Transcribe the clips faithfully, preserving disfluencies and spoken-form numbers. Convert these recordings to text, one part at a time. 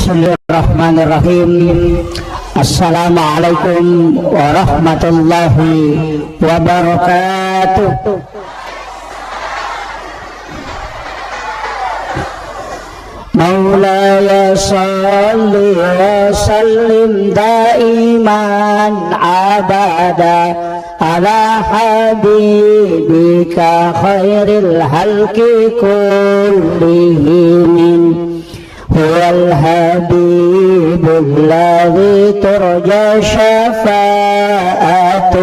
Bismillahirrahmanirrahim. Assalamualaikum warahmatullahi wabarakatuh. مولاي صل وسلم دائما أبدا على حبيبك خير الخلق كلهم. هو الحبيب الذي ترجى شفاعته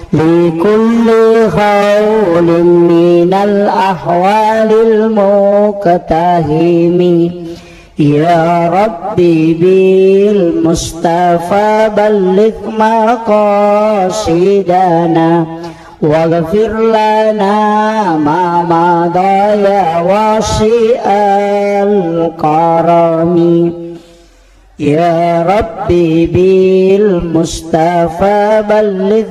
لكل هول من الأهوال المقتحم. يا رب بالمصطفى بلغ مقاصدنا واغفر لنا ما مضى يا واسع الكرم. يا رب بالمصطفى بلغ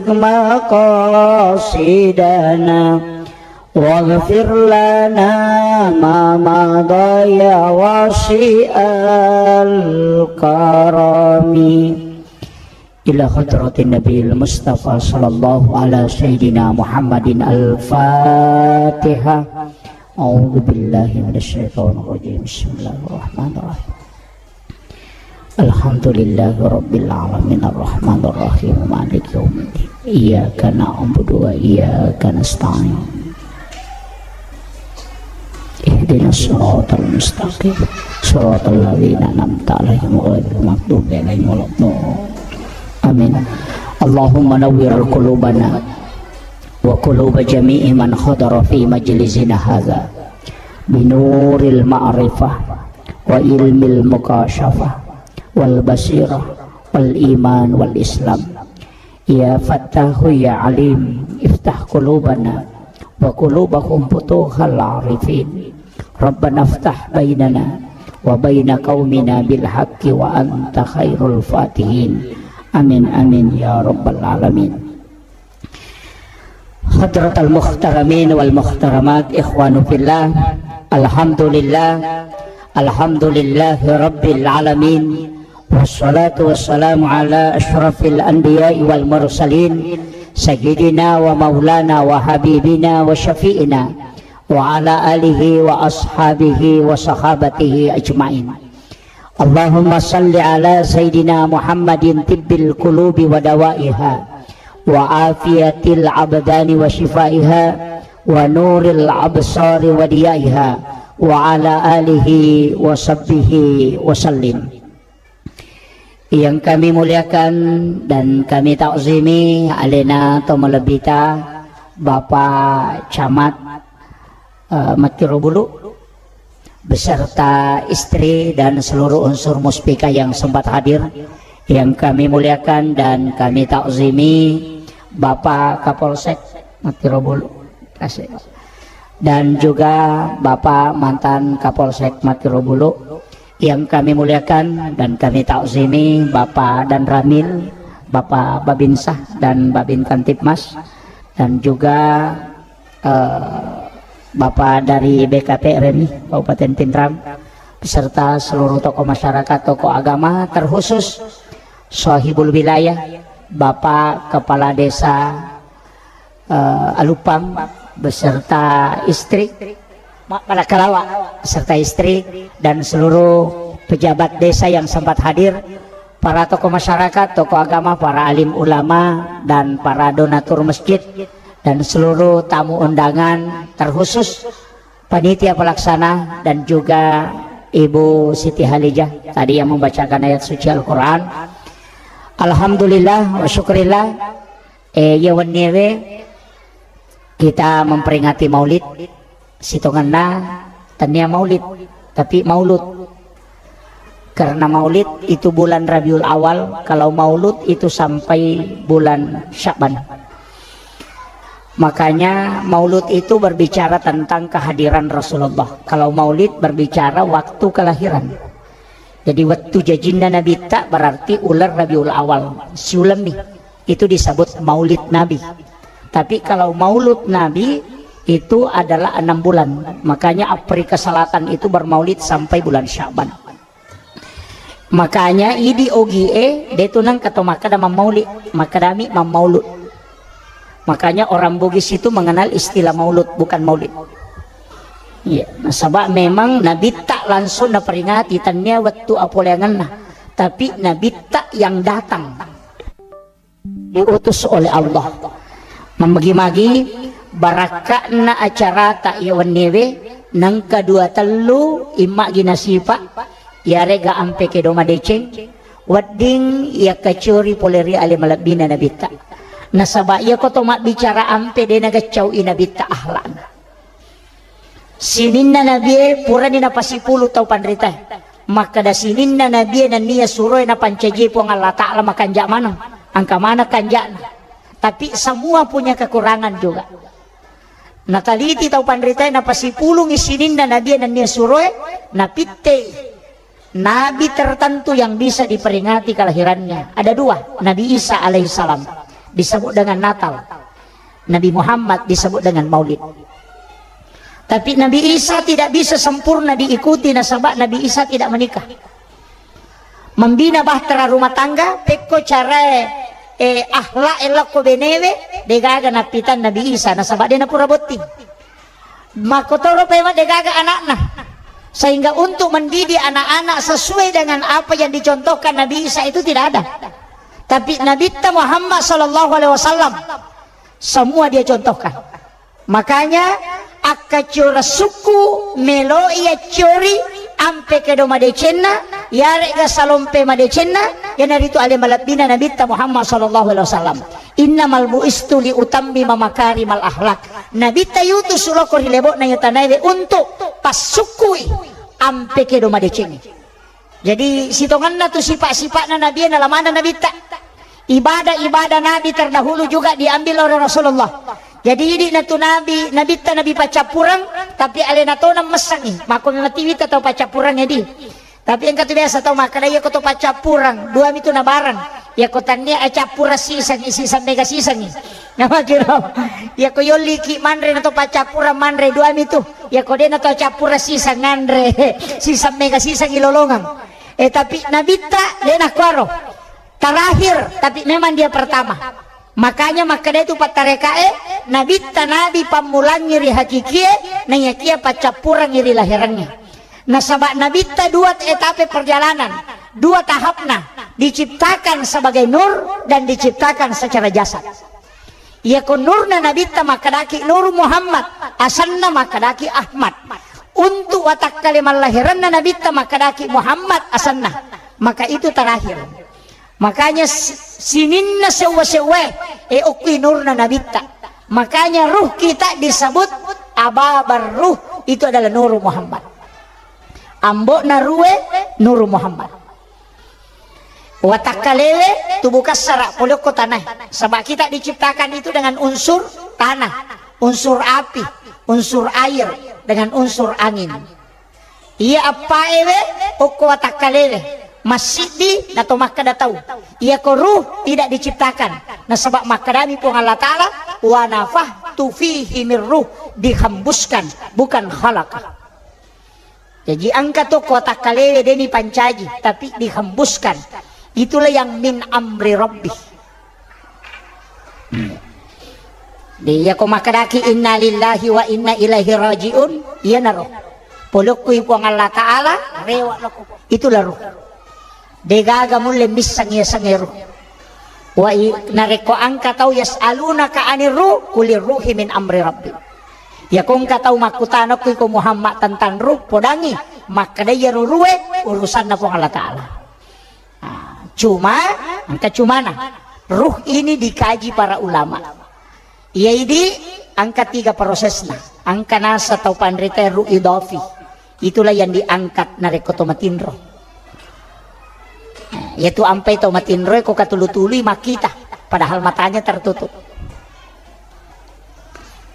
مقاصدنا واغفر لنا ما مضى يا واسع الكرم. إلى حضرة النبي المصطفى صلى الله على سيدنا محمد الفاتحة. أعوذ بالله من الشيطان الرجيم. بسم الله الرحمن الرحيم. الحمد لله رب العالمين الرحمن الرحيم مالك يوم الدين إياك نعبد وإياك نستعين اهدنا الصراط المستقيم صراط الذين أنعمت عليهم غير المغضوب عليهم ولا الضالين آمين اللهم نور قلوبنا وقلوب جميع من حضر في مجلسنا هذا بنور المعرفة وعلم المكاشفة والبصيرة والإيمان والإسلام. يا فتاح يا عليم، افتح قلوبنا وقلوبهم فتوح العارفين. ربنا افتح بيننا وبين قومنا بالحق وأنت خير الفاتحين. آمين، آمين يا رب العالمين. حضرة المحترمين والمحترمات، إخوان في الله، الحمد لله، الحمد لله رب العالمين، والصلاة والسلام على أشرف الأنبياء والمرسلين، سيدنا ومولانا وحبيبنا وشفيعنا وعلى آله وأصحابه وصحابته أجمعين. اللهم صل على سيدنا محمد طب القلوب ودوائها وعافية الأبدان وشفائها ونور الأبصار وضيائها وعلى آله وصحبه وسلم. Yang kami muliakan dan kami takzimi alena to malebbita Bapak Camat, eh, Mattiro Bulu beserta istri dan seluruh unsur Muspika yang sempat hadir, yang kami muliakan dan kami takzimi Bapak Kapolsek Mattiro Bulu. Kasih. Dan juga Bapak mantan Kapolsek Mattiro Bulu yang kami muliakan dan kami takzimi Bapak Danramil, Bapak Babinsa dan Babin Kamtibmas, dan juga, eh, Bapak dari B K P R M I Kabupaten Pinrang beserta seluruh tokoh masyarakat, tokoh agama, terkhusus Sohibul Wilayah, Bapak Kepala Desa eh, Alupang beserta istri, Ma-, Malakalawa beserta istri, dan seluruh pejabat desa yang sempat hadir, para tokoh masyarakat, tokoh agama, para alim ulama, dan para donatur masjid, dan seluruh tamu undangan, terkhusus panitia pelaksana dan juga Ibu Siti Halijah tadi yang membacakan ayat suci Al-Quran. Alhamdulillah wa syukurillah. Eh, iya wenniewe kita memperingati Maulid, sitongenna tennia Maulid, tapi Maulut. Karena Maulid itu bulan Rabiul Awal, kalau Maulud itu sampai bulan Sya'ban. Makanya Maulud itu berbicara tentang kehadiran Rasulullah. Kalau Maulid berbicara waktu kelahiran. Jadi, wettu jajinna Nabitta berarti uleng Rabiul Awal, siulemmi. Itu disebut Maulid Nabi. Tapi kalau Maulud Nabi itu adalah enam bulan. Makanya Afrika Selatan itu bermaulid sampai bulan Syaban. Makanya idi Ogie, de tu nengka to makkeda mammauli, makkedami mammaulud. Makanya orang Bugis itu mengenal istilah maulud, bukan maulid. Iya, nasaba memang Nabitta langsung naperingati, tania wettu apoleangenna, tapi Nabitta yang datang, diutus oleh Allah. Mammagi-magi barakka'na acarata iya wenniewe, nengka dua tellu immagi nasipa, iyarega ampe kedo madeceng, wedding iyakkacuri pole ri ale malebbina Nabitta. Nasaba iyako to mabbicara ampe de nagaccau'i Nabitta akhlakna. Sininna nabie purani napasipulu tau panritae. Makkeda sininna nabie nennia suroe napancaji Puang Allah Ta'ala makanja maneng. Engka maneng kanja'na. Tapi semua punya kekurangan juga. Nataliti tau panritae napasipulungi sininna nabie nennia suroe, napittei nabi tertentu yang bisa diperingati kelahirannya. Ada dua, Nabi Isa alaihissalam, disebut dengan Natal. Nabi Muhammad disebut dengan Maulid. Tapi Nabi Isa tidak bisa sempurna diikuti nasaba Nabi Isa tidak menikah. Membina bahtera rumah tangga, pekko carae, eh, akhlak elokko benewe, degaga nappitan Nabi Isa, nasaba de napura botting. Makkotoro pema degaga anakna. Sehingga untuk mendidik anak-anak sesuai dengan apa yang dicontohkan Nabi Isa itu tidak ada. Tapi Nabitta Muhammad sallallahu alaihi wasallam, semua dia contohkan. Makanya, akkaciora sukku, meloi accori, ampe kedo madecenna, yarega salompe madecenna, iyanaritu ale malebbina Nabitta Muhammad sallallahu alaihi wasallam. Innamal bu'istu li utammima makarimal akhlak. Nabitta yutus suloko ri lebo'na iya tanaewe untuk passukkui ampe kedo madeceng. Jadi, sitongenna tu sipa-sipa'na Nabi, nalamana Nabitta. Ibadah-ibadah Nabi terdahulu juga diambil oleh Rasulullah. Jadi, idi na tu Nabi, Nabitta Nabi paccappureng, tapi alena tona messangi. Mako memang tiwita tau paccappureng edi. Tapi engka tu biasa tau makkeda, iya ko to paccappureng, dua mi tu nabareng. Iya ko tannia, eh, cappureng sisangi, siseng mega sisangi. Namakiro, iya ko yolliki manre na to paccappureng manre, dua mi tu. Iya ko de na to cappureng siseng nganre, siseng mega sisangi lolongeng. Eh, tapi Nabitta de nakkuaro. Terakhir, tapi memang dia pertama. Makanya makkeda tu pattarekae, Nabitta Nabi pammulangi ri hakikie, naiyakia paccappurangi ri lahirangnge. Nasaba Nabitta dua etape perjalanan, dua tahapna, diciptakan sebagai nur dan diciptakan secara jasad. Iyako nurna Nabitta makkedaki Nuru Muhammad, asenna makkedaki Ahmad. Untuk watakkale mallahiranna Nabitta makkedaki Muhammad asenna. Maka itu terakhir. Makanya si-, sininna sewwa-sewwae, eh, okkui nurna Nabitta. Makanya ruh kita disebut Ababar Ruh, itu adalah Nuru Muhammad. Ambo'na ruwe Nuru Muhammad. Watakkalewe tubuh kassara, pole okko tanae. Sebab kita diciptakan itu dengan unsur tanah, unsur api, unsur air, dengan unsur angin. Iya appaewe okko watakkalewe, massiddi nato makkeda tau. Iyako ruh tidak diciptakan. Nasaba makkedami Puang Allah Ta'ala, "Wa nafakhtu fihi min ruh", dihembuskan, bukan khalaqa. Jaji engka to ko watakkalewe deni pancaji, tapi dihembuskan. Itulah yang min amri rabbi. Hmm. Iya ko makkedaki inna lillahi wa inna ilaihi rajiun, iyanaro. Pole okkui Puang Allah Ta'ala, rewa loko. Itulah ruh. Degaga mulle misseng iya sengeru. Wa i-, narekko engka tau yas'alunaka anir ruh, kulir ruhi min amri rabbi. Iyako engka tau makkutana okko iko Muhammad tentang ruh, podangi makkeda iyaro ruwe urusanna Puang Allah Ta'ala. Ah, cuma, engka cumana. Ruh ini dikaji para ulama. Iya idi engka tiga prosesna. Engka nasa tau panrita ruh idafi. Itulah yang diangkat narekko to matinro. Yaitu ampai to matinro ko katulu-tului makkita, padahal matanya tertutup.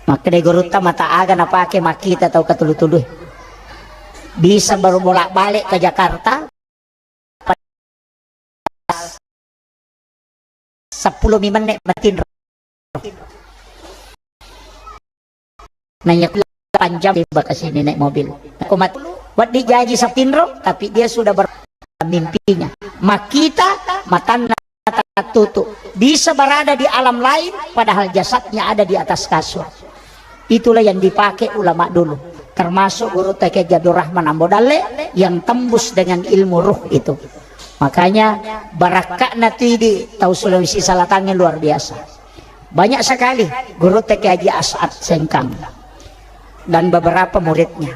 Makkeda gurutta, mata aga napake makkita tau katulu-tului? Bisa baru bolak-balik ke Jakarta, seppulo mi menne matinro. Nanya delapan jam tiba ke sini naik mobil. Aku mat-, wedding jaji satinro, tapi dia sudah ber-, mimpinya. Makkita, matanna tertutup. Bisa berada di alam lain, padahal jasadnya ada di atas kasur. Itulah yang dipakai ulama dulu. Termasuk Gurutta Kiai Haji Abdul Rahman Ambo Dalle yang tembus dengan ilmu ruh itu. Makanya barakka'na tu idi tau Sulawesi Selatan ini luar biasa. Banyak sekali Gurutta Kiai Haji As'ad Sengkang dan beberapa muridnya.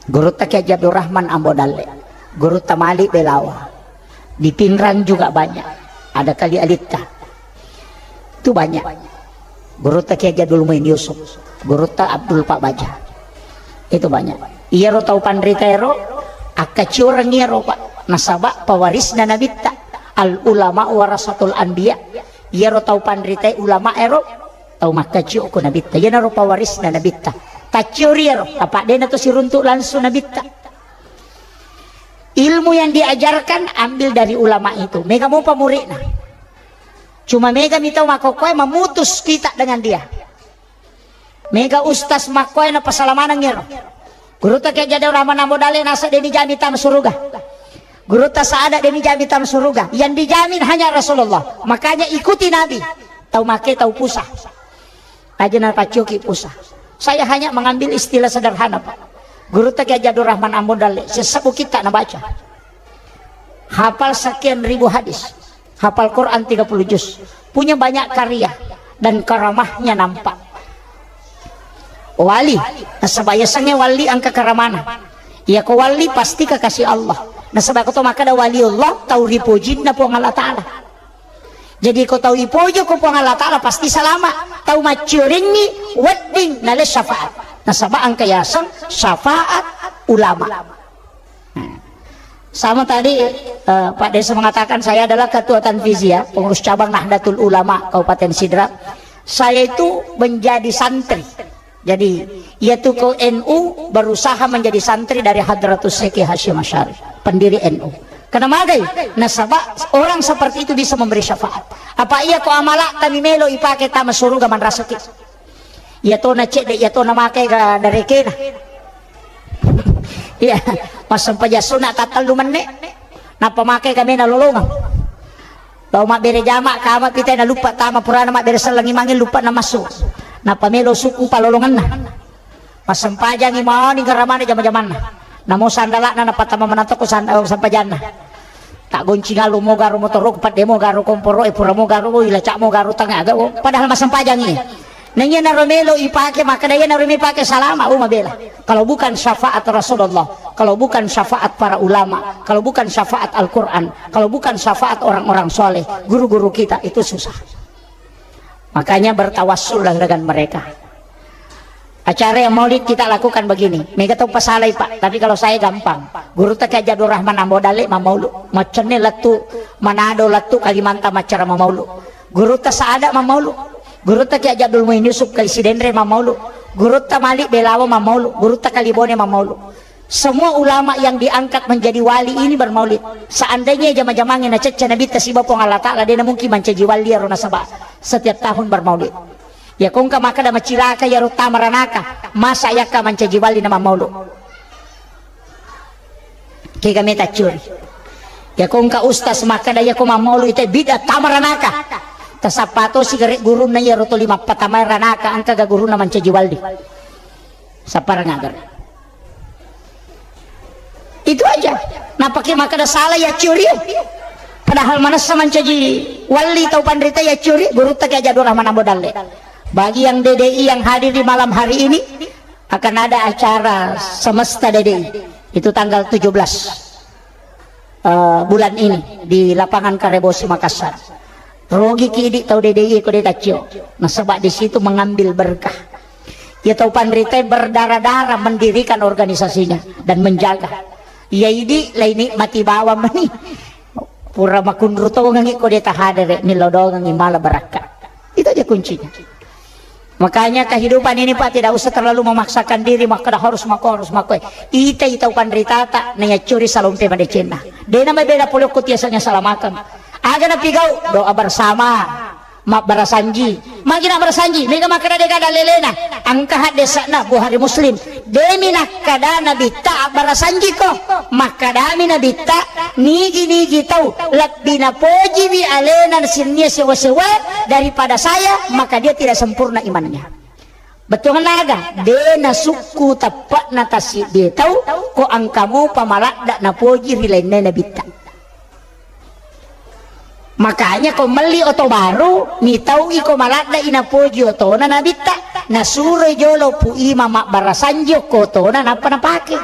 Gurutta Kiai Haji Abdul Rahman Ambo Dalle, Gurutta Malik Belawa. Di Pinrang juga banyak. Ada Kali Alitta. Itu banyak. Gurutta Kiai Haji Abdul Muin Yusuf, Gurutta Abdul Pak Baja. Itu banyak. Iyaro tau panrita ero, akkacioreng iyaro, Pak. Nasaba pewarisna Nabitta. Al ulama warasatul anbiya. Iyaro tau panrita ulama ero, tau makkacio ko Nabitta. Iyanaro pewarisna Nabitta. Tacciori ero, apa dena to siruntuk langsung Nabitta. Ilmu yang diajarkan ambil dari ulama itu. Mega mopa muridna. Cuma mega mi tau makkokkoe memutus kita dengan dia. Mega ustaz makkoe na pasalamaneng ero. Gurutta Kiai Haji Abdul Rahman Ambo Dalle nasa deni jami tama suruga. Gurutta Saada deni jami tama suruga. Yang dijamin hanya Rasulullah. Makanya ikuti Nabi. Tau make tau pusa. Aja na paccoki pusa. Saya hanya mengambil istilah sederhana, Pak. Gurutta Kiai Haji Abdul Rahman Ambo Dalle, sesebbu kitta na baca. Hafal sekian ribu hadis. Hafal Quran tiga puluh juz. Punya banyak karya dan karamahnya nampak. Wali, nasaba yasengnge wali engka karamana. Iya ko wali pasti kekasih Allah. Nasaba ko to makkeda wali Allah, tau ripojinna Puang Allah Ta'ala. Jadi ko tau ipojo ko Puang Allah Ta'ala pasti salama. Tau maccioringngi wedding nale syafaat. Nasaba engka yaseng syafaat ulama. Nah, sama tadi eh, Pak Desa mengatakan saya adalah ketua Tanfiziyah, pengurus cabang Nahdlatul Ulama Kabupaten Sidrap. Saya itu menjadi santri. Jadi, iyatu ko N U berusaha menjadi santri dari Hadratus Syekh Hasyim Asy'ari, pendiri N U. Karena magai, nasaba orang seperti itu bisa memberi syafaat. Apa iya ko amala kami melo ipake tama suruga manrasaki. Iya to na cedde, iya to na make ga darekena. Iya, massempajang sunna tattellu menne. Nappa make gamena lolongeng. Lao mabbere jama, kama pitai na luppa tama purana mabbere sellengi mangi luppa na massu. Nappa melo sukku palolongenna. Massempajangi mani garamana jama-jamanna. Namo sandalana nappa tama manatoko sand-, sempajanna. Tak goncing alu mo garo motoro, pedde mo garo komporo, e pura mo garo, ilaca mo garo tanga aga. Padahal massempajangi. Naiya naro melo ipake, makkeda iya naro melo ipake salama, oh mabela. Kalau bukan syafaat Rasulullah, kalau bukan syafaat para ulama, kalau bukan syafaat Al-Quran, kalau bukan syafaat orang-orang soleh, guru-guru kita, itu susah. Makanya bertawassullah dengan mereka. Acara yang maulid kita lakukan begini. Mega tau pasalai, Pak, tapi kalau saya gampang. Gurutta Kiai Haji Abdul Rahman Ambo Dalle mamaulu. Maccenne lettu Manado, lettu Kalimantan maccara mamaulu. Gurutta Saada mamaulu. Gurutta Kiai Haji Abdul Muin Yusuf Kali Sidenreng mamaulu. Gurutta Malik Belawa mamaulu. Gurutta Kali Bone mamaulu. Semua ulama yang diangkat menjadi wali ini bermaulid. Seandainya jama-jamangnge nacecce Nabitta siba Puang Allah Ta'ala, dena mungkin mancaji wali ero nasaba setiap tahun bermaulid. Ya kongka makkeda macilaka iyaro tama ranaka, masa yakka mancaji wali na mammaulu. Kega meta curi. Ya kongka ustaz makkeda iya ko mammaulu ite bid'ah tama ranaka. Tasappa tosi gare gurunna iyaro toli mappatamai ranaka, engka ga gurunna mancaji wali. Sapparang agara. Itu aja. Napake makkeda sala ya curi. Padahal manessa mancaji wali tau panrita ya curi, gurutta Kiai Haji Abdul Rahman Ambo Dalle. Bagi yang D D I yang hadir di malam hari ini, akan ada acara semesta D D I. Itu tanggal tujuh belas eh, bulan ini di lapangan Karebosi Makassar. Rogi ki idi tau D D I ko de taccio. Nasaba di situ mengambil berkah. Ya tau panrita berdarah-darah mendirikan organisasinya dan menjaga. Ya idi lai nikmati bawang meni. Pura makunru tongengi ko de tahadere, millau dongengi mala barakka. Itu aja kuncinya. Makanya kehidupan ini, Pak, tidak usah terlalu memaksakan diri, makkeda harus mako, harus mako. Ita, ita upanritata, naya curi salompe madecenna. Dena mabeda pole ko tiasanya salamakeng. Aga napigau, doa bersama, mabbarasanji. Magi na barasanji, mega makkeda dega dalelena. Engka haddesana Bukhari Muslim. Demi nakkada Nabitta abbarasanjiko, makkadami Nabitta, nigi-nigi tau lebbi napojiwi alena sinnia sewa-sewa daripada saya, maka dia tidak sempurna imannya. Bettuanna aga? De nasukku teppe'na tassiddie tau, ko engka mopa maladda napoji ri lainna Nabitta. Makanya ko melli oto baru, mitau'i ko maladda'i napoji otona Nabitta, nasuroi jolo Pu Imang mabbarasanji okko otona nappa napake.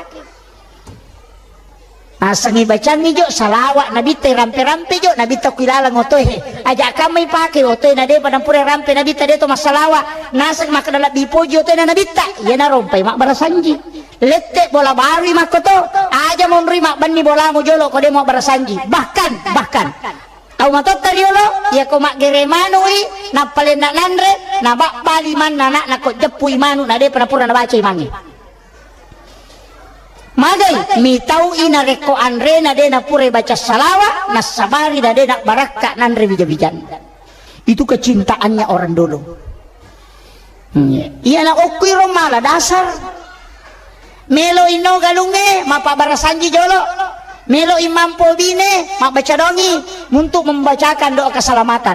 Nasengngi bacangngi jo salawat Nabitta, rampe-rampe jo Nabitta ku ilaleng otoe. Aja kamma ipake otoe na depa nampura rampe Nabitta, deto massalawa. Naseng makkeda lebbi poji otoe na Nabitta, iyana rompai mabbarasanji. Lette bola barui makkoto, aja monrui mabbenni bolamu jolo ko de mabbarasanji. Bahkan, bahkan tau matotta riolo, iya ko maggere manu'i, nappa lenna nanre, nababbali manna ana'na ko jeppui manu na depa napura nabaca imangnge. Magai mitau'i narekko anrena de napurai baca salawa, nassabari na de nabbarakka nanre wija-wijanna. Itu kecintaannya orang dulu. Hmm, iya. Iyana okkuiro mala dasar. Melo inno galungnge, mappabarasanji jolo. Melo imampo bine, mabbaca dongi untuk membacakan doa keselamatan.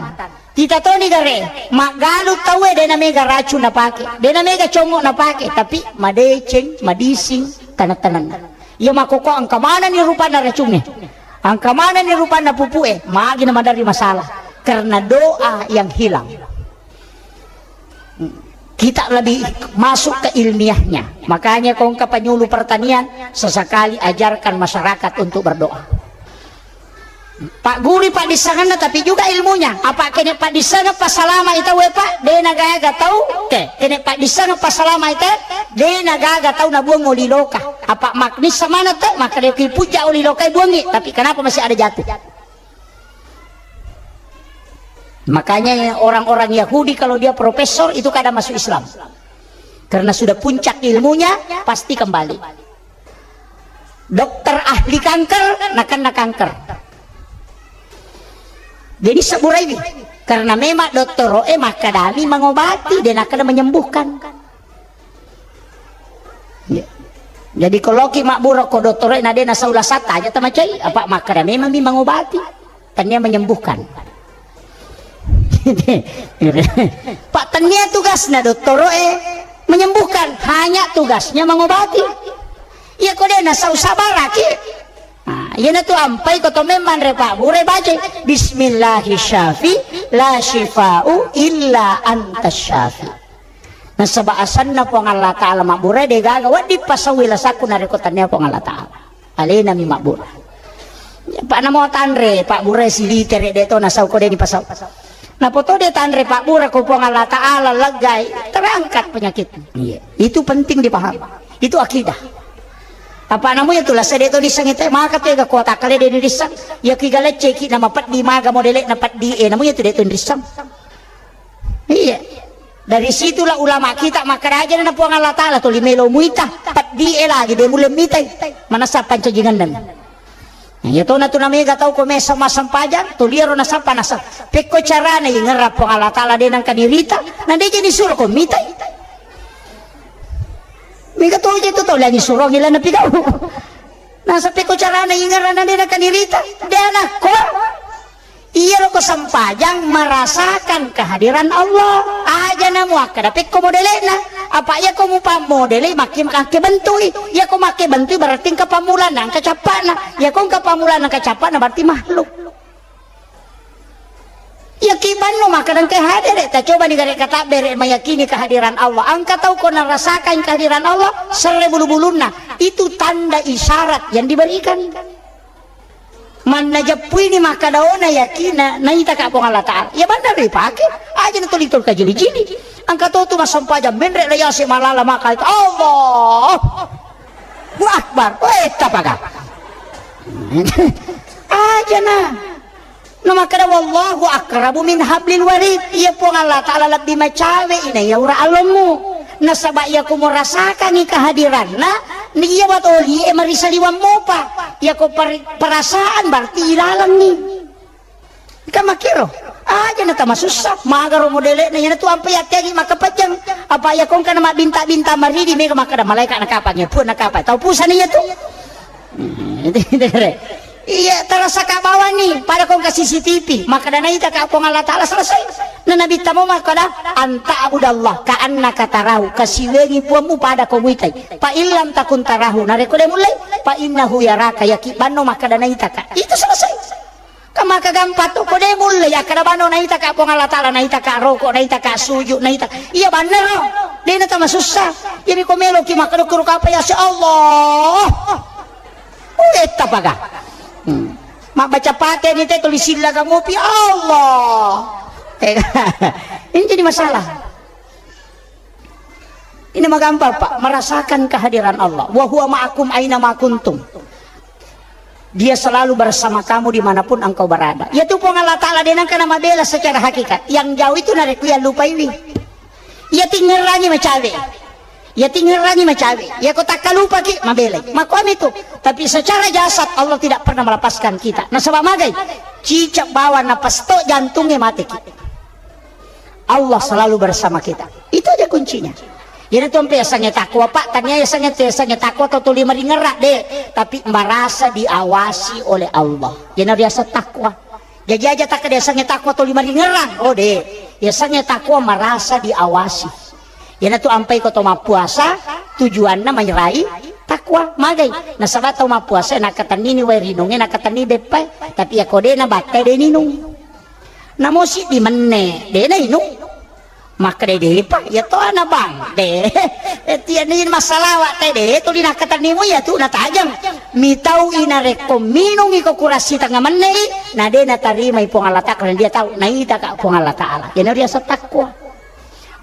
Tita toni gare, maggalu tauwe dena mega racun napake, dena mega congo napake, tapi madeceng, madising, taneng-taneng. Iya makkoko engka manenni rupanna racungnge, engka manenni rupanna pupue, magi na maderri masalah karena doa yang hilang. Kita lebih masuk ke ilmiahnya. Makanya kongka penyuluh pertanian sesekali ajarkan masyarakat untuk berdoa. Pak guru paddissengenna tapi juga ilmunya. Apa kene paddissengeng pasalama ita we pak, dena gaga tau ke. Kene paddissengeng pasalama ita, dena gaga tau nabuang oli loka. Apa maknissa mana te, maka dia ki puja oli loka buangi, tapi kenapa masih ada jatuh? Makanya orang-orang Yahudi kalau dia profesor itu kada masuk Islam. Karena sudah puncak ilmunya, pasti kembali. Dokter ahli kanker, nakenna kanker. Jadi seburai ini. Karena memang dottoro'e makkadami mengobati, dia nakenna menyembuhkan. Ya. Jadi koloki mabbura ko dottoro'e na de nasau lasata aja tamacai, apa makkada memang mi mengobati, tania menyembuhkan. Pak tania tugasna dottoro'e menyembuhkan, hanya tugasnya mengobati. Iya ko de nasau sabaraki. Nah, iyana tu ampai ko to memang re Pak bure baca Bismillahi syafi la syifa'u illa anta syafi. Nasaba asanna Puang Allah Ta'ala mabbura, degaga wedding pasau lasakku narekko tania Puang Allah Ta'ala. Alena mi mabbura. Pak namo tanre, Pak bura silitere de to nasau ko de ni pasau. Napoto de tanre Pak bura ko Puang Allah Ta'ala leggai, terangkat penyakit. Iya. Itu penting dipahami. Itu akidah. Apa namu ya tulah sede to disang ite, maka tu ega kota kale de disang. Ya ki galecce ki nama peddi maga modele na peddi e namu ya tu de to disang. Iya. Dari situlah ulama kita makkaraja na Puang Allah Ta'ala tuli melo muita, peddi e lagi de mulle mitai. Manasa pancajingan dan. Iya tona tu namega tau ko mesa massempajang, tuliaro nasappa nasa. Pekko carana ingerra Puang Allah Ta'ala de nangka dirita, na de jadi suruh ko mitai. Mega to je tu tau lagi suruh gila na pigau. Nasa pekko carana ingerra na de nangka dirita, de anakko. Iyaro ko sempajang merasakan kehadiran Allah. Aja na muakkada pekko modele'na. Apa iya ko mupammodele makke, makke bentui. Iya ko makke bentui berarti engka pammulana, engka cappa'na. Iya ko engka pammulana, engka cappa'na berarti makhluk. Iya ki banno makkada engka hadere, ta coba ni gare katabbere meyakini kehadiran Allah. Engka tau ko narasakan kehadiran Allah, serre bulu-bulunna. Itu tanda isyarat yang diberikan. Manna jeppuini makkadaona yakinna naitaka Puang Allah Ta'ala. Ya benar dipake. Aja na tuli tolka jili-jili. Engka to tu massempajang menre la yase malala maka itu. Allahu Akbar. Weh, tapaga. Aja na. Na makkada wallahu akrabu min hablil warid. Iya Puang Allah Ta'ala lebbi macawe ina iya ura alommu. Nasaba iya ko murasakangi kehadiranna, ni iya watoli e marisaliwang mopa. Iya ko per-, perasaan berarti ilalengngi. Kan makkiro. Aja na tamasussa, magaro modele'na, iyana tu ampe yatteangi makkapajang. Apa iya kongka na mabbinta-binta maridi, mega makkada malaika nakapangnge, pun nakapa. Tau pusana iya tu. Iya, tarasa ka bawani, pada kongka C C T V, makkada naita ka Puang Allah Ta'ala selesai. Na Nabi tamo makkada, "Anta abudallah, ka annaka tarahu, kasiwengi puammu pada ko muitai. Fa illam takun tarahu, narekko de mullei, fa innahu yaraka, yaki banno makkada naita ka." Itu selesai. Ka maka gampang to, ko de mulle, ya kada bano naita ka Puang Allah Ta'ala, naita ka roko, naita ka suju, naita. Iya banna ro. De na tamasussa. Jadi ko melo ki makkada kuru kapa ya si Allah. Oh, etta paga. Hmm. Mabbaca Fatihah ni te tulis silla ka ngopi Allah. Eh, ini jadi masalah. Ini magampang, Pak, merasakan kehadiran Allah. Wa huwa ma'akum aina ma kuntum. Dia selalu bersama kamu dimanapun engkau berada. Yatu Puang Allah Ta'ala de nengka na mabela secara hakikat. Yang jauh itu narekko yang lupaiwi. Iya tingerangi macawe. Iya tingerangi macawe. Iya ko takkalupaki mabelai. Makomi tu. Tapi secara jasad Allah tidak pernah melepaskan kita. Nasaba magai? Cicak bawang napas to jantungnya mateki. Allah selalu bersama kita. Itu aja kuncinya. Jadi tu ampe yasengnge takwa, Pak, tania yasengnge, yasengnge takwa atau tuli maringerra de, tapi merasa diawasi oleh Allah. Jadi biasa takwa. Jadi aja tak ada yasengnge takwa tuli maringerra. Oh de, yasengnge takwa merasa diawasi. Yana tu ampai ko to mappuasa, tujuanna menyerai takwa. Magai. Nasaba tau mappuasa nakatennini wae rinungnge, nakatenni beppai. Tapi ya ko de na battai de ninung. Namo siddi menne, de nainung. Makkeda depa, iya to ana bang, de. Eh, tiani massalawa te de, tuli nakkatennimu iya tu natajeng. Mitau i narekko minungi ko kurasi tengnga menne i, na de natarimai Puang Allah Ta'ala, karena dia tahu naita ka Puang Allah Ta'ala. Iyana riaseng takwa.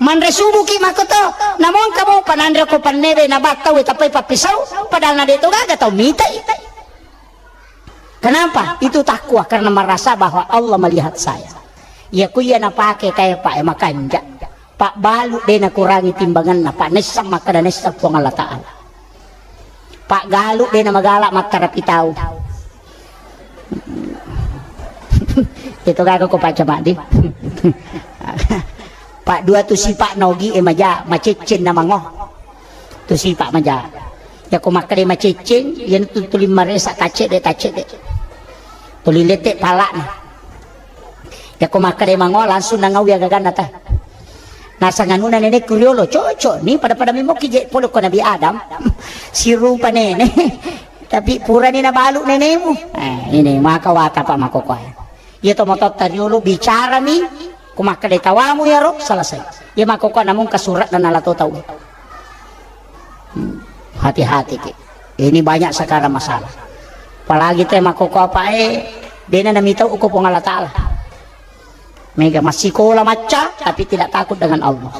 Manre subuki makkoto, namongka mo pananre ko pannebe na battau tappai pappisau, padahal na de to gaga tau mitai. Kenapa? Itu takwa karena merasa bahwa Allah melihat saya. Iya ku iya napake kaya Pak e makanja. Pak balu de nakurangi timbanganna, Pak naisseng makkeda naisseng Puang Allah Ta'ala. Pak galu de namagala mattarapi tau. Itu gaga ko Pak Camadi. Pak dua tu sipa nogi e maja, maceccen na mango. Tu sipa maja. Yako makkeda macecceng, iyana tu tuli maresa taccedde, taccedde. Tuli lette palana. Yako makkeda mango langsung nangawi agaganna ta. Nasang anuna nenekku riolo, cocok ni pada-pada memoki je pole ko Nabi Adam. Sirupa nene. Tapi purani nabalu nenemu. Eh, ini maka wata Pak makokoe. Iya to matotta riolo bicarami, ku makkeda tawamu iyaro, selesai. Iya makkokko namung kasurat dan ala to tau. Hmm, hati-hati ki. Ini banyak sekarang masalah. Apalagi te makkokko apa e, dena namitau uko Puang Allah Ta'ala. Mega massikola macca, tapi tidak takut dengan Allah.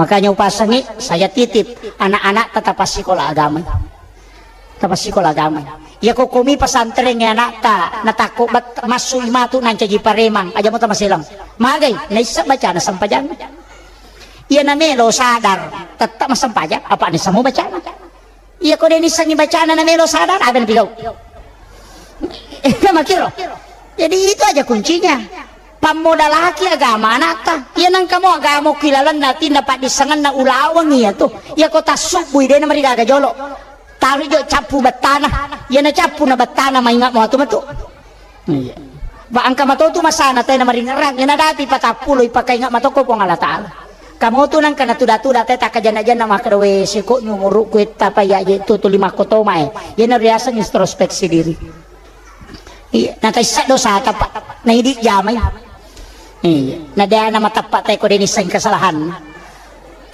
Makanya upasangi, saya titip anak-anak tetap sekolah agama. Tapassikola agama. Iya ko komi pesantren ya anakta, natakko bet-, massu i matu nancaji paremang, aja mo tamaselang. Magai, naisseng bacana sempajang. Iya namelo sadar, tetap massempajang, apa ni semua bacana. Iya ko de nissengi bacana namelo sadar, apa ni pigau? Iya makiro. Jadi itu aja kuncinya. Pammodalaki agama anakta. Iya nangka mo agama ki lalenna tinna paddissengenna ulaweng iya tu. Iya ko tassubbui de namarigaga jolo. Taru jo cappu bettana. Iyana cappu na bettana maingat mo atu matu. Iya. Ba engka mato tu masana tena maringerang. Iyana dapi patappulo ipakaingat mato ko Puang Allah Ta'ala. Kamu tu nangka natuda-tuda te takajana-jana makkeda we siko nyumuruku etta pa iya je tu tuli makko toma e. Iyana riaseng introspeksi diri. Iya, nataissa dosata, Pak. Naidi jamai. Iya, nadana matappa te ko de nisseng kesalahan.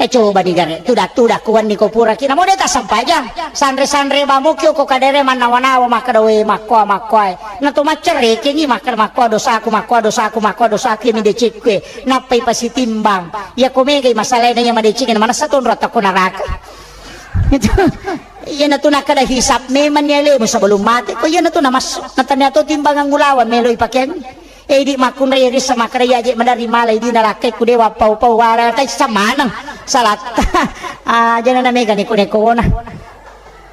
Eh, coba ni gare, tuda-tuda kuanni ko pura ki. Namo de tassempajang. Sanre-sanre bamuki ko kadere mannawa-nawa makkeda we makkoa, makkoa. Na to maccerekengi makkeda makkoa dosaku, makkoa dosaku, makkoa dosaku mi decekku. Nappai pasitimbang. Iya ko megai masalahna iya madeceng manessa tonro takko naraka. Itu. Iyana tu nakkeda hisab memang ni alemu sebelum mate. Ko iyana tu namassu. Natanya to timbangan ngulawan melo ipakeang. Eh, idi makkunrai rissa makkeda iya je madari malai dina rakkekku dewa pau-pau wala taissa maneng. Salatta. Ah, jana na mega neko-nekona.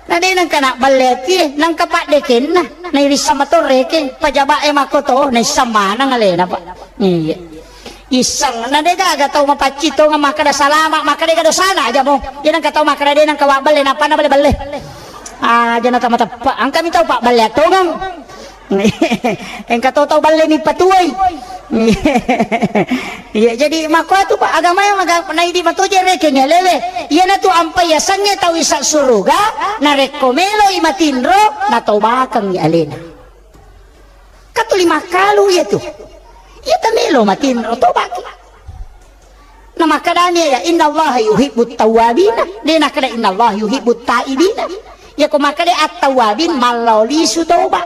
Na de nangka na balle atie, nangka paddekenna. Nairissa matorreke, pajaba e makkoto, naissa maneng alena, Pak. Iya. Isseng, na de gaga tau mapaccing tongeng makkeda salama, makkeda dega dosana aja mo. Iya nengka tau makkeda de nengka wabballe, nappa na balle-balle. Aja na tama teppa, engka mi tau pabballe tongeng. Engka to tau balle mi patuai. Iya, jadi makkuatu, Pak, agama yang agak naidi matoje rekeng ya lewe. Iya na tu ampai yasengnge tau isa suruga, narekko melo i matinro, natobakeng alena. Katuli makkalu iya tu. Iya tamelo matinro tobaki. Na makkedani ya, "Innallaha yuhibbut tawwabina." De nakkeda, "Innallaha yuhibbut taibina." Ya ko makkeda at-tawwabin, mallao lisu toba.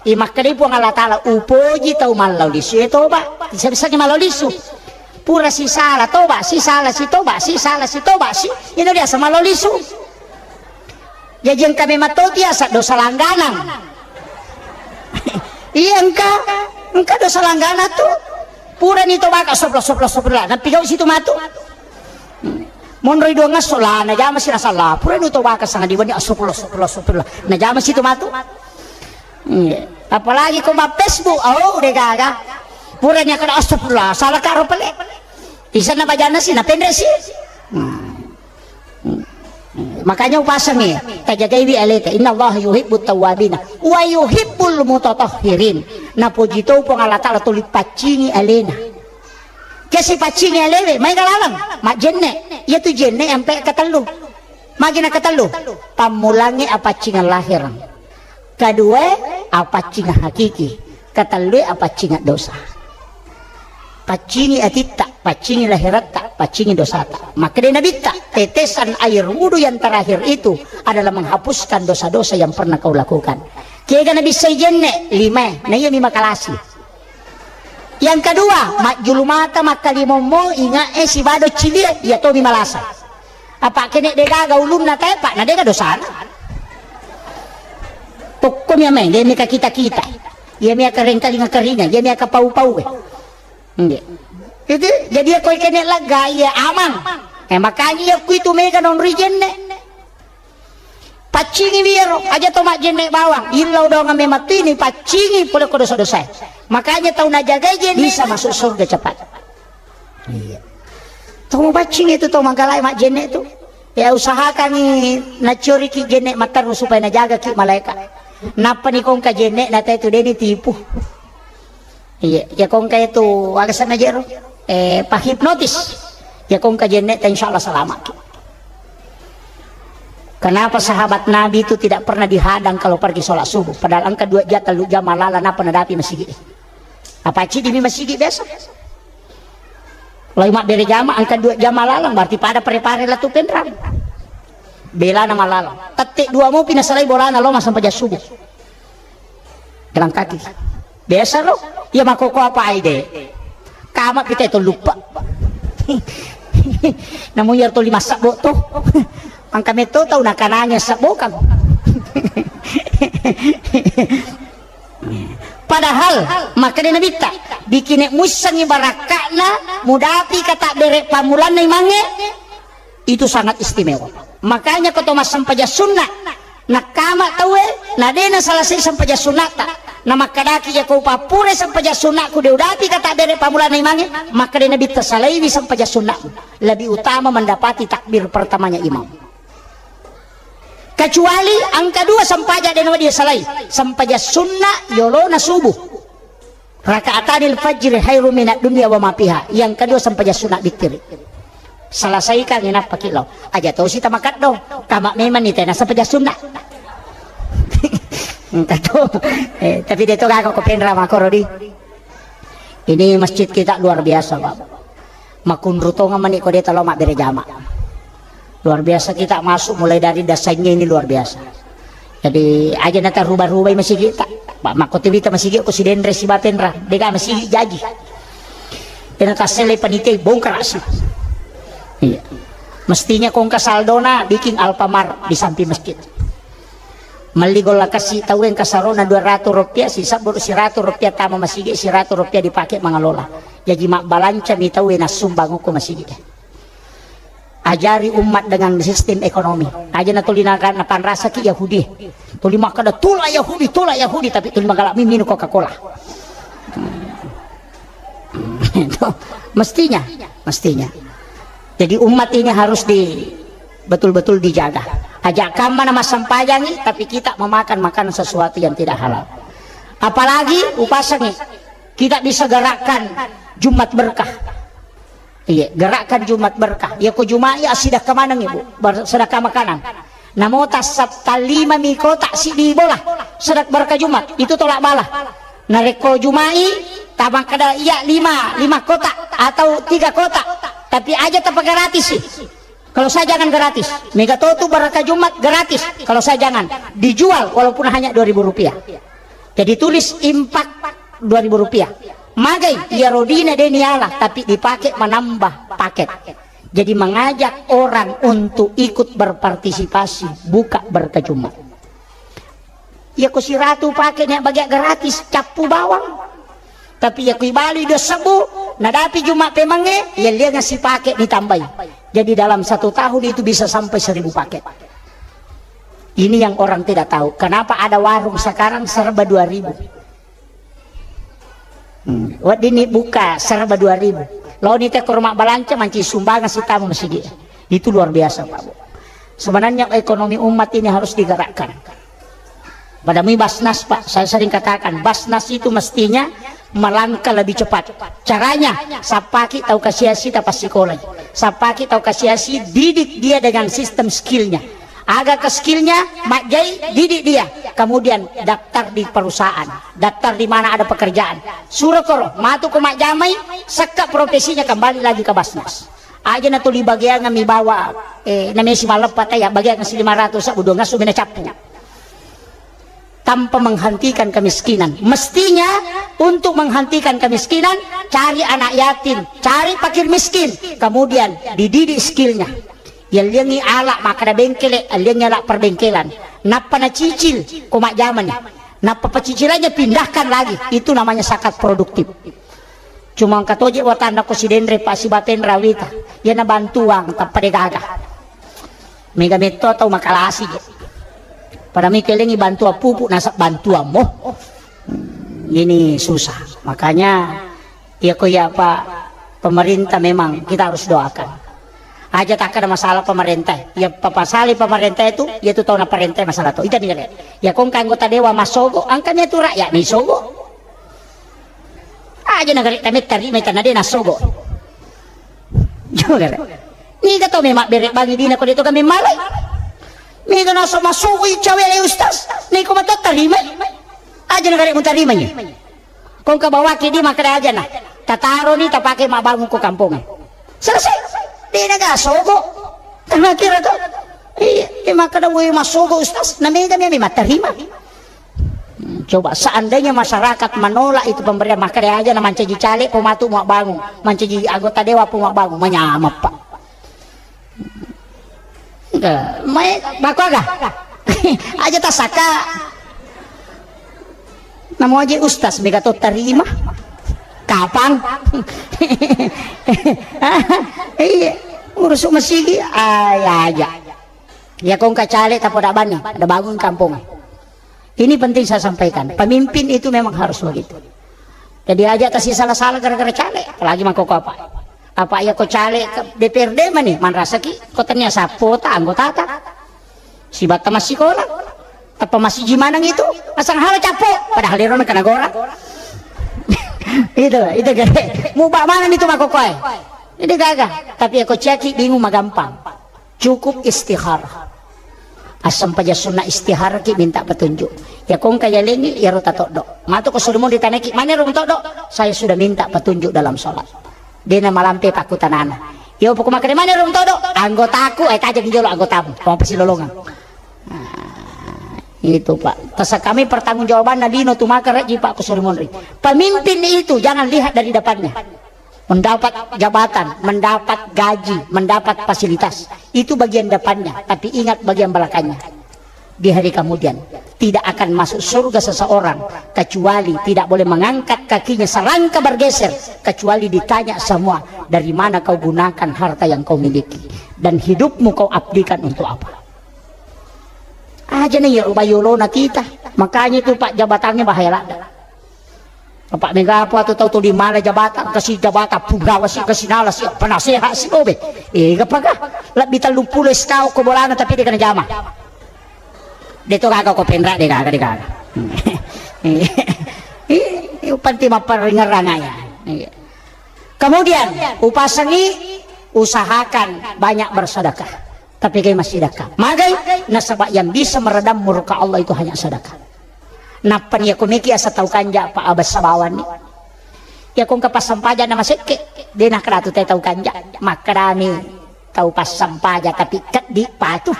Iya makkeda Puang Allah Taala, "Upoji tau mallao lisu e toba." Bisa-bisa mallao lisu. Pura sisala toba, sisala si toba, sisala si toba si. Ina biasa mallao lisu. Jaji engka memang to tiasa dosa langganang. Iya engka, engka dosa langganang tu. Purani tobaka soplo soplo soplo. Napigau situ matu. Monroi dua ngesso lah, najama si rasa lah. Purani tobaka sangadibani soplo soplo soplo. Najama situ matu. Iya. Apalagi ko ma Facebook, oh de gaga. Purani akan astagfirullah, salah karo pale. Isanna bajana si, napenre si. Hmm. Makanya upasangi, tajagaiwi aleta. Innallaha yuhibbut tawwabina wa yuhibbul mutatahhirin. Napoji to Puang Allah Taala tuli paccingi alena. Kesi paccingi alewe, mai galaleng, majjenne. Iya tu jenne ampe katellu. Magi na katellu, pammulangi apaccingeng lahireng. Kedua, apaccingeng hakiki. Ketellue, apaccingeng dosa. Paccingi atitta, paccingi lahiratta, paccingi dosata. Makkeda Nabitta, tetesan air wudhu yang terakhir itu adalah menghapuskan dosa-dosa yang pernah kau lakukan. Kega nabissai jenne, lima, na iya mi makalasi. Yang kedua, majjulu mata makkalimommo, ingae sibado cilie, iya tomi malasa. Apa kene de gaga ulunna tae, Pak, na de ga dosana. Tokkomi amai, de mika kita-kita. Iya mia kareng kalinga karinga, iya mia kapau-pau. Nggih. Itu jadi ya koi kene lega, iya aman. Eh, makanya iya kuitu mega nonri jenne. Paccingi wiro, aja to majjenne bawang. Illau doang memang tini paccingi pole ko dosa-dosa. Makanya tau najagai jenne bisa masuk surga cepat. Iya. Tau mapaccing itu tau mangkalai majjenne tu. Ya usahakan ni nacioriki jenne matteru supaya najagaki malaikat. Nappa ni kongka jenne nate tu deni tipu. Iya, ya kongka itu aga sana jero. Eh, pahipnotis. Ya kongka jenne ta insyaallah selamat. Kenapa sahabat Nabi itu tidak pernah dihadang kalau pergi sholat subuh? Padahal engka dua jam, tellu jam malala napa nadapi masigi. Apa cidi mi masigi biasa? Lai mabbere jama engka dua jam malalang, berarti pada pare-pare latu penrang. Belana malalang. Tette dua mopi nasalai bolana lo massempajang subuh. Jalan kaki. Biasa lo. Iya makoko apa aide? Kama pite to lupa. Namu iya to lima sabbo to. Angka meto tau nakananya sabbo kan. Padahal makkeda Nabitta, bikine muissengngi barakka'na mudapi katabbere pammulanna imangnge, itu sangat istimewa. Makanya ko to massempajang sunna, nakkama tauwe, na de nasalasai sempajang sunnata, na makkedaki, "Iya ko upappure sempajang sunnaku de udapi katabbere pammulanna imangnge," makkeda Nabitta, "Salaiwi sempajang sunnamu, lebih utama mendapati takbir pertamanya imam." Kecuali engka dua sempajang de nawedding salai, sempajang sunna yolona subuh. Rakaatanil fajri khairum minad dunya wa ma fiha. Yang kedua sempajang sunna bittiri. Selesaikan inappa ki lao. Aja to sita makaddo. Kama memang ni tena sempajang sunna. Engka to. Eh, tapi de to gako ko penra makoro di. Ini masjid kita luar biasa, Pak. Makunru tongeng mani ko de talo mabbere jama. Luar biasa kita masuk mulai dari dasarnya ini luar biasa. Jadi aja nata rubah-rubai masigi ta. Pak, makko tibita masigi ko sidenre sibatenra. Dega masigi jaji. Ena tassele panitia bongkar asli. Iya. Mestinya kongka saldona bikin Alfamart di samping masjid. Melli golla kasi tau engka sarona dua ratus rupiah, sisabbu seratus rupiah tama masigi, seratus rupiah dipakai mangalola. Jaji mabbalanca mi tau e nassumbang ko masigi. Ajari umat dengan sistem ekonomi. Aja na tuli naga-, napanrasaki Yahudi. Tuli makkeda, "Tolak Yahudi, tolak Yahudi," tapi tuli magalak mi minum Coca-Cola. Itu. Mestinya, mestinya. Jadi umat ini harus di betul-betul dijaga. Aja kamma na massempajangi, tapi kita memakan makanan sesuatu yang tidak halal. Apalagi upasangi, kita bisa gerakkan Jumat berkah. Iya, gerakkan Jumat berkah. Ya ko Jumat ya sedekah maneng ibu, ber- sedekah makanan. Namo tassap talima mi kotak sidi bola sedekah berkah Jumat itu tolak bala. Narekko Jumai, tamakkeda iya lima, lima kotak atau tiga kotak, tapi aja tapa gratis sih. Kalau saya jangan gratis, mega totu baraka Jumat gratis. Kalau saya jangan, dijual walaupun hanya dua ribu rupiah. Jadi tulis impak dua ribu rupiah. Magai, iya rodina deni Allah, tapi dipakai menambah paket. Jadi mengajak orang untuk ikut berpartisipasi buka baraka Jumat. Iya ko siratu pake nia bagia gratis, cappu bawang. Tapi iya ko ibalui dua sebbu, nadapi Jumat pemangnge, iya lianga sipake ditambai. Jadi dalam satu tahun itu bisa sampai seribu paket. Ini yang orang tidak tahu. Kenapa ada warung sekarang serba dua ribu? Hmm. Wedding ni buka serba dua ribu. Laoni te ke rumah balanca manci sumbangan sitama masigi. Itu luar biasa, Pak Bu. Sebenarnya ekonomi umat ini harus digerakkan. Pada mui Basnas, Pak, saya sering katakan, Basnas itu mestinya melangkah lebih cepat. Caranya, sappaki tau kasiasi tapa sikolai. Sappaki tau kasiasi, didik dia dengan sistem skillnya. Aga ke skillnya, majjai, didik dia. Kemudian daftar di perusahaan, daftar di mana ada pekerjaan. Suro koro, matu ko majjamai, sekka profesinya kembali lagi ke Basnas. Aja na tuli bagiangan mi bawa, eh, namesi malleppa taya, bagiangan si lima ratus, sabu dua ngasu mina cappu. Tanpa menghentikan kemiskinan. Mestinya untuk menghentikan kemiskinan, cari anak yatim, cari fakir miskin, kemudian dididik skillnya. Yalliangi ala makkada bengkele, alliangi ala perbengkelan. Nappa nacicil ko majjamani. Nappa pacicilannya pindahkan lagi. Itu namanya zakat produktif. Cuma engka toje watanna ko sidenre pa sibatenra wita. Iyana bantuang tappa degaga. Mega metto tau makalasi je. Pada mikelengi bantuan pupuk nasab bantuan mo. Ini susah. Makanya iya ko iya apa pemerintah memang kita harus doakan. Aja tak ada masalah pemerintah. Ya papasali pemerintah itu, ya itu tahu pemerintah masalah tu. Itu nih. Ya kong anggota dewan masogo, angkanya itu rakyat nih sogo. Aja negara kami terima itu nade nasogo. Juga. Niga to memang bere bagi dina ko itu kami malai. Niga naso masogo cawe le ustaz. Niko mato terima. Aja negara mu terima. Kong ka bawaki di makkeda aja na. Tataro ni tapake mabbangun ko kampong. Selesai. Dena ga sogo. Karena kira to. Iya, iya makkeda woi masogo ustaz. Na mega mi matterima. Hmm, coba seandainya masyarakat menolak itu pemberian, makkeda aja na mancaji caleg pematu mau bangun, mancaji anggota dewan pemau bangun, menyamap pak. Enggak, mai bako aga? Aja tasaka. Namo aja ustaz mega to tarima. Kapang? Iya, urus masigi, aja aja. Ya kong kacale tapoda bani, ada bangun kampung. Ini penting saya sampaikan. Pemimpin itu memang harus begitu. Jadi aja tasi salah-salah gara-gara caleg, apalagi mangkoko apa. Apa ya ko caleg ke D P R D mani manrasaki ko tania sapota anggotata. Sibatta massikola. Tappa masiji maneng itu, asang hala cappo, padahal ero na kena gora. Itu, itu gede. Muba maneng itu mangkokoe. Ini gaga. Tapi ya ko ciaki bingung magampang. Cukup istikharah. Asam paja sunnah istikharah ki minta petunjuk. Ya kong kaya lengi ya rota toddo. Matu ko sudah mau ditanaki mana rung toddo? Saya sudah minta petunjuk dalam sholat. Dena malampe pakutanana. Yo pokok makanya mana rung toddo? Anggotaku, eh tajak jolo anggotamu. Kamu pasti lolongan. Nah, itu pak. Tasa kami pertanggungjawaban lino tu maka raji pak kusuruh monri. Pemimpin itu jangan lihat dari depannya. Mendapat jabatan, mendapat gaji, mendapat fasilitas. Itu bagian depannya, tapi ingat bagian belakangnya. Di hari kemudian, tidak akan masuk surga seseorang kecuali tidak boleh mengangkat kakinya selangkah bergeser kecuali ditanya semua dari mana kau gunakan harta yang kau miliki dan hidupmu kau abdikan untuk apa. Aja nih ya rubayolona kita. Makanya itu pak jabatannya bahaya lada. Apa mega apa tu tau tuli mala jabatan, kasi jabatan, punggawa si, kasi nala si, penasehat si, obe. Eh, gapaka? Lebbi telluppulo S K ko bolana tapi de' kana jama. De' to gaga ko penra, de' gaga, de' gaga. Eh, eh, eh, panti mapparingerang aya. Iya. Kemudian, upasengi, usahakan banyak bersedekah. Tapi kai massidekah. Magai, nasaba yang bisa meredam murka Allah itu hanya sedekah. Nappa ni ko meki asa tau kanja pa abessa bawanni. Iya ko engka passampaja na masekke, de' nakkeda tu te tau kanja. Makkedami tau passampaja tapi keddi patu.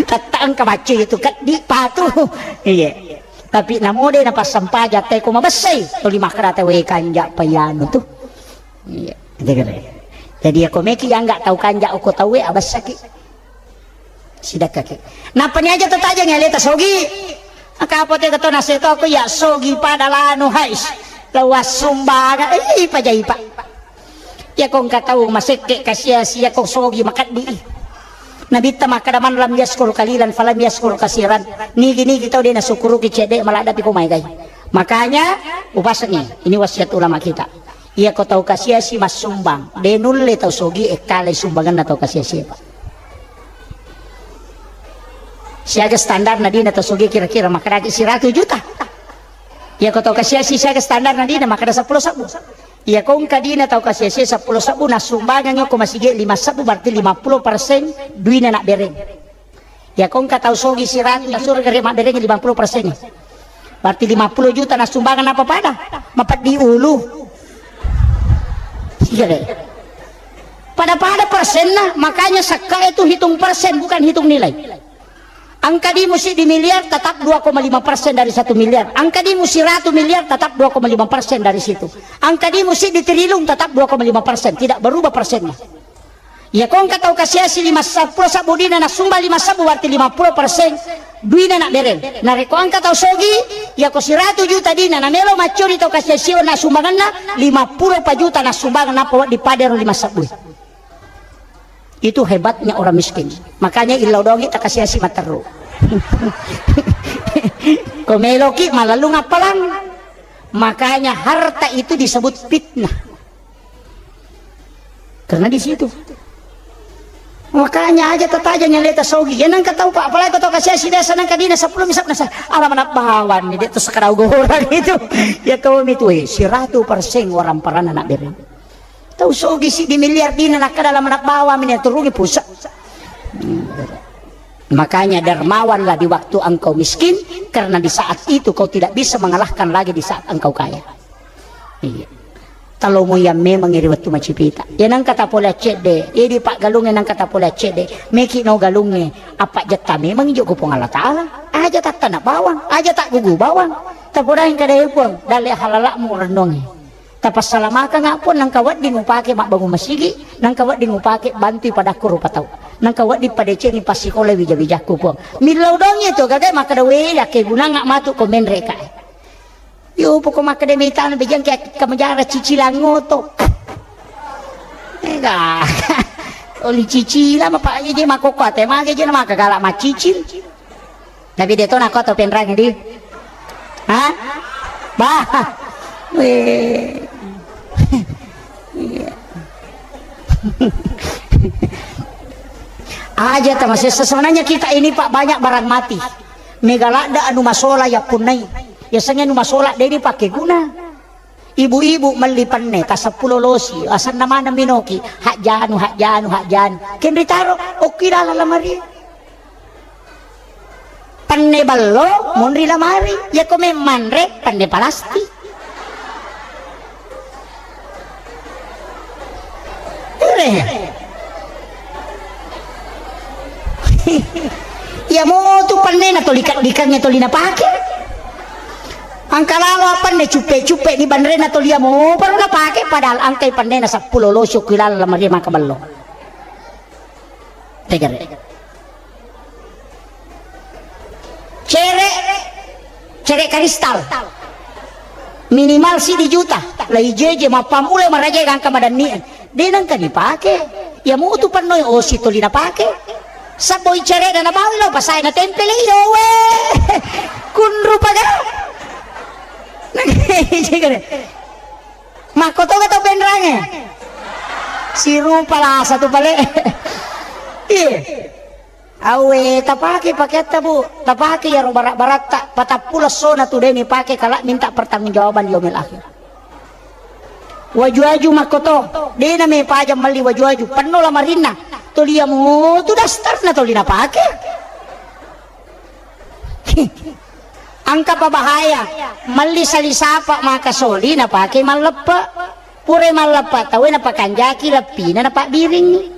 Tette engka baccu itu keddi patu. Iya. Tapi namo de' na passampaja te ko mabessai, tuli makkeda te we kanja pa iyanu tu. Iya, gitu kan. Jadi iya ko meki yang nggak tau kanja ko tau we abessaki. Sidakkaki. Nappa ni aja tataja ngeleta sogi. Maka apa te keto naseto ko ya sogi pada lanu hais. Lawas sumbaga, eh, ipa jaipa. Iya ko engka tau masekke kasiasi iya ko sogi makeddi. Nabitta makkeda man lam yaskur kalilan falam yaskur kasiran. Nigi-nigi tau de' nasukkuruki cedde maladda pi ko maegai. Makanya upasengi, ini wasiat ulama kita. Iya ko tau kasiasi massumbang, de' nulle tau sogi ekkalai sumbanganna tau kasiasi, Pak. Siaga standarna dina tau sogi kira-kira makkedaki siratu juta. Iya ko tau kasiasi siaga standarna dina makkeda seppulo sebbu. Iya ko engka dina tau kasiasi seppulo sebbu nasumbangangi ko masigi lima sebbu berarti lima puluh persen duina nabbereng. Iya ko engka tau sogi siratu nasuro gare mabbereng lima puluh persen. Berarti lima puluh juta nasumbangan apa pada? Mapeddi ulu. Iya deh. Pada-pada persenna, makanya sakka itu hitung persen bukan hitung nilai. Angka dimu siddi miliar tetap dua koma lima persen dari satu miliar. Angka dimu siratu miliar tetap dua koma lima persen dari situ. Angka dimu siddi triliun tetap dua koma lima persen, tidak berubah persennya. Iya ko engka tau kasiasi lima seppulo sebbu dina nasumba lima sebbu berarti lima puluh persen duina nabbereng. Narekko engka tau sogi, iya ko siratu juta dina namelo maccuri tau kasiasi na sumbanganna lima puluh pa juta nasumbangan nappa wedding padero lima sebbu. Itu hebatnya orang miskin. Makanya illau dongi takasiasi matteru. Ko meloki malellung appalang. Makanya harta itu disebut fitnah. Karena di situ. Makanya aja tataja nyaleta sogi. Ya nangka tau Pak, apalagi ko tau kasiasi desa nangka dina seppulo misap nasa. Alam anak bawan ni dia tu sekarau gorang itu. Ya kau itu eh siratu persen orang parana nak beri. Tau sogi siddi miliar dina nakkeda lama nak bawa mini turungi pusat. Makanya dermawanlah di waktu engkau miskin, karena di saat itu kau tidak bisa mengalahkan lagi di saat engkau kaya. Iya. Talomo yang memang iri waktu macipita. Ya nangka tapole accedde, ya di pak galunge nangka tapole accedde. Meki no galunge, apa jetta memang ijo ku Puang Allah Taala. Aja tattana bawang, aja tak gugu bawang. Tapodaing kada ya Puang, dalle halalakmu renungi. Tapassalamakanga Puang, nangka wedding upake mabbangung masigi, nangka wedding upake bantui padakku rupa tau, nangka wedding padecengi passikolai wija-wijakku Puang. Millau dongi tu gaga makkeda we yakkegunanga matu ko menreka. Yo poko makkeda mitana bejang ke kamajara cicilang oto. Ega. Oli cicila mapa je makoko ate mage je maka galak macicil. Tapi de to nako to penrang di. Hah? Bah. Weh. Iya. Aja ta masessa sebenarnya kita ini Pak banyak barang mati. Mega ladda anu masola ya punnai. Ya sengnge anu masola de dipake guna. Ibu-ibu melli penne ta seppulo losi, asenna maneng minoki, hajjanu, hajjanu, hajjanu. Kenri taro, okki dalam lamari. Penne ballo, monri lamari. Yako memmanre, penne palastik. Ere. Iya mo tu penne na toli kaddikangnge toli napake. Angka lalo penne cuppe-cuppe di banrena toli iya mo baru napake padahal angkai penne na seppulo losi okki dalam lamari maka ballo. Tegere. Cere, cere kristal. Minimal siddi juta. Lai jeje mappamula maraja gangka madanni. De nangka dipake. Ya mutu pannoi osi toli napake. Saboi cere na nabawi lo pasai na tempele iyo we. Kunru paga. Makkotoga tau penrange? Sirupa lasa tu pale. Iya. Awe, tapake pakeatta, Bu. Tapake iyaro barak-baratta. Patappulo essona tu de' nipake kala minta pertanggungjawaban yaumil akhir. Waju-waju makkoto, de' name pajang melli waju-waju. Penno lamarinna. Toliamu tu dasterna toli napake. Engka pa bahaya, melli salisapa maka soli napake malleppe. Pura malleppe tauwe napakanjaki leppina napabbiringngi.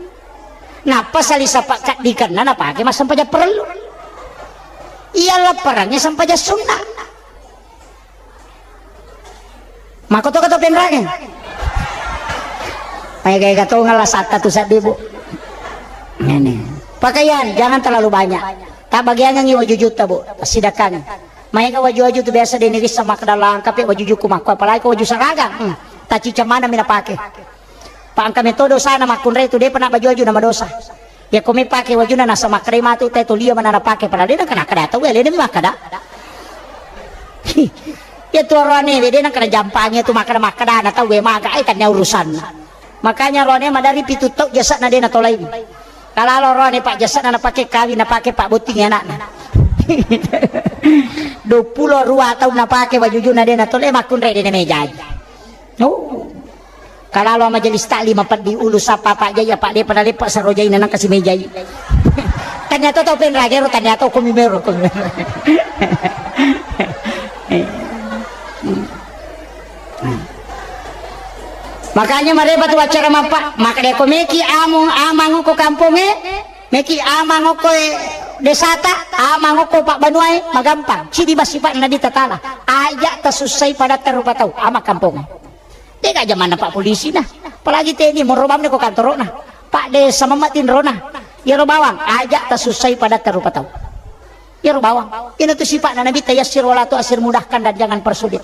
Nappa salisapa kaddikenna napake massempajang parellu. Iya lepperangnge sempajang sunna. Makkotoka to penrange? Maega-ega tongeng lasatta tu seddi, Bu. Ngene. Pakaian jangan terlalu banyak. Tabagiangengngi wajujutta, Bu. Tassidakangngi. Maega waju-waju tu biasa de' nirissa makkeda, "Langkapi wajujukku makko," apalagi ko waju saraga. Hmm. Tacica maneng mi napake. Pa engka metto dosana makkunrai tu de'pa na baju-waju na madosa. Yakko mepake wajuna nasaba makkedai matu te tolia mana napake, padahal de' nengka nakkeda tau, alena mi makkeda. Iya tu oroane we de' nengka najampangi tu makkeda-makkeda na tau we maga ai tannia urusanna. Makanya oroane madari pitu tau jasana de' natolai. Kalalo oroane pa jasana napake kawing, napake pa botting anakna. Duappulo rua tau napake wajujuna de' natolai makkunrai de' namejai. Oh. Kalalo majelis taklim peddi ulu sapa Pak Jai, apa de' pada lepa saro jaina nang kasi mejai. Tania to tau penrage ro, tania to komi mero, komi mero. Makanya marepa tu acara mappa, maka de' ko meki among amang ko kamponge, meki amang ko desata, amang ko pak banuae, magampang. Cidi basipa Nabi Tatala. Aja tasussai pada tarupa tau, ama kamponge. De'ga jamanna Pak Polisi na. Apalagi T N I, moro bawang ko kantorona. Pak Desa mamma tinrona. Iyaro bawang, aja tasussai pada tarupa tau. Iyaro bawang. Ina tu sipa'na Nabi, tayassir wala tu'assir, mudahkan dan jangan persulit.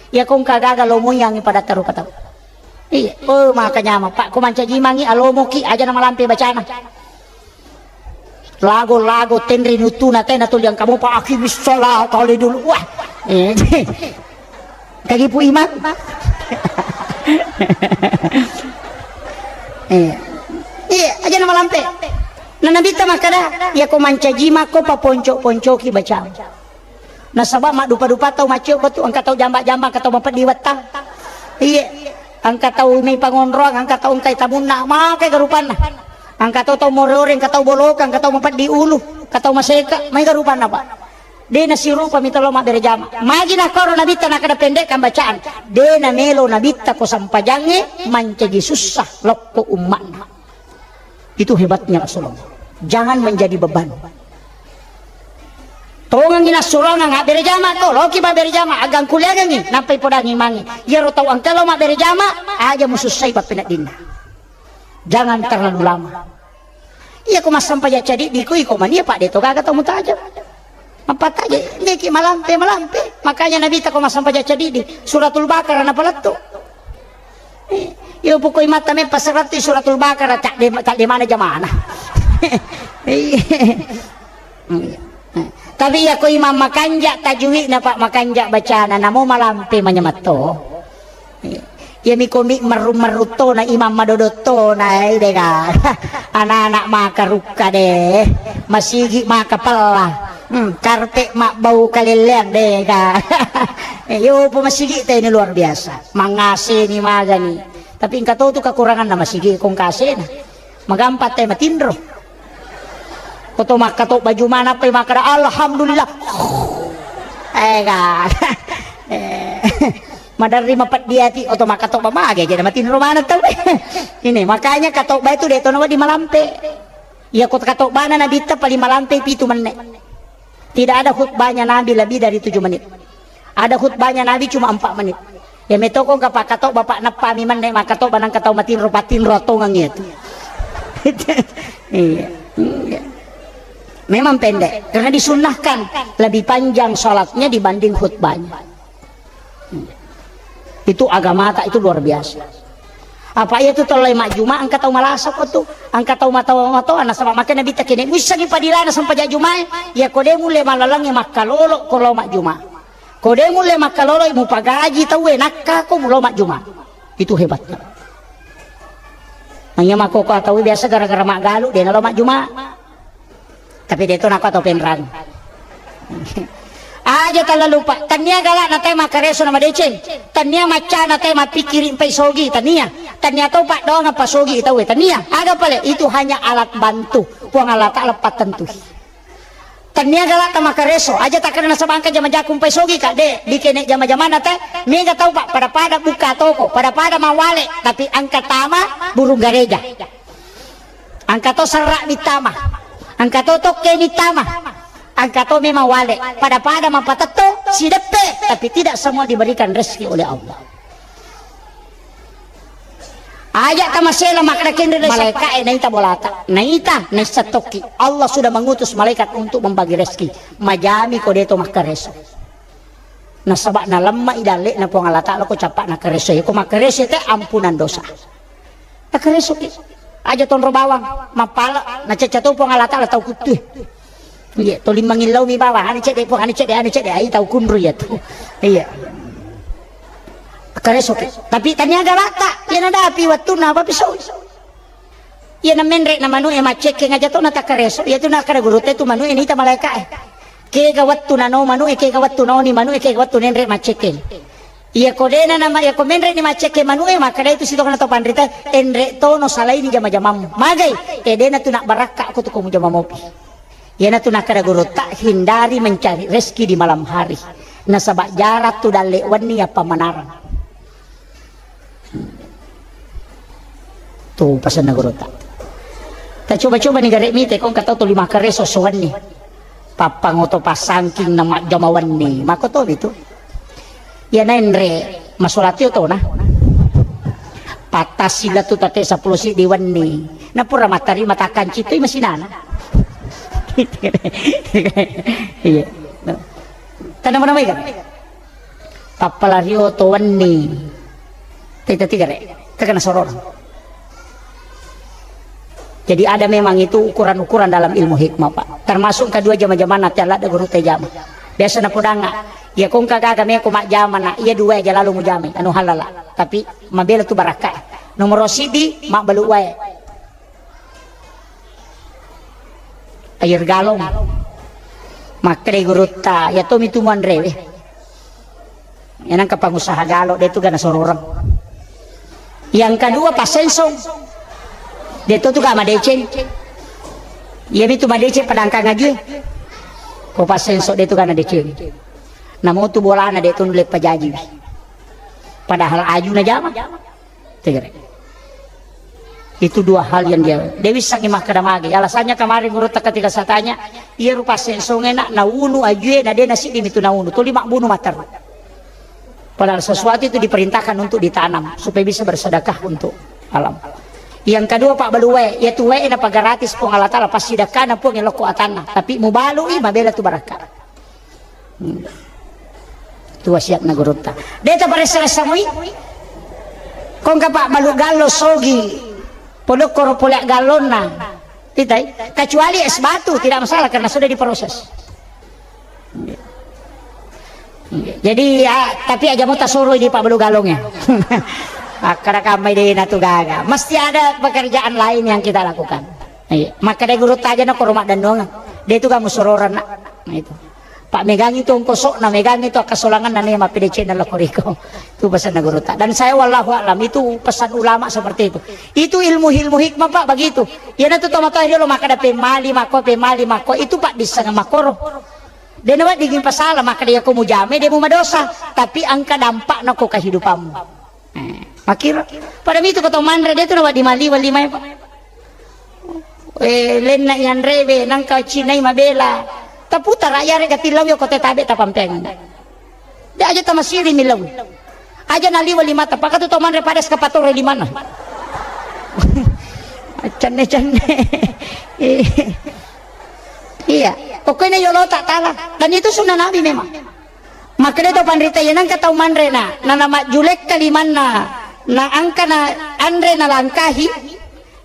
Iya ko engka gaga lo muyangi pada tarupa tau. Iya, oh maka nyama, Pak, ko mancaji mangi alomoki aja na malampe bacana. Lago-lago tenri nuttuna tena tuli engka mopa aqimis shalah kali dulu. Wah. Eh. Kagipu imang. Eh. Iya, aja na malampe. Na Nabitta makkada, iya ko mancaji mako paponco-poncoki bacang. Nasaba maddupa-dupa tau maccio ko tu, engka tau jamba-jamba, engka tau mapeddi wettang. Iye, engka tau mi pangonroang, engka tau engkai tamunna, makai ga rupanna. Engka tau, tau more-ore, engka tau boloka, engka tau mapeddi ulu, engka tau maseka, maega rupanna, Pak. De nasirupa mi tau lao mabbere jama. Magi nakkoro Nabitta nakkeda pendekkan bacaan. De namelo Nabitta ko sampajangnge mancaji sussa lokko umma'na. Itu hebatnya Rasulullah. Jangan menjadi beban. Tongengi nassurongang abbere jama ko, loki mabbere jama, agangkuliangengi, nampai podangi mangi. Iyaro tau engka lao mabbere jama, aja musussai pappeneddinna. Jangan terlalu lama. Iya ko massampajang cadiddi ko iko mania, Pak, de to gaga tau mutajeng. Mappataje, deki malampe, malampe. Makanya Nabitta ko massampajang cadiddi, Suratul Baqarah napalettu. Eh, iyo pokoi matta meppa seratti Suratul Baqarah, tak de, tak de mana jamana. Iya. Tapi iya ko imam makanja tajwidna, Pak, makanja bacana, namo malampe manyamatto. Iya mi komi merru-merru tona, imam madodo tona, eh, dega. Anak-anak maka rukka de. Masigi maka pella. Hmm, karpe mabbau kalelleang dega. Eh, yo po masigi te ini luar biasa. Mangaseni magani. Tapi engka to tu kekuranganna masigi kong kasena. Magampa te matinro. Koto makkatobba juma nappai makkada alhamdulillah. Eh, ga. Eh. Maderri mapeddi ati, oto makkatobba mage, jadi matinro maneng tau. Ini makanya katobba itu de to nawedding malampe. Iya ko katobbana Nabitta paling malampe pitu menne. Tidak ada khutbahnya Nabi lebih dari tujuh menit. Ada khutbahnya Nabi cuma empat menit. Ya metoko engka pakkatobba, Pak, nappami menne makkatobba nang katau matinro, patinro tongeng itu. Iya. Iya. Memang pendek karena disunnahkan lebih panjang sholatnya dibanding khutbahnya. Itu agamata itu luar biasa. Apa iya tu tellai majjuma engka tau malasa ko tu, engka tau matoa-matoa, nasaba makkeda Nabitta kene muissengi padilana sampajang jumae, iya ko de mulle malalengngi makkalolo ko lao majjuma. Ko de mulle makkaloloi mupagaji tauwe, nakka ko mulo majjuma. Itu hebatnya. Nanya makkoko tauwe biasa gara-gara maggalu de nalo majjuma. Tapi de to nakko atau penrang. Aja tala lupa, tania galak na te makkareso na madeceng, tania macca na te mapikkiri mpai sogi, tania, tania to paddoang apa sogi tauwe, tania. Aga pale, itu hanya alat bantu. Puang Allah Ta'ala pattentui. Tania galak ta makkareso, aja takkeda nasaba engka jama jaku mpai sogi ka, de, dikene jama-jamana te, mega tau pa, pada-pada buka toko, pada-pada mawale, tapi engka tama burung gareja. Engka to serra mitama, engka to tokke mitama, engka to memang wale, pada-pada mapatetto, sideppe, tapi tidak semua diberikan rezeki oleh Allah. Aja tamasela makkeda kenre malaika e naita bolata, naita naissa tokki. Allah sudah mengutus malaikat untuk membagi rezeki. Majami ko deto makkareso. Nasaba nalemma i dalle'na Puang Allah Ta'ala ko cappa nakkareso. Ko makkareso te ampunan dosa. Nakkareso ki. Aja tonro bawang, mappala, nacecca to Puang Allah Ta'ala tau kuttue. Iya, toli mangillau mi bawang, anu cedde Puang, anu cedde, anu cedde, ai tau kunru ya tu. Iya. Nakkareso ki. Tapi tania galak ta, iya nadapi wattunna apa pisau. Iya na menre na manu e maccekkeng aja to na takkareso. Iya tu nakkeda guru te tu manu e nita malaika e. Kega wattu nano manu e, kega wattu naoni manu e, kega wattu nenre maccekkeng. Iya ko dena nama, iya ko menre ni maccekkeng manu e, makkeda itu sitokana to panrita, enre tono salaini jama-jamammu. Magai, e dena tu nak barakka ko tu ko mujama mopi. Iya na tu nakkeda guru ta, hindari mencari rezeki di malam hari. Nasaba jarak tu dalle wenni apa manarang. Tu pasenna gurutta. Ta coba-coba ni gare mite, ko engka tau tuli makkareso sowanni. Pappangoto passangking na majjama wenni. Makkotomi tu. Iya naenre masolatio tona. Pattassi lettu tate seppulo siddi wenni. Na pura mattarima takkancitui masinana. Iya. Tanam-tanam ikan. Pappalario to wenni. Tita tigare, kagana sorona. Jadi ada memang itu ukuran-ukuran dalam ilmu hikmah, Pak. Termasuk kedua jama-jamana te ladde guru te jama. Biasa napodanga, iya ko engka gaga meko majjama na, iya dua aja lalu mujamai, anu halala. Tapi mabela tu barakka. Nomoro sidi, mabbalu wae. Air galon. Makkeda gurutta, iya tomi tu muanrewe. Iya nangka pangusaha galo, de tu gana sororeng. Yang kedua, passensong. De tu tu gana madeceng. Iya mi tu madeceng padangkang ajue. Ko passensong de tu gana deceng. Namo tu bolana de tu nulle pajaji. Padahal aju na jama. Tegere. Itu dua hal yang dia, dia bisa ni makkeda magi. Alasannya kemarin gurutta ketika saya tanya, iya rupa sensonge nak naunu ajue na de nasiddi mitu naunu. Tuli mabbunu mater. Padahal sesuatu itu diperintahkan untuk ditanam supaya bisa bersedekah untuk alam. Yang kedua, Pak, balu wae, iya tu wae na pagaratis Puang Allah Taala, pasti dakana Puang lokko atanna. Tapi mubalui mabela tu barakka. Hmm. Tu wasiatna gurutta. De taparessa-ressa mui. Ko engka pabbalu gallo sogi. Podokkoro pole gallonna. Titai. Kecuali es batu, tidak masalah karena sudah diproses. Jadi ya, tapi aja mau tasoro di pabbalu gallongnya. Akkada kamai de natu gaga. Mesti ada pekerjaan lain yang kita lakukan. Iya. Maka de gurutta aja na koro maddennongang. De tu kamu sororan nak. Nah, itu. Pak, megangi tu ongkosokna, megangi tu akkasolanganna ne mappede channel lako riko. Itu pesanna gurutta. Dan saya wallahu a'lam, itu pesan ulama seperti itu. Itu ilmu-ilmu hikmah, Pak, begitu. Iyana tu tomatoa riolo makkeda pemmali makko, pemmali makko. Itu, Pak, disseng makkoro. De nawedding pasala makkeda iya ko mujame de mu madosa, tapi engka dampakna ko kehidupanmu. Eh, makkiro. Pada mitu ko tau manre de tu nawedding maliwa limae, Pak. Eh, lenna yanrewe, nangka cinai mabela. Taputara yare gatillau yo kote tabe tapampeng. De aja tamasiri milau. Aja naliwa limata, pakatu to manre pada sekapatore limana. Cenne-cenne. Iya. Pokoknya yolo tak tala. Dan itu sunnah Nabi memang. Makkeda to panrita, iya nangka tau manre na, na, na majjulekka limanna, na angka na anre na langkahi,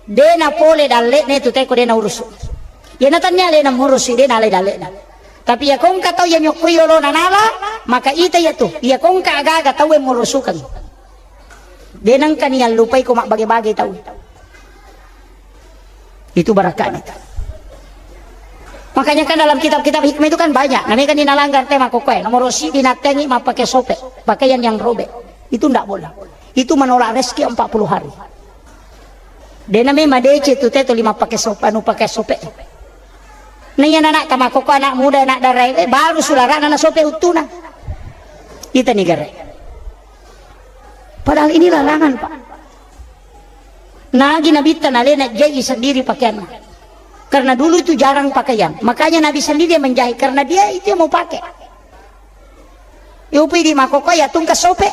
de na pole dalle'na itu teko de na urusu. Iya na tannia alena murusi, de na ale dalle'na. Tapi iya kongka tau iya nyokkoi yolona nala, maka ita iya tu. Iya kongka aga-aga tau e murusukeng. De nengka ni allupai ko mabbage-bage tau. Itu barakahnya. Makanya kan dalam kitab-kitab hikmah itu kan banyak. Namanya kan dinalanggar tema kokoe. Nomor siji dinattengi mappake sope, pakaian yang robek. Itu ndak boleh. Itu menolak rezeki empat puluh hari. De name madeceng tu teto lima pake sope, anu pake sope. Nah, iya anak tamakoko, anak muda, anak darai, eh, baru sularana na sope uttuna. Ita ni gare. Padahal ini larangan, Pak. Nagi Nabitta nalena jai sendiri pakaianna. Karena dulu itu jarang pakaian. Makanya Nabi sendiri yang menjahit. Karena dia itu yang mau pakai. Yupi di makoko ya tungka sope.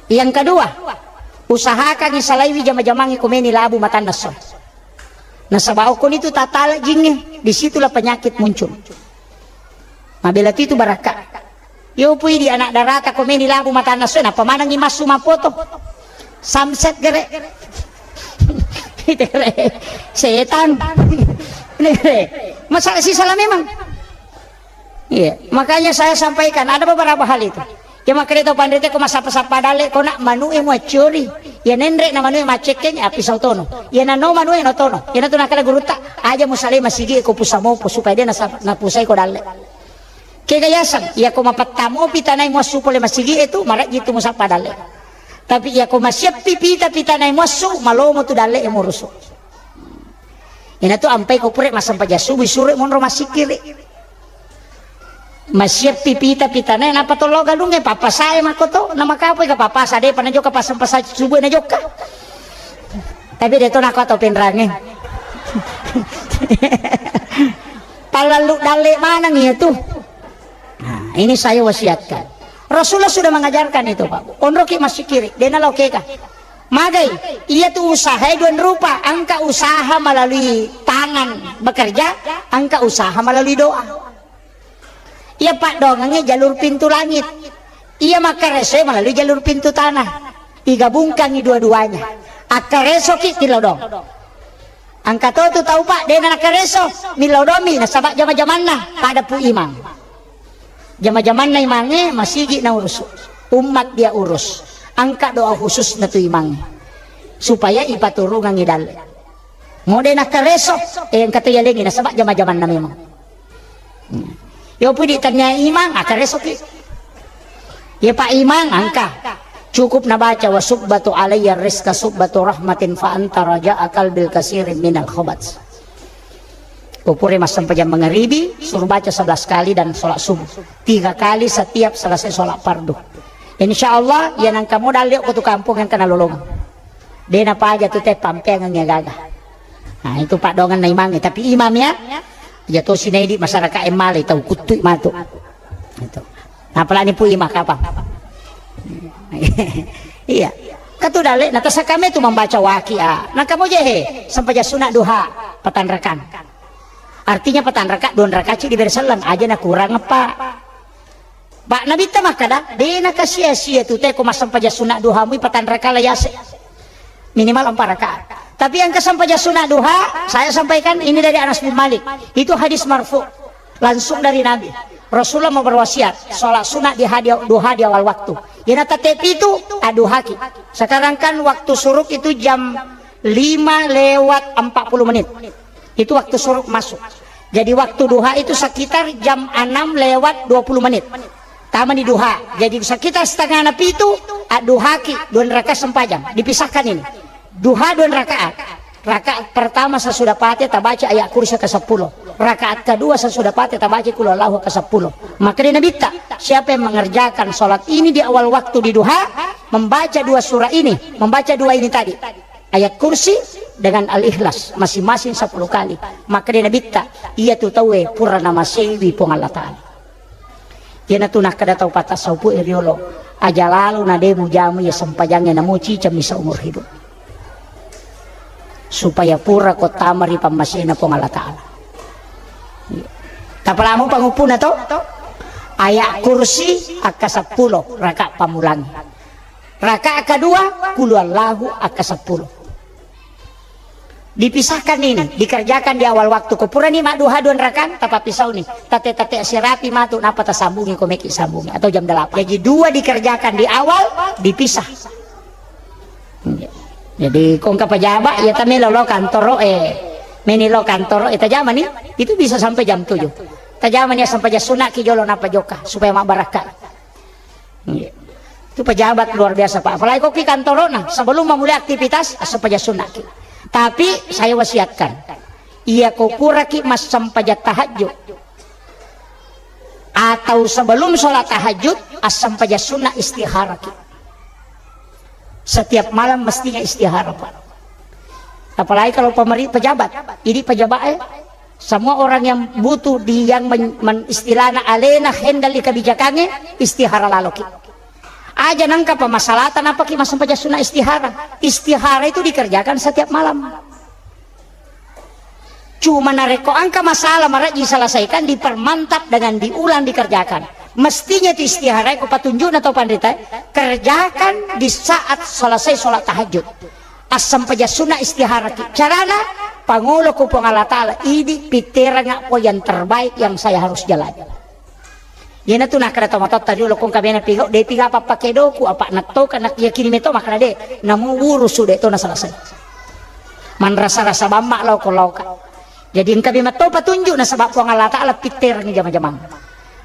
Yang kedua, usahakan isalaiwi jama-jamangi komeni labu matanna so. Nasaba okko nitu tatala jinge, disitulah penyakit muncul. Mabela tu itu barakka. Yo pui di anak darata komeni labu matanna so, napa manangi massu mapoto. Samset gere. Itere. Setan. Nere. Masa si salah memang. Iya, makanya saya sampaikan ada beberapa hal itu. Ya makanya tau panrite ko massappa-sappa dalle ko nak manue muaccori. Ya nenre na manue maccekkeng api sautono. Ya nano manue notono. Ya natu nakala gurutta aja musalai masigi ko pusamopo supaya dia nasa-, napusai ko dalle. Kega yaseng, ya ko mapettamo pitanai muassu pole masigi itu marajji tu musappa dalle. Tapi ya ko masiappi pita pitanai muassu malomo tu dalle e murusu. Inatu ampai ko pura massempajang subuh, suroi monro massikiri. Masiappi pita-pitana, napa tollo galungnge, pappasae makoto, namakapoi ka pappasa, depa najokka passempajang subuh najokka. Tapi de to nako atau penrange. Palallu dalle maneng iya tu. Nah, ini saya wasiatkan. Rasulullah sudah mengajarkan itu, Pak. Onroki massikiri, dena lokeka. Magai, iya tu usaha dua rupa, engka usaha melalui tangan bekerja, engka usaha melalui doa. Iya paddoangengnge jalur pintu langit. Iya makkareso melalui jalur pintu tanah. Digabungkangi dua-duanya. Akkaresoki tilodong. Engka to tu tau, Pak, dena nakareso, millau domi nasaba jama-jamanna pada pu imang. Jama-jamanna imangnge masigi naurusu. Ummat dia urus. Engka doa khusus na tu imangnge. Supaya ipaturungangi dalle. Mode nakareso, eh, engka to yalengi nasaba jama-jamanna memang. Hmm. Yo pudi tanya imang, akaresoki. Ya Pak Imang, engka. Cukup nabaca wa subbatu alayya rizqa subbatu rahmatin fa anta raja'a qalbil kasirin minal khabat. Ko pura massempajang mangaribi, suruh baca sebelas kali dan sholat subuh. Tiga kali setiap selesai sholat fardu. Insya Allah, ya nangka modal liok ko tu kampung yang kena lolong. Dena paja tu te pampeangan ya gaga. Nah, itu paddoangenna imangnge, tapi imam ya. Ya to sinaidi masyarakat emale tau kuttui matu. Itu. Apalagi pu imam kapang. Iya. Katu dalle na tasakame tu membaca waqiah. Nah, kamu je he, sempajang sunat duha, patanrakan. Artinya patanraka, dua rakaat ci diberi selleng, aja na kurang apa. Pak Nabitta makkada, de nakasia-sia tu te ko massempajang sunat duha mui patanraka la yase. Minimal empat rakaat. Tapi yang kesempajang sunat duha, saya sampaikan ini dari Anas bin Malik. Itu hadis marfu. Langsung dari Nabi. Rasulullah mau berwasiat, sholat sunat di hadi-, duha di awal waktu. Yana tete pitu, aduhaki. Sekarang kan waktu suruk itu jam lima lewat empat puluh menit. Itu waktu suruk masuk. Jadi waktu duha itu sekitar jam enam lewat dua puluh menit. Tama di duha. Jadi sekitar setengah na pitu, adduhaki, dua rakaat sempajang. Dipisahkan ini. Duha dua rakaat. Rakaat pertama sesudah Fatihah tabaca ayat kursi ke sepuluh. Rakaat kedua sesudah Fatihah tabaca qul huwallahu ke sepuluh. Maka di Nabitta, siapa yang mengerjakan sholat ini di awal waktu di duha, membaca dua surah ini, membaca dua ini tadi, ayat kursi dengan al-ikhlas masing-masing sepuluh kali, maka di Nabitta, iya tu tauwe pura namasewi Puang Allah Ta'ala. Iyanatu nakkeda tau patassaupue riolo, aja lalo na de mujamu iya sempajangnge namu cicammi seumur hidup. Supaya pura ko tama ri pammasena Puang Allah Ta'ala. Tapalamu panguppuna to? Ayat kursi akka seppulo rakaat pammulang. Rakaat kedua, qul huwallahu akka seppulo. Dipisahkan ini, dikerjakan di awal waktu. Ko purani madduha dua rakang, tapapisauni. Tate-tate sirapi matu, napa tasambungi ko meki sambungi. Atau jam delapan. Jadi dua dikerjakan di awal, dipisah. Jadi ko engka pejabat, ya tamelo lo kantoro, eh, meni lo kantoro, eh, tajamani, itu bisa sampai jam tujuh. Tajamani, ya, sampai jam sunat ki jolo napa jokka, supaya mabbarakka. Iya. Itu pejabat luar biasa, Pak. Apalagi ko ki kantorona, sebelum memulai aktivitas, assempaja sunnaki. Tapi saya wasiatkan, iya ko puraki massempaja tahajud atau sebelum sholat tahajud, assempaja sunnah istiharaki. Setiap malam mestinya istihara, Pak. Apalagi kalau pemeri-, pejabat, ini pejabat, eh, semua orang yang butuh di, yang men-, men-, istilahna alena handle di kebijakannya, istihara laloki. Aja nangka pamasalatan apa ki massempaja sunnah istihara. Istihara itu dikerjakan setiap malam. Cuma narekko engka masalah marejji selesaikan, dipermantap dengan diulang dikerjakan. Mestinya itu istihara, ko patunjukna tau panrita, kerjakan di saat selesai sholat tahajud. Assempaja sunnah istiharaki. Carana, pangolo ko Puang Allah Ta'ala, idi pitteranga po yang terbaik yang saya harus jalani. Iyanatu nakkeda tomatoatta riolo, ko engka bene pigau, de piga apa pakedoku, apa nattoka, nak yakini meto makkeda de, namu wurusu de to na selesai. Manrasa-rasa bamma lao ko laoka. Jadi engka bemma to patunjuk nasaba Puang Allah Ta'ala pitterangi jama-jamang.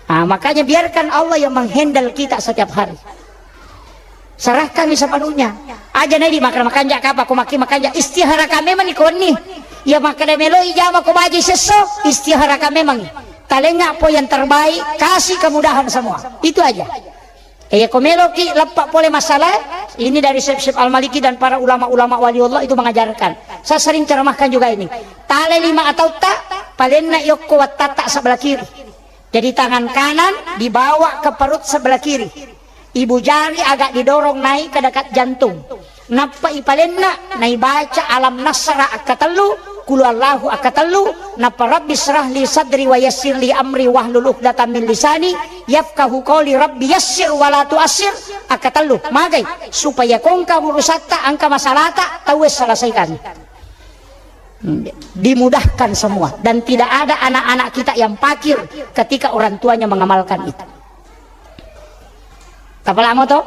Ah, makanya biarkan Allah yang menghandle kita setiap hari. Serahkan sepenuhnya. Aja nai di makan makanja kapa ko maki makanja, istihara ka memang ni ko wenni. Ya makkeda meloi jama ko baji sesso, istihara ka memang. Talenga po yang terbaik, kasih kemudahan semua. Itu aja. Eh, ya ko meloki leppa pole masalah, ini dari Syekh, Syekh Al-Maliki dan para ulama-ulama wali Allah itu mengajarkan. Saya sering ceramahkan juga ini. Tale lima atau tak, palenna yokko wattatta sebelah kiri. Jadi tangan kanan dibawa ke perut sebelah kiri. Ibu jari agak didorong naik ke dekat jantung. Nappa ipalenna, naibaca alam nasra akkatellu, kulu Allahu akkatellu, nappa rabbi syrah li sadri wa yassir li amri wahlul uqdatam min lisani yafqahu qawli, rabbi yassir wa la tuassir akkatellu. Magai, supaya kongka urusatta, angka masalata, tauwe selesaikan. Dimudahkan semua. Dan tidak ada anak-anak kita yang pakir ketika orang tuanya mengamalkan itu. Tapalamo to?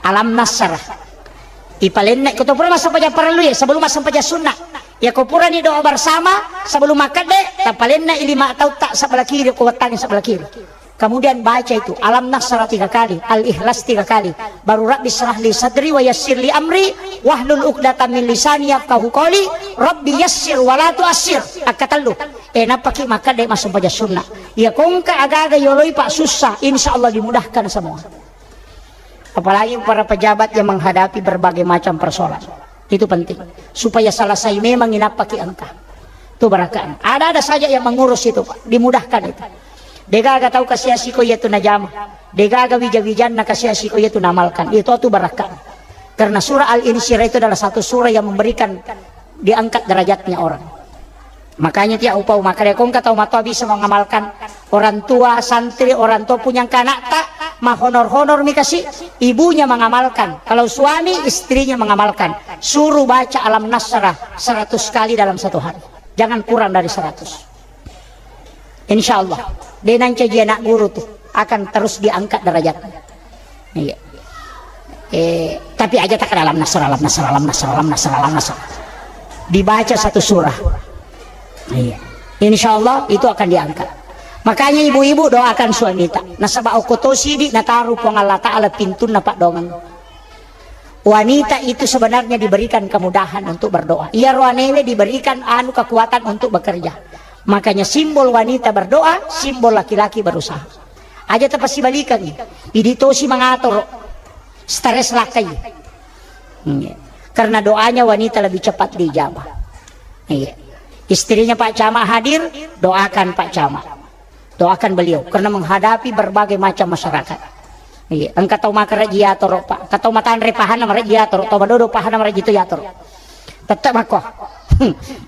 Alam nasrah. Ipalenna ko to pura massempajang parellu ya, sebelum massempajang sunnah. Ya ko purani doa bersama sebelum makkedde, tapalenna i lima tau tak sebelah kiri ko wettangi sebelah kiri. Kemudian baca itu, Alam Nasrah tiga kali, Al-Ikhlas tiga kali. Baru Rabbi syrah li sadri wa yassir li amri, wahlul uqdatam min lisani yafqahu qawli, Rabbi yassir wa la tuassir. Akkatellu. Eh, nappaki makkeda massumpajang sunnah. Ya kongka aga-aga yoloi pak susah, insya Allah dimudahkan semua. Apalagi para pejabat yang menghadapi berbagai macam persoalan. Itu penting. Supaya selesai memang inappaki engka. Itu barakah. Ada-ada saja yang mengurus itu, Pak. Dimudahkan itu. Degaga tau kasiasi ko iya tu najama. Degaga wija-wijanna kasiasi ko iya tu namalkan. Itu tu barakah. Karena surah Al-Insyirah itu adalah satu surah yang memberikan diangkat derajatnya orang. Makanya tiap upau makkeda ko engka tau matoa bisa mengamalkan, orang tua, santri, orang tua punya engka anakta, mahonor-honor mi kasi, ibunya mengamalkan. Kalau suami, istrinya mengamalkan. Suruh baca Alam Nasrah seratus kali dalam satu hari. Jangan kurang dari seratus. Insya Allah, de nancaji anak guru tuh akan terus diangkat derajatnya. Iya. Eh, tapi aja tak ada Alam Nasrah, Alam Nasrah, Alam Nasrah, Alam Nasrah, Alam Nasrah. Dibaca satu surah. Iya. Insya Allah itu akan diangkat. Makanya ibu-ibu doakan suamita. Nasaba okko to sidi nataru Puang Allah Ta'ala pintunna paddoangeng. Wanita itu sebenarnya diberikan kemudahan untuk berdoa. Iya roanewe diberikan anu kekuatan untuk bekerja. Makanya simbol wanita berdoa, simbol laki-laki berusaha. Aja tapasibalikangi. Idi tosi mangatoro. Stres lakkai. Hmm. Karena doanya wanita lebih cepat diijabah. Iya. Istrinya Pak Camat hadir, doakan Pak Camat. Doakan beliau karena menghadapi berbagai macam masyarakat. Iya, engka tau makarejji yatoro, Pak. Engka tau matanre pahanna marejji yatoro, tau madodo pahanna marejji tu yatoro. Tetap makko.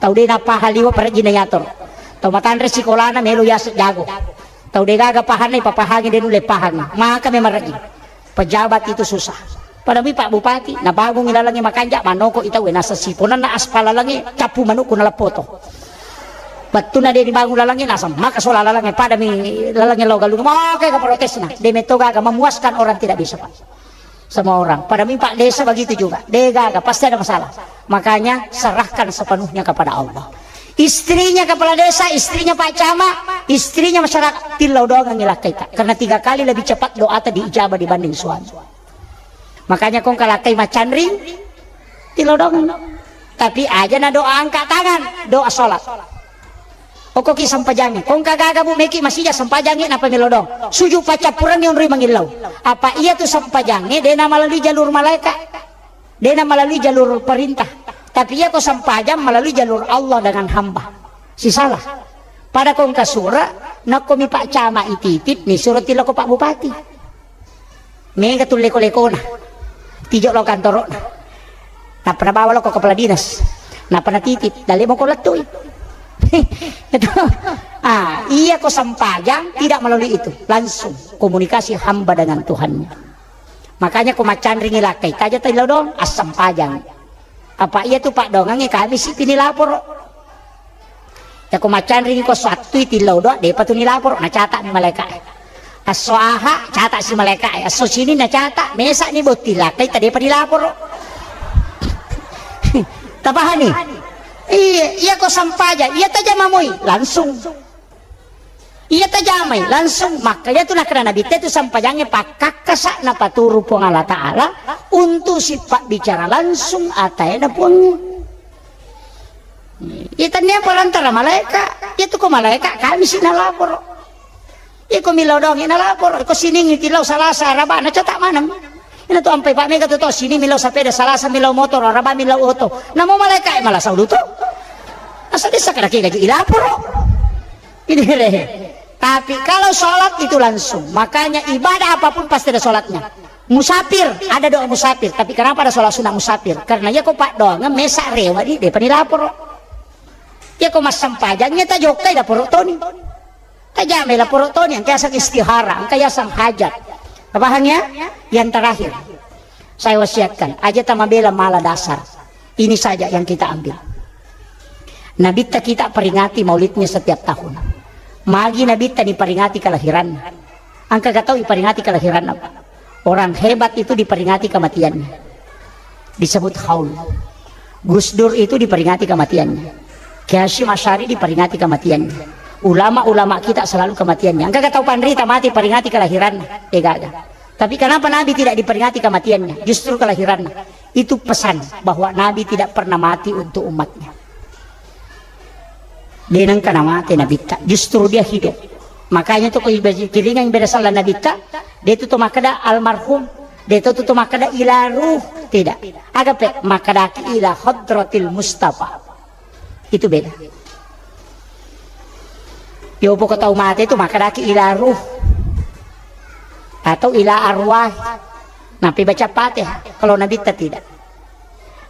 Tau de napahang liwa parejjina yatoro. Tau matanre sikolana melo yase jago. Tau de gaga pahanna ipapahangi de nulle pahang. Maka memang rejji. Pejabat itu susah. Padami Pak Bupati, nabangungi lalangnge makanja, manoko i tauwe, naseng siponanna aspal lalangnge, cappu manukku naleppoto. Wettuna de' dibangung lalangnge, naseng maka sola lalangnge, padami lalangnge lao Galunga, maka ke protesna, de' metto gaga, memuaskan orang tidak bisa, Pak. Semua orang. Padami Pak Desa begitu juga, de' gaga, pasti ada masalah. Makanya serahkan sepenuhnya kepada Allah. Istrinya kepala desa, istrinya Pak Camat, istrinya masyarakat, tillau doangengngi lakkaita. Karena tiga kali lebih cepat doata diijabah dibanding suami. Makanya kong kalakkai macanring, tilodong. Tapi aja na doa angkat tangan, doa sholat. Okoki sempajangnge. Kong kagaga bu meki masija sempajangnge napa milodong. Suju paccappurengnge onroi mangillau. Apa iya tu sempajangnge dena melalui jalur malaikat. Dena melalui jalur perintah. Tapi iya ko sempajang melalui jalur Allah dengan hamba. Sisalah. Pada kong kasura, nakko mi Pak Camat ititip, ni suro tiloko Pak Bupati. Mega tu leko-lekona. Tijo lao kantoro'na. Nappa nabawa lao ko kepala dinas. Nappa natitip, dalle moko lettui. Itu. Ah, iya ko sempajang tidak melalui itu, langsung komunikasi hamba dengan Tuhannya. Makanya ko macanringi lakkai, taja tadi lao dong, assempajang. Apa iya tu paddoangengnge kami si pini laporo. Yako macanring ko esso attui tillau doa, depa tu nilaporo, nacata mi malaika. Esso aha, cata si malaika. Esso sini nacata, mesa ni botting lakkai, tadepa nilaporo. Tapahani? Iya, iya ko sampaja, iya tajama moi, langsung. Iya tajamai, langsung. Makanya tu nakana Nabi te tu sampajangnge pakkakkasa napaturu Puang Allah Ta'ala untuk sipabbicara langsung ataena Puang. Iya, tennia perantara malaika. Iya tu ko malaika, kami si nalaporo. Iya ko millau doang, iya nalaporo. Ko siningi tillau Salasa, Araba, nacata maneng. Ina tu ampai Pak Mega tu to, sini millau sepeda, Salasa millau motor, Araba millau oto. Namo malaika, eh, malah saulu to. Asa desa kada kega ji ilaporo. Ini deh. Tapi kalau sholat itu langsung, makanya ibadah apapun pasti ada sholatnya. Musafir, ada doa musafir. Tapi kenapa ada sholat sunnah musafir? Karena iya ko paddoangeng mesa rewa di depan laporo. Iya ko massempajangnya tajokkai laporo toni. Tajamai laporo toni, engka yaseng istihara, engka yaseng hajat. Paham ya? Yang terakhir, saya wasiatkan, aja tamabela mala dasar. Ini saja yang kita ambil. Nabitta kita peringati maulidnya setiap tahun. Magi Nabitta diperingati kelahirannya. Engka gatau diperingati kelahirannya, Pak. Orang hebat itu diperingati kematiannya. Disebut haul. Gus Dur itu diperingati kematiannya. Kiai Hasyim Asy'ari diperingati kematiannya. Ulama-ulama kita selalu kematiannya. Engka gatau panrita mati peringati kelahirannya. Eh, gaga. Tapi kenapa Nabi tidak diperingati kematiannya, justru kelahirannya? Itu pesan bahwa Nabi tidak pernah mati untuk umatnya. De nengka namate Nabitta, justru dia hidup. Makanya tu ko ibaji-, kiringan beda salah Nabitta, de tu to makkeda almarhum, de tu to makkeda ila ruh, tidak. Agape makkadaki ila hadratil Mustafa. Itu beda. Yo poko tau mate tu makkadaki ila ruh atau ila arwah. Nampai baca Fatihah. Kalau Nabitta tidak.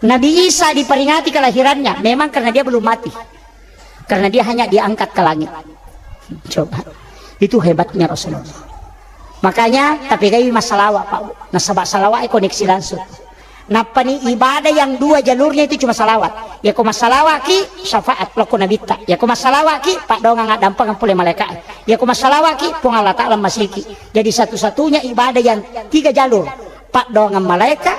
Nabi Isa diperingati kelahirannya memang karena dia belum mati. Karena dia hanya diangkat ke langit. Coba. Itu hebatnya Rasulullah. Makanya tapi gai massalawa, Pak. Nasaba salawa e koneksi langsung. Nappani ibadah yang dua jalurnya itu cuma salawat. Ya ko massalawa ki syafaat loko Nabitta. Ya ko massalawa ki paddoangang addampengeng pole malaika. Ya ko massalawa ki Puang Allah Ta'ala masiki. Jadi satu-satunya ibadah yang tiga jalur, paddoangang malaika,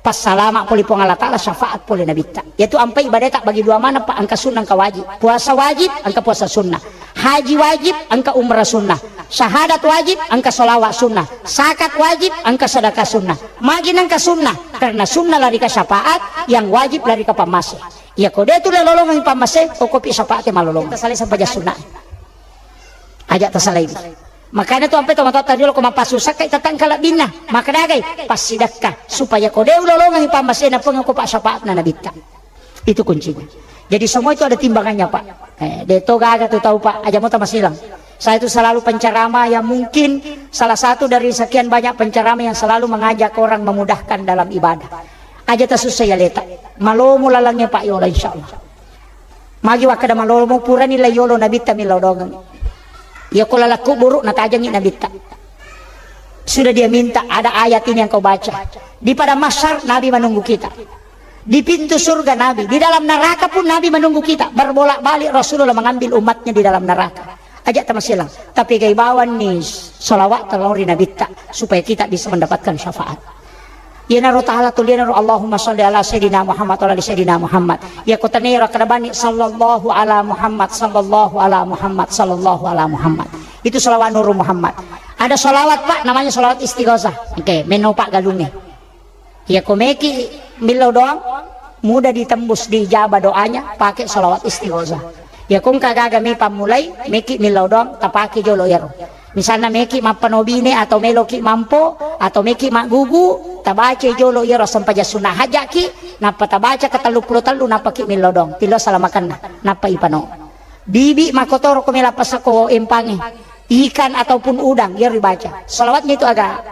passalama pole Puang Allah Ta'ala, syafaat pole Nabitta. Yaitu ampai ibadata bagi dua mana, Pak, engka sunnah, engka wajib. Puasa wajib, engka puasa sunnah. Haji wajib, engka umrah sunnah. Syahadat wajib, engka sholawat sunnah. Zakat wajib, engka sedekah sunnah. Magi nengka sunnah, karena sunnah lari ke syafaat, yang wajib lari ke pammase. Ya ko de tu lolongang pammase, okopi syafaat malolong. Tasale sampaja sunnah. Aja tasalaini. Makanya tu ampe tomatoatta riolo ko mappasussa kai tatang kalabbinna. Maka dagai passidakka supaya ko de ulolongang pammasena Puang ko pa syafaatna Nabitta. Itu kuncinya. Jadi semua itu ada timbangannya, Pak. Eh, de to gaga tu tau, Pak. Aja mo tamasilang. Saya itu selalu penceramah yang mungkin salah satu dari sekian banyak penceramah yang selalu mengajak orang memudahkan dalam ibadah. Aja tasussa ya leta. Malomo lalangnya, Pak, yola, insyaallah. Magi wakkeda malomo purani la yolo Nabitta millau dongeng. Iya ko lalakku buruk natajengi Nabitta. Sudah dia minta, ada ayat ini yang kau baca. Di padang mahsyar, Nabi menunggu kita. Di pintu surga, Nabi. Di dalam neraka pun, Nabi menunggu kita. Berbolak-balik Rasulullah mengambil umatnya di dalam neraka. Aja' tamasilang. Tapi gai bawang ni salawat tellori Nabitta supaya kita bisa mendapatkan syafaat. Iyanaro taala tu, iyanaro Allahumma shalli ala sayyidina Muhammad wa ala ali sayyidina Muhammad. Iya ko tenero kada bani sallallahu ala Muhammad, sallallahu ala Muhammad, sallallahu ala Muhammad. Itu salawat Nurul Muhammad. Ada salawat, Pak, namanya salawat istighosah. Oke, meno, Pak, galungnge. Iya ko meki millau doang, mudah ditembus, diijabah doanya pakai salawat istighosah. Iya ko engka gaga mi pammulai, meki millau doang, tapake jolo iyaro. Misalna meki mappanobine atau meloki mampo atau meki maggugu, tabaca jolo iyaro sempajang sunnah hajaki, nappa tabaca ke tellu pulo tellu, nappa ki millau doang, tillo salamakenna, nappa ipano. Bibi makotoro ko mela pasako empangi, ikan ataupun udang, iyaro ribaca. Salawatnya itu agak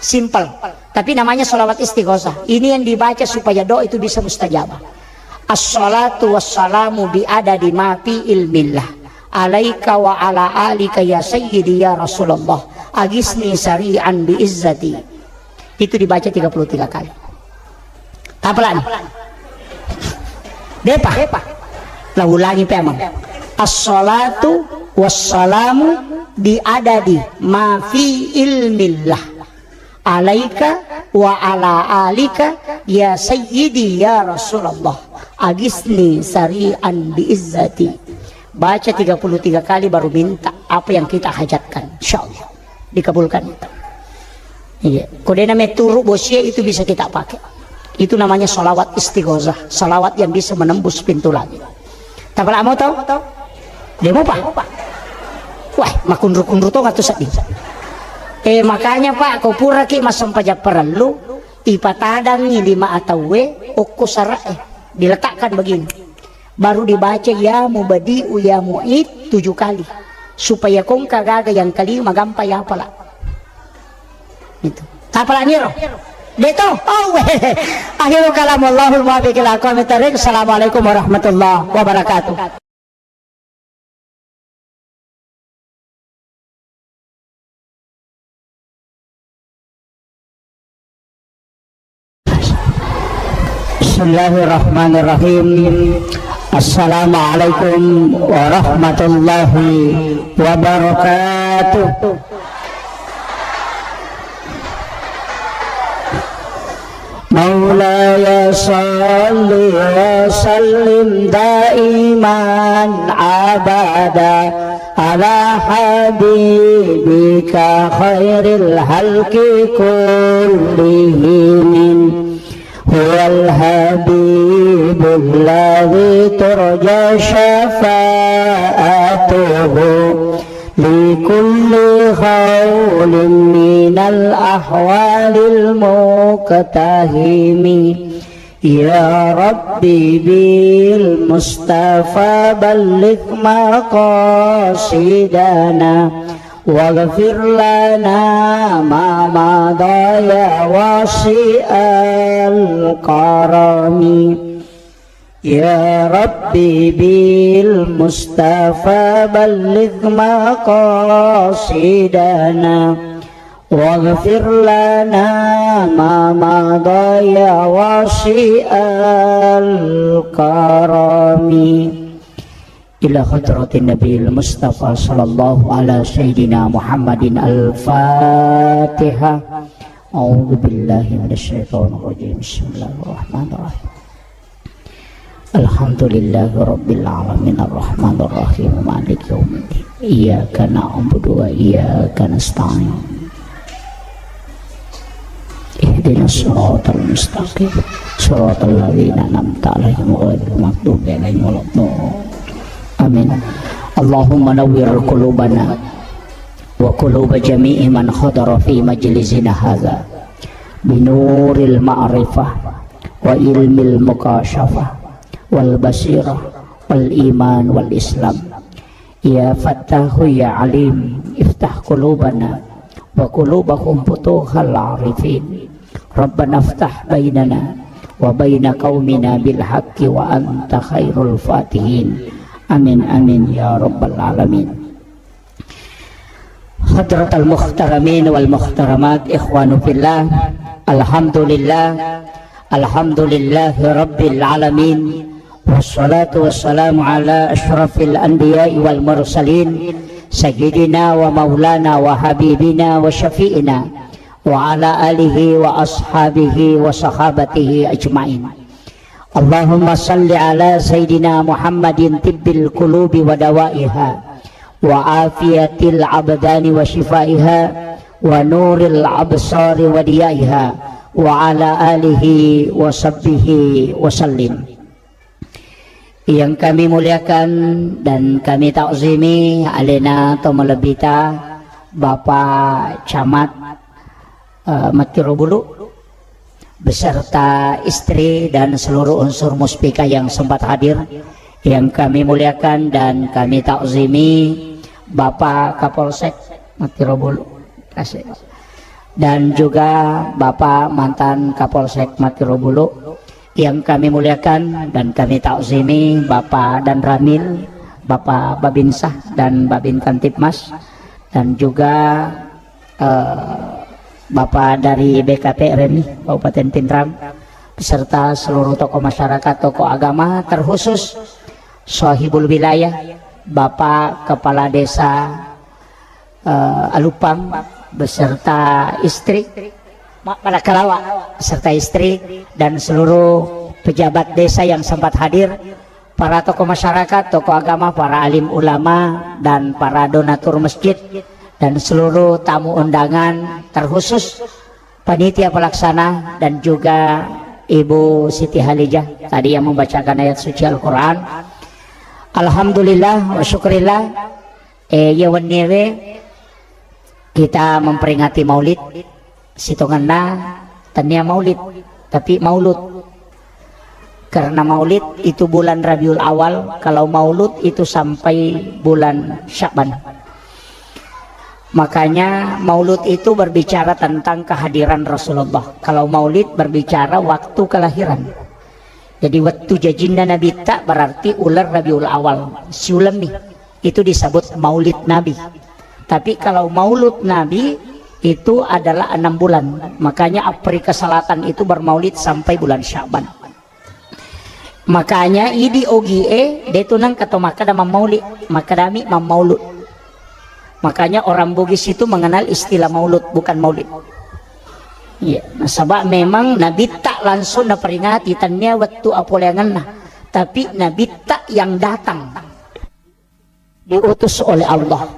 simple, tapi namanya salawat istighosah. Ini yang dibaca supaya doa itu bisa mustajabah. Assalatu wassalamu bi adadi ma fi ilmillah, alaika wa ala alika ya sayyidi ya Rasulullah, agisni sari'an bi izzati. Itu dibaca tiga puluh tiga kali. Tapalani. Depa. La ulangi pemang. Assalatu wassalamu bi adadi ma fi ilmillah, alaika wa ala alika ya sayyidi ya Rasulullah, agisni sari'an bi izzati. Baca tiga puluh tiga kali baru minta apa yang kita hajatkan, insyaallah dikabulkan itu. Iya, ko dena meturu bosie itu bisa kita pakai. Itu namanya salawat istighosah, salawat yang bisa menembus pintu langit. Tapalamo tau? Demo, Pak? Wah, makunru-kunru tong atu seddi. Eh, makanya, Pak, ko puraki massempajang parellu, ipatadangi lima atauwe okko sara'e, diletakkan begini. Baru dibaca ya mubadi'u ya mu'id tujuh kali. Supaya ko engka gaga yang kelima gampang ya apala. Itu. Tapalani ro. Deto. Oh, weh. Akhirul kalam, wallahul muwaffiq ila aqwamit thariq. Assalamualaikum warahmatullahi wabarakatuh. Bismillahirrahmanirrahim. Assalamualaikum warahmatullahi wabarakatuh. مولاي صل وسلم دائما أبدا على حبيبك خير الخلق كلهم. هو الحبيب الذي ترجى شفاعته لكل هول من الأهوال المقتحم. يا رب بالمصطفى بلغ مقاصدنا واغفر لنا ما مضى يا واسع الكرم. يا رب بالمصطفى بلغ مقاصدنا واغفر لنا ما مضى يا واسع الكرم. إلى حضرة النبي المصطفى صلى الله على سيدنا محمد الفاتحة. أعوذ بالله من الشيطان الرجيم. بسم الله الرحمن الرحيم. الحمد لله رب العالمين الرحمن الرحيم مالك يوم الدين. إياك نعبد وإياك نستعين. اهدنا الصراط المستقيم. صراط الذين أنعمت عليهم غير المغضوب عليهم ولا الضالين. آمين. اللهم نور قلوبنا وقلوب جميع من حضر في مجلسنا هذا بنور المعرفة وعلم المكاشفة والبصيرة والإيمان والإسلام. يا فتاح يا عليم، افتح قلوبنا وقلوبهم فتوح العارفين. ربنا افتح بيننا وبين قومنا بالحق وأنت خير الفاتحين. آمين، آمين يا رب العالمين. حضرة المحترمين والمحترمات، إخوان في الله، الحمد لله، الحمد لله رب العالمين، والصلاة والسلام على أشرف الأنبياء والمرسلين، سيدنا ومولانا وحبيبنا وشفيعنا، وعلى آله وأصحابه وصحابته أجمعين. اللهم صل على سيدنا محمد طب القلوب ودوائها، وعافية الأبدان وشفائها، ونور الأبصار وضيائها، وعلى آله وصحبه وسلم. Yang kami muliakan dan kami takzimi alena to malebbita Bapak Camat, eh, Mattiro Bulu beserta istri dan seluruh unsur Muspika yang sempat hadir. Yang kami muliakan dan kami takzimi Bapak Kapolsek Mattiro Bulu. Kasih. Dan juga Bapak mantan Kapolsek Mattiro Bulu. Yang kami muliakan dan kami takzimi Bapak Danramil, Bapak Babinsa dan Babin Kamtibmas, dan juga, eh, Bapak dari B K P R M I Kabupaten Pinrang, beserta seluruh tokoh masyarakat, tokoh agama, terkhusus Sohibul Wilayah, Bapak Kepala Desa, eh, Alupang beserta istri, Ma-, Malakalawa beserta istri, dan seluruh pejabat desa yang sempat hadir, para tokoh masyarakat, tokoh agama, para alim ulama, dan para donatur masjid, dan seluruh tamu undangan, terkhusus panitia pelaksana dan juga Ibu Siti Halijah tadi yang membacakan ayat suci Al-Quran. Alhamdulillah wa syukurillah. Eh, iya wenniewe kita memperingati Maulid, sitongenna tania Maulid, tapi Maulud. Karena Maulid itu bulan Rabiul Awal, kalau Maulud itu sampai bulan Sya'ban. Makanya Maulud itu berbicara tentang kehadiran Rasulullah. Kalau Maulid berbicara waktu kelahiran. Jadi waktu jajinna Nabitta berarti uleng Rabiul Awal. Siulemmi. Itu disebut Maulid Nabi. Tapi kalau Maulud Nabi itu adalah enam bulan. Makanya Afrika Selatan itu bermaulid sampai bulan Sya'ban. Makanya idi ogie de tu nengka to makkeda mammaulid, makkedami mammaulud. Makanya orang Bugis itu mengenal istilah maulud, bukan maulid. Iya, nasaba memang Nabitta langsung naperingati, tania wettu apoleangenna, tapi Nabitta yang datang. Diutus oleh Allah.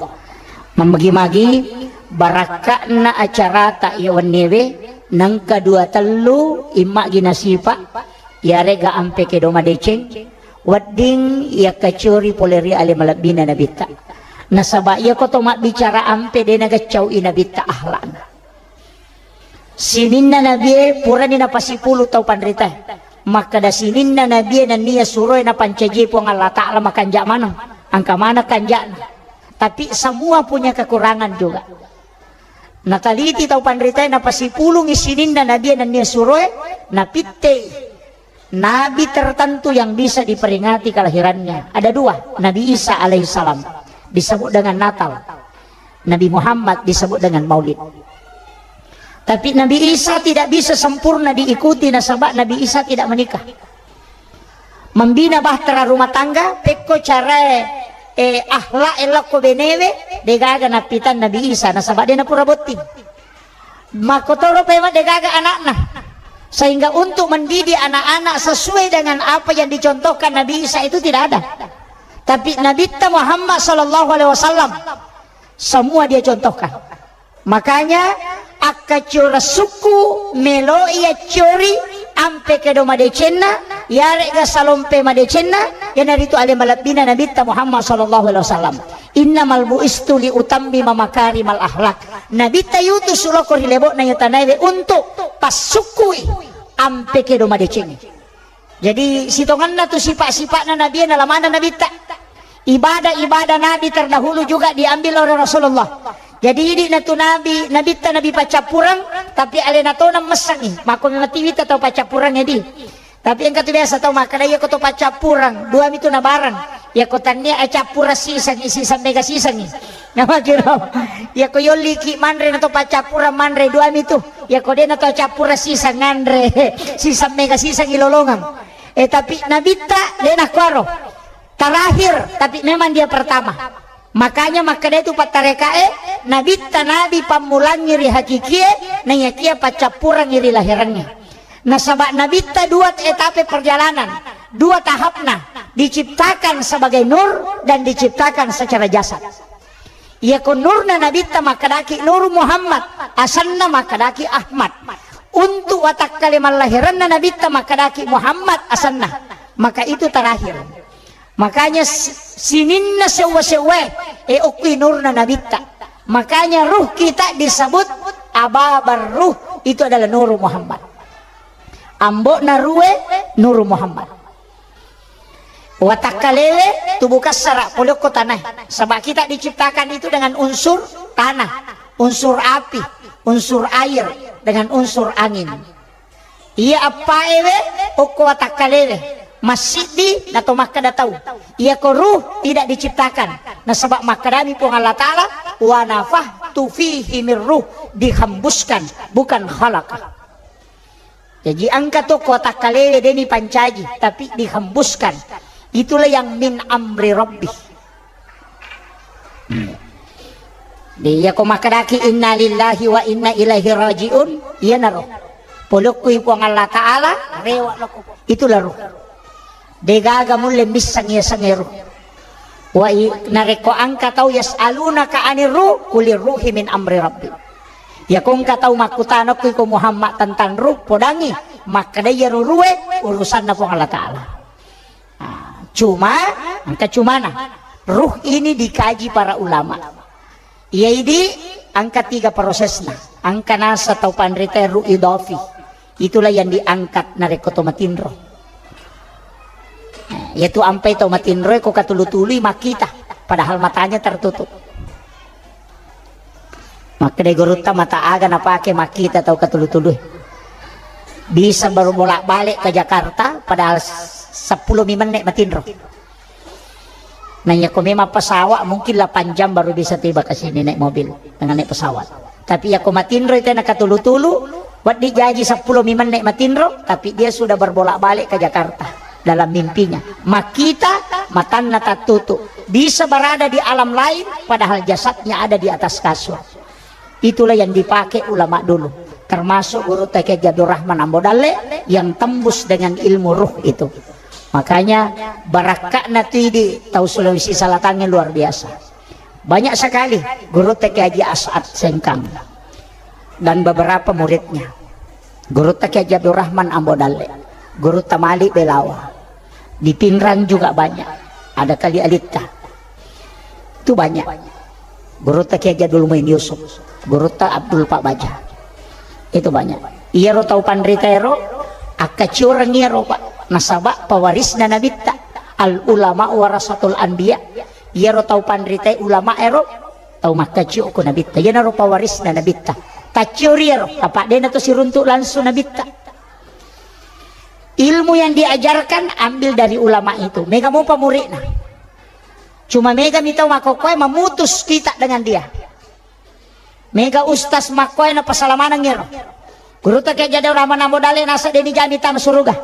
Mammagi-magi barakka'na acarata iya wenniewe, nengka dua tellu imma'gi nasipa, iyarega ampe kedo madeceng, wedding iyakkacuri pole ri ale malebbina Nabitta. Nasaba iyako to mabbicara ampe de nagaccau'i Nabitta akhlakna. Sininna Nabie purani napasipulu tau panritae. Makkeda sininna Nabie nennia suroe napancaji Puang Allah Ta'ala makanja maneng. Engka maneng kanjana. Tapi semua punya kekurangan juga. Nataliti tau panritae napasipulungi sininna Nabie nennia suroe, napittei. Nabi tertentu yang bisa diperingati kelahirannya. Ada dua, Nabi Isa alaihissalam disebut dengan Natal. Nabi Muhammad disebut dengan Maulid. Tapi Nabi Isa tidak bisa sempurna diikuti nasaba Nabi Isa tidak menikah. Membina bahtera rumah tangga, pekko carae, eh, akhlak elokko benewe, degaga napitan Nabi Isa nasaba dena pura botting. Makkotoro pemeng degaga anakna. Sehingga untuk mendidik anak-anak sesuai dengan apa yang dicontohkan Nabi Isa itu tidak ada. Tapi Nabitta Muhammad sallallahu alaihi wasallam semua dia contohkan. Makanya akkaccura sukku meloi accori ampe kedo madecenna, yarega salompe madecenna, iyanaritu ale malebbina Nabitta Muhammad sallallahu alaihi wasallam. Innamal bu'istu li utammima makarimal akhlak. Nabitta yutus loko ri lebo'na iya tanaewe untuk passukkui ampe kedo madeceng. Jadi sitongenna tu sipa-sipa'na Nabie nalamana Nabitta. Ibadah-ibadah Nabi terdahulu juga diambil oleh Rasulullah. Jadi idi natu Nabi, Nabitta Nabi paccappureng, tapi alena tona messengi. Makko memang tiwitta tau paccappureng edi. Tapi engka tu biasa tau makkeda, iya ko to paccappureng, dua mi tu nabareng. Iyako tannia acappura sisengngi, siseng mega sisengngi. Namakiro. Iyako yolliki manre nato paccappura manre duami tu. Iyako de nato acappura siseng nganre, siseng mega sisengngi lolongeng. Eh, tapi Nabitta de nakkuaro. Terakhir, tapi memang dia pertama. Makanya makkeda itu pattarekae, Nabitta nabi pammulangngi ri hakikie, naiyakia paccappurengngi ri lahirengnge. Nasaba Nabitta dua etape perjalanan, dua tahapna, diciptakan sebagai nur dan diciptakan secara jasad. Iyako nurna Nabitta makkedaki Nur Muhammad, asenna makkedaki Ahmad. Untuk watakkale mallahirenna Nabitta makkedaki Muhammad asenna. Maka itu terakhir. Makanya si-, sininna sewwa-sewwae, e, okkui nurna Nabitta. Makanya ruh kita disebut Ababar Ruh, itu adalah Nur Muhammad. Ambo'na rue Nur Muhammad. Watakkalewe tubuh kassara, pole okko tanae. Sebab kita diciptakan itu dengan unsur tanah, unsur api, unsur air, dengan unsur angin. Iya appaewe okko watakkalewe. Massiddi nato makkeda tau, iyako ruh tidak diciptakan. Nasaba makkedami Puang Allah Ta'ala, "Wa nafakhtu fihi min ruh," dihembuskan, bukan khalaqa. Jaji engka to ko watakkalewe deni pancaji, tapi dihembuskan. Itulah yang min amri rabbi. Hmm. Iya ko makkedaki innalillahi wa inna ilaihi rajiun, iyanaro. Polokkui Puang Allah Ta'ala, rewa loko. Itulah ruh. Degaga mulle misseng iya sengero. Wa i-, narekko engka tau yas'alunaka anir ruh, qulir ruhi min amri rabbi. Iyako engka tau makkutana okko iko Muhammad tentang ruh, podangi makkeda iyaro ruhe urusanna Puang Allah Ta'ala. Ah, cuma, engka cumana, ruh ini dikaji para ulama. Iya idi engka tiga prosesna. Engka nasa tau panrita ruh idafi. Itulah yang diangkat narekko to matinro. Nah, iyatu ampai tau matinroe ko katulu-tului makkita, padahal matanya tertutup. Makkeda gurutta, mata aga napake makkita tau katulu-tului? Bisa baru bolak-balik ke Jakarta, padahal sepuluh mi menit matinro. Nah, iyako memang pesawat mungkin delapan jam baru bisa tiba ke sini naik mobil dengan naik pesawat. Tapi iyako matinro itu enak katulu-tulu, wedding jaji sepuluh mi menit matinro, tapi dia sudah berbolak-balik ke Jakarta dalam mimpinya. Makkita, matanna tattutu. Bisa berada di alam lain, padahal jasadnya ada di atas kasur. Itulah yang dipakai ulama dulu. Termasuk Gurutta Kiai Haji Abdul Rahman Ambo Dalle yang tembus dengan ilmu ruh itu. Makanya barakka'na tu idi tau Sulawesi Selatan ini luar biasa. Banyak sekali Gurutta Kiai Haji As'ad Sengkang dan beberapa muridnya. Gurutta Kiai Haji Abdul Rahman Ambo Dalle, Gurutta Malik Belawa. Di Pinrang juga banyak. Ada Kali Alitta. Itu banyak. Gurutta Kiai Haji Abdul Muin Yusuf, Gurutta Abdul Pak Baja. Itu banyak. Iyaro tau panrita ero, akkacioreng iyaro, Pak. Nasaba pewarisna Nabitta. Al ulama warasatul anbiya. Iyaro tau panrita ulama ero, tau makkacio ko Nabitta. Iyanaro pewarisna Nabitta. Tacciori ero, apa dena to siruntuk langsung Nabitta. Ilmu yang diajarkan ambil dari ulama itu. Mega mopa muridna. Cuma mega mi tau makkokkoe memutus kita dengan dia. Mega ustaz makkoe na pasalamaneng ero. Gurutta Kiai Haji Abdul Rahman Ambo Dalle nasa deni jami tama suruga.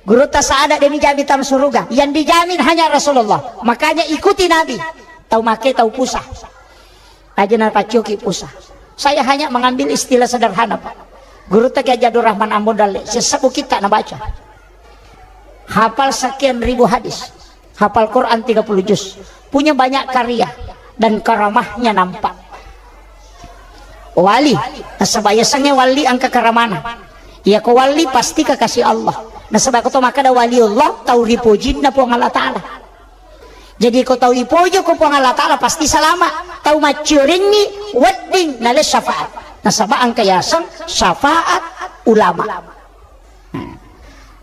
Gurutta Saada deni jami tama suruga. Yang dijamin hanya Rasulullah. Makanya ikuti Nabi. Tau make tau pusa. Aja na paccoki pusa. Saya hanya mengambil istilah sederhana, Pak. Gurutta Kiai Haji Abdul Rahman Ambo Dalle, sesebut kita na baca. Hafal sekian ribu hadis. Hafal Quran tiga puluh juz. Punya banyak karya dan karamahnya nampak. Wali, nasaba yasengnge wali engka karamana. Iyako wali pasti kekasih Allah. Nasaba ko to makkeda waliullah, tau ripojinna Puang Allah Ta'ala. Jadi ko tau ipojo ko Puang Allah Ta'ala pasti salama. Tau macciorengngi wedding nale syafaat. Nasaba engka yaseng syafaat ulama. Nah,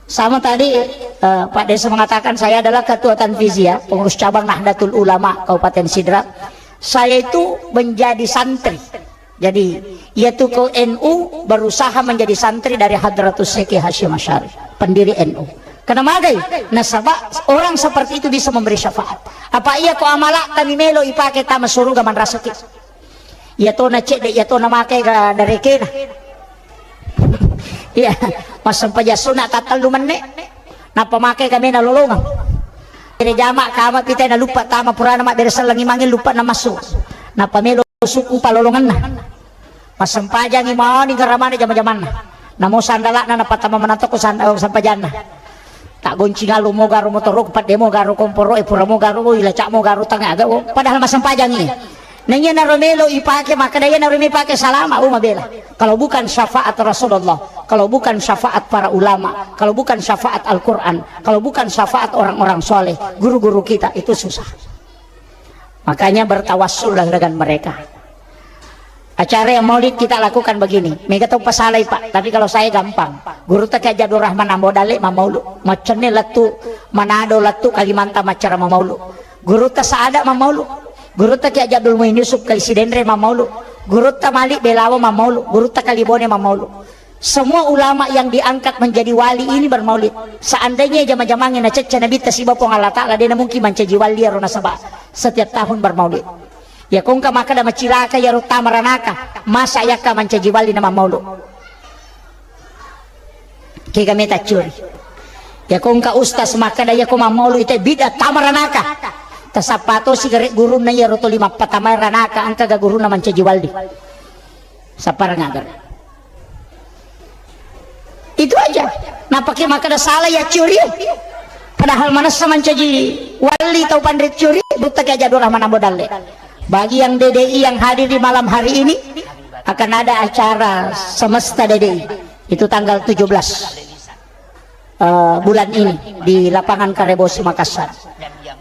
sama tadi, eh, Pak Desa mengatakan saya adalah ketua Tanfiziyah, pengurus cabang Nahdlatul Ulama Kabupaten Sidrap. Saya itu menjadi santri. Jadi, iyatu ko N U berusaha menjadi santri dari Hadratus Syekh Hasyim Asy'ari, pendiri N U. Karena magai, nasaba orang seperti itu bisa memberi syafaat. Apa iya ko amala'ta mi melo ipake tama suruga manrasaki. Iya tona cedde, iya tona make ga darekena. Iya, massempajang sunna tattellu menne. Nappa make ga mena lolongeng. Ere jama kama pitai na lupa tama purana mabbere sellengi mange lupa na massu. Nappa melo suku palolongenna. Massempajangi mani garamana jama-jamanna. Namo sandala'na napattama manatoko sand-, eh, sempajanna. Tak gonci ngalo mo garo motoro, padde mo garo komporo, e pura mo garo, oi, lacak mo garo tanga, aga, oh, padahal massempajangi. Nanya naro melo ipake, makkeda iya naro melo ipake salama, oh, mabela. Kalau bukan syafaat Rasulullah, kalau bukan syafaat para ulama, kalau bukan syafaat Al-Quran, kalau bukan syafaat orang-orang soleh, guru-guru kita, itu susah. Makanya bertawassullah dengan mereka. Acara yang maulid kita lakukan begini. Mega tau pasalai, Pak, tapi kalau saya gampang. Gurutta Kiai Haji Abdul Rahman Ambo Dalle mamaulu. Maccenne lettu Manado, lettu Kalimantan maccara mamaulu. Gurutta Saada mamaulu. Gurutta Kiai Haji Abdul Muin Yusuf Kali Sidenreng mamaulu. Gurutta Malik Belawa mamaulu. Gurutta Kali Bone mamaulu. Semua ulama yang diangkat menjadi wali ini bermaulid. Seandainya jama-jamangnge nacecca Nabitta siba Puang Allah Ta'ala, de' na mungkin mancaji wali iyaro nasaba setiap tahun bermaulid. Ya kongka makkeda macilaka iyaro tama ranaka, masa yakka mancaji wali na mammaulu. Kega meta curi. Ya kongka ustaz makkeda ya ko mammaulu ite bid'ah tama ranaka. Tasappa to sigare gurunna iyaro toli mappatama ranaka, engka ga gurunna mancaji wali. Sapparang aga. Itu aja. Napake makkeda salah ya curi. Padahal manessa mancaji wali tau panre curi, butta ke aja dua Rahman Ambo Dalle. Bagi yang D D I yang hadir di malam hari ini, akan ada acara semesta D D I. Itu tanggal tujuh belas, eh, bulan ini di lapangan Karebosi Makassar.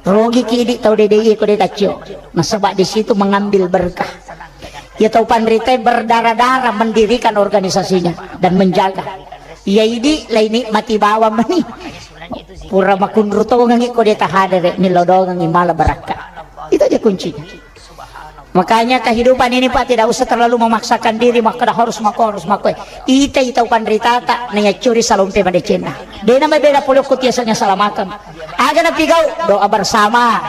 Rogi ki idi tau D D I ko de taccio. Nasaba di situ mengambil berkah. Ya tau panrita berdarah-darah mendirikan organisasinya dan menjaga. Ya idi lai nikmati bawang meni. Pura makunru tongengi ko de tahadere, nilodongengi mala barakka. Itu aja kuncinya. Makanya kehidupan ini, Pak, tidak usah terlalu memaksakan diri, makkeda harus mako, harus mako. Ita, ita upanritata, na yaccuri salompe madecenna. Dena mai beda polokku tiasanya salamakeng. Aga napigau, doa bersama,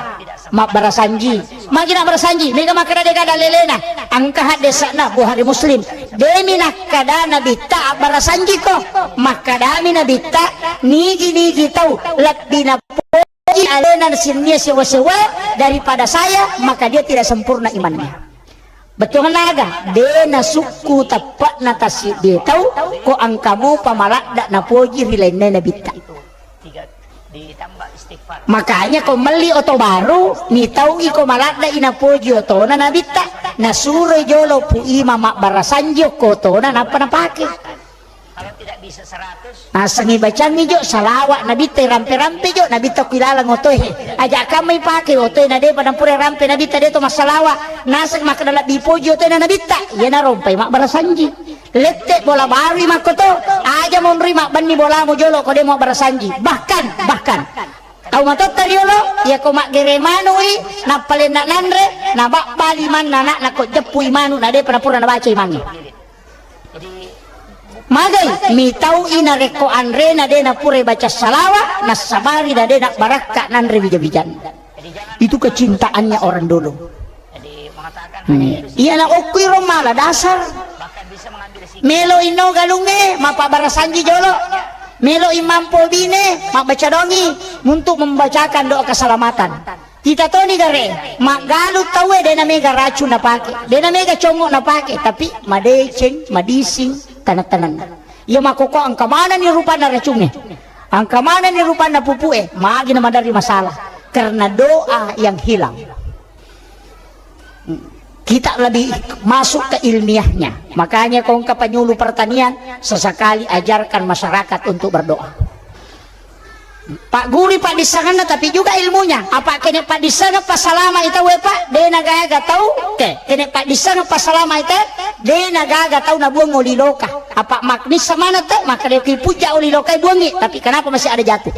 mabbarasanji. Magi na barasanji, mega makkeda dega ada lelena. Angka hadesana Bukhari Muslim. Demi nakkeda nabitta abbarasanji ko. Makkadami nabitta, nigi-nigi tau, lebbi na Poji alena sinnia sewa-sewa daripada saya, maka dia tidak sempurna imannya. Bettuanna aga? De nasukku teppa'na tassiddie tau, ko engka mopa maladda napoji ri lainna nabitta. Makanya ko melli oto baru, mitau iko maladda inapoji otona nabitta, nasuro jolo Pu Imam mabbarasanji okko otona nappa napake. Nasengngi bacangngi jo salawat nabitta, rampe-rampe jo nabitta ku ilalang otoe. Aja kamma ipake otoe na depa nampura rampe nabitta de to massalawa. Naseng makkeda lebbi poji otoe na nabitta. Iyana rompai mabbarasanji. Lette bola barui makkoto. Aja monrui mabbenni bolamu jolo ko de mabbarasanji. Bahkan, bahkan tau matotta riolo, iya ko maggere manui, nappalenna nanre, nababbali manna anakna ko jeppui manu na depa napura nabaca imangnge. Magai mitau'i narekko anrena de napurai baca salawat, nassabari na de nabbarakka nanre wija-wijanna. Itu kecintaannya orang dulu. Hmm. Iyana okkuiro mala dasar. Melo inno galungnge, mappabarasanji jolo. Melo imampo bine, mabbaca dongi untuk membacakan doa keselamatan. Ita toni gare, maggalu tauwe dena mega racun napake, dena mega congo napake, tapi madeceng, madising, taneng-taneng. Iya makkoko engka manenni rupanna racungnge, engka manenni rupanna pupue, magi na maderri masalah karena doa yang hilang. Kita lebih masuk ke ilmiahnya. Makanya kongka penyuluh pertanian sesekali ajarkan masyarakat untuk berdoa. Pagguri paddissengenna tapi juga ilmunya. Apa kene paddissengeng passalama ita we, Pak? De nagaga tau ke. Kene paddissengeng passalama ita, de nagaga tau nabuang oli loka. Apa maknissa mana te? Maka de ki puja oli loka buangi, tapi kenapa masih ada jatuh?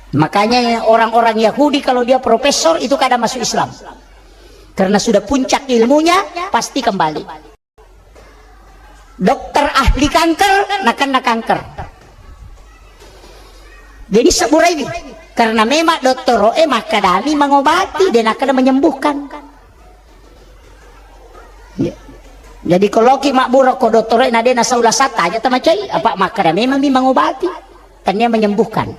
Makanya orang-orang Yahudi kalau dia profesor itu kadang masuk Islam. Karena sudah puncak ilmunya, pasti kembali. Dokter ahli kanker, nakenna kanker. Jadi sabburaiwi, karena memang dottoro'e makkadami mangobati, de nakkeda menyembuhkan. Ya. Jadi ko loki mabbura ko dottoro'e na de nasau lasatta, aja tamacai, apa makkada memang mi mangobati, tania menyembuhkan.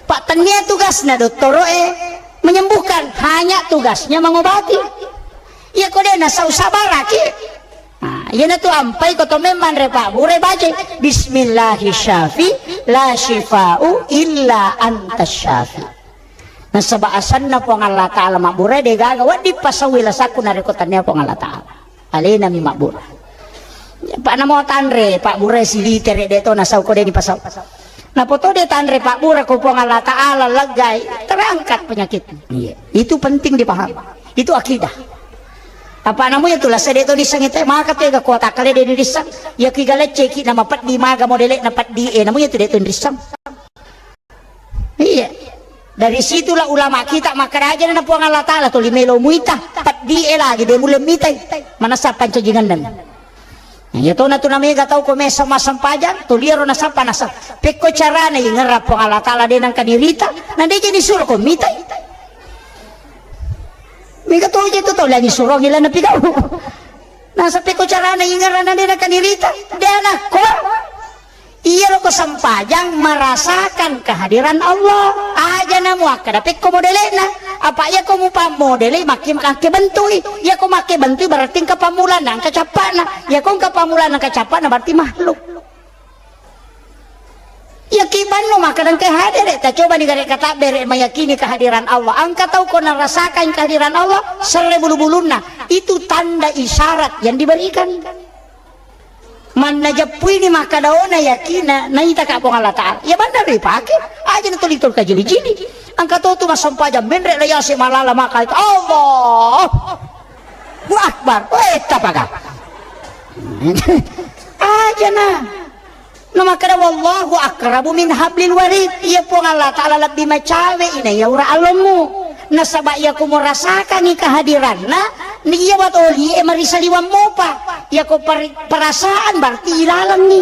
Pak, tania tugasna dottoro'e menyembuhkan, hanya tugasnya mengobati. Iya ko de nasau sabaraki. Nah, iyanatu ampai ko to memang re Pak Bure baca, "Bismillahi syafi, la syifa'u illa anta syafi." Nasaba asanna Puang Allah Ta'ala mabbure, de gaga wedding pasauwi lasakku narekko tania Puang Allah Ta'ala. Alena mi mabbure. Pak namo tanre Pak Bure silitere de to nasau ko de ni pasau. Napoto de tanre Pak Bure ko Puang Allah Ta'ala leggai, terangkat penyakit. Iya. Itu penting dipahami. Itu akidah. Apa namu ya tulah sede to dissang ite, maka tega kuota kale de dissang. Ya ki galecce ki nama peddi maga modele na peddi e, namu ya tu de to dissang. Iya. Dari situlah ulama kita makkada aja na Puang Allah Ta'ala tuli melo muita, peddi e lagi de mulle mitai. Manasa pancajingan dan. Iya to na tu namega tau ko mesa massempajang, tuli ero nasappa nasa. Pekko carana ingerra Puang Allah Ta'ala de nangka nirita, na de je nisuro ko mitai. Mega to je tu tau lagi surongi lana pigau. Nasa pekko carana ingerra na de nangka nirita, de anakko. Iya lo ko sempajang merasakan kehadiran Allah. Aja na muakkada pekko modelena. Apa iya ko mupammodele makke makke bentui. Iya ko makke bentui berarti engka pammulana, engka cappana. Iya ko engka pammulana, engka cappana berarti makhluk. Iya ki banno makkada engka hadere, ta coba ni gare katabbere meyakini kehadiran Allah. Engka tau ko narasakan kehadiran Allah, serre bulu-bulunna. Itu tanda isyarat yang diberikan. Manna jeppuini makkada ona yakinna naitaka Puang Allah Ta'ala. Iya banna ripake, aja na tuli tolka jili-jili. Engka to tu massempajang menre la yase malala maka itu Allah. Allahu Akbar. Weh, tapaga. Aja na. Na makkada wallahu aqrabu min hablil warid. Iya Puang Allah Ta'ala lebbi macawe ina iya ura allommu. Nasaba iya ko merasakangi kehadiranna, ni iya watoli e marisaliwang mopa. Iya ko per-, perasaan berarti ilalengi.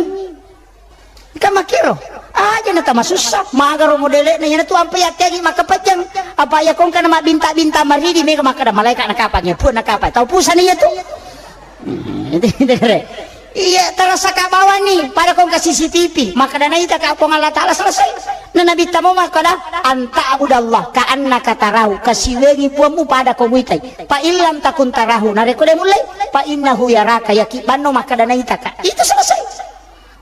Kan makkiro. Aja na tamasussa, magaro modele na iyana tu ampe yatteangi makkapajang. Apa iya ko engka na mabbinta-binta maridi mega makkada malaika na kapang ya, pun na kapang. Tau pusana iya tu. Hmm, itu, itu kere. Iya, terasa ka bawani, pada kong ke C C T V, makkada naita ka Puang Allah Ta'ala selesai. Na Nabi tamo makkada, "Anta abudallah, ka annaka tarahu, kasiwengi puammu pada ko muitai. Fa illam takun tarahu, nareko de mulai, fa innahu yaraka, yaki banno makkada naita ka." Itu selesai.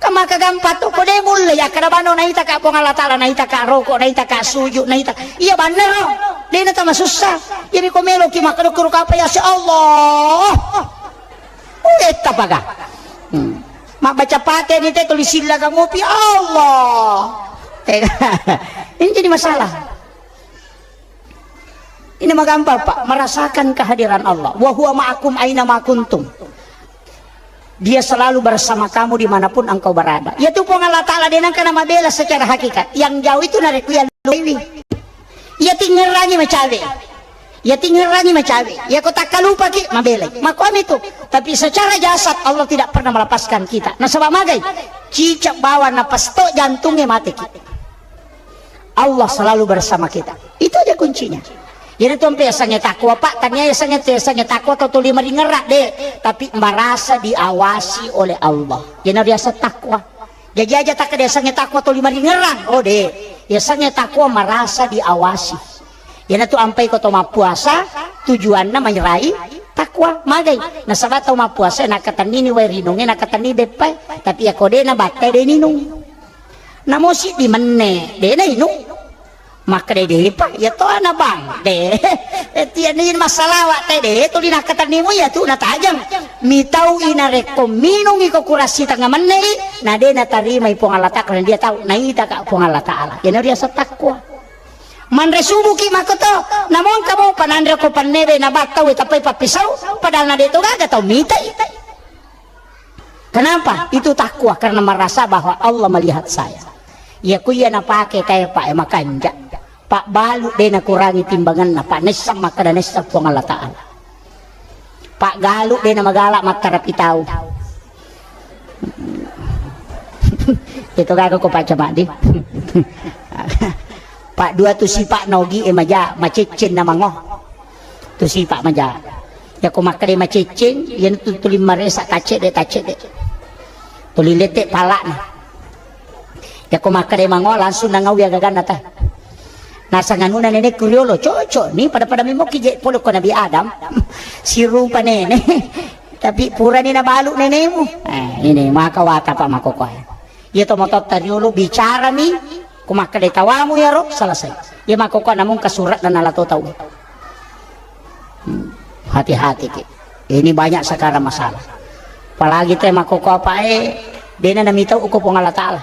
Ka maka gampang tu, ko de mulai, ya kada banno naita ka Puang Allah Ta'ala, naita ka roko, naita ka suju, naita. Iya banna ro, de na tama susah. Jadi ko melo ki makkada kuru kapa ya si Allah. Udah tapaga. Hmm. Mabbaca Fatihah ni te tulis silla kamu pi Allah. Ini jadi masalah. Ini magampang, Pak, merasakan kehadiran Allah. Wa huwa ma'akum aina ma kuntum. Dia selalu bersama kamu dimanapun engkau berada. Ya tu Puang Allah Ta'ala de nangka na mabela secara hakikat. Yang jauh itu narekku yang luwi. Ya tingerangi macawe. Ya tingerangi macawe. Ya ko takkalupaki mabelai. Makomi tu. Tapi secara jasad Allah tidak pernah melepaskan kita. Nasaba magai? Cicak bawang napas to jantungnya mati ki. Allah selalu bersama kita. Itu aja kuncinya. Jadi tu ampe yasengnge takwa, Pak, tania yasengnge, yasengnge takwa to tuli maringerra de, tapi merasa diawasi oleh Allah. Jadi riaseng takwa. Jadi aja tak ada yasengnge takwa tuli maringerra. Oh de, yasengnge takwa merasa diawasi. Iyanatu ampai ko to mappuasa, tujuanna manyerai takwa. Magai? Nasaba tau mappuasa nakatennini wae rinungnge, nakatenni beppae. Tapi iya ko de nabattai de ninung. Namo siddi menne, de nainung. Makkeda depa, iya to ana bang, de. Tiani massalawa te de, tuli nakatennimu iya tu natajeng. Mitau i narekko minungi ko kurasi tengnga menne i, na de natarimai Puang Allah Ta'ala, karena dia tahu, naita ka Puang Allah Ta'ala. Iyana riaseng takwa. Manre subuki makkoto, namongka mopa nanre ko pannebe nabattau tappai pappisau, padahal na de to gaga tau mitai. Kenapa? Itu takwa karena merasa bahwa Allah melihat saya. Iya ku iya napake kae Pak e makanja. Pak balu de nakurangi timbanganna, Pak nessa makkeda nessa Puang Allah Ta'ala. Pak galu de namagala mattarapi tau. Itu gaga ko paca maddi. Pak dua tu sipa nogi e maja, maceccen na mango. Tu sipa maja. Ya ko makkeda maceccen, ya tu tuli maresa tacedde, tacedde. Tuli lette palana. Ya ko makkeda mango langsung nangawi agaganna ta. Nasang anuna nenekku riolo, cocok ni pada-pada memoki je pole ko Nabi Adam. Sirupa nene. Tapi purani nabalu nenemu. Eh, ini maka wata Pak Makokoe. Iya to mototta riolo bicarami, ko makkeda tawamu yaro selesai. Iya makkokko namung kasurat dan ala to tau. Hmm, hati-hati ki. Ini banyak sekarang masalah. Apalagi te makkokko apa e, dena namitau uko Puang Allah Taala.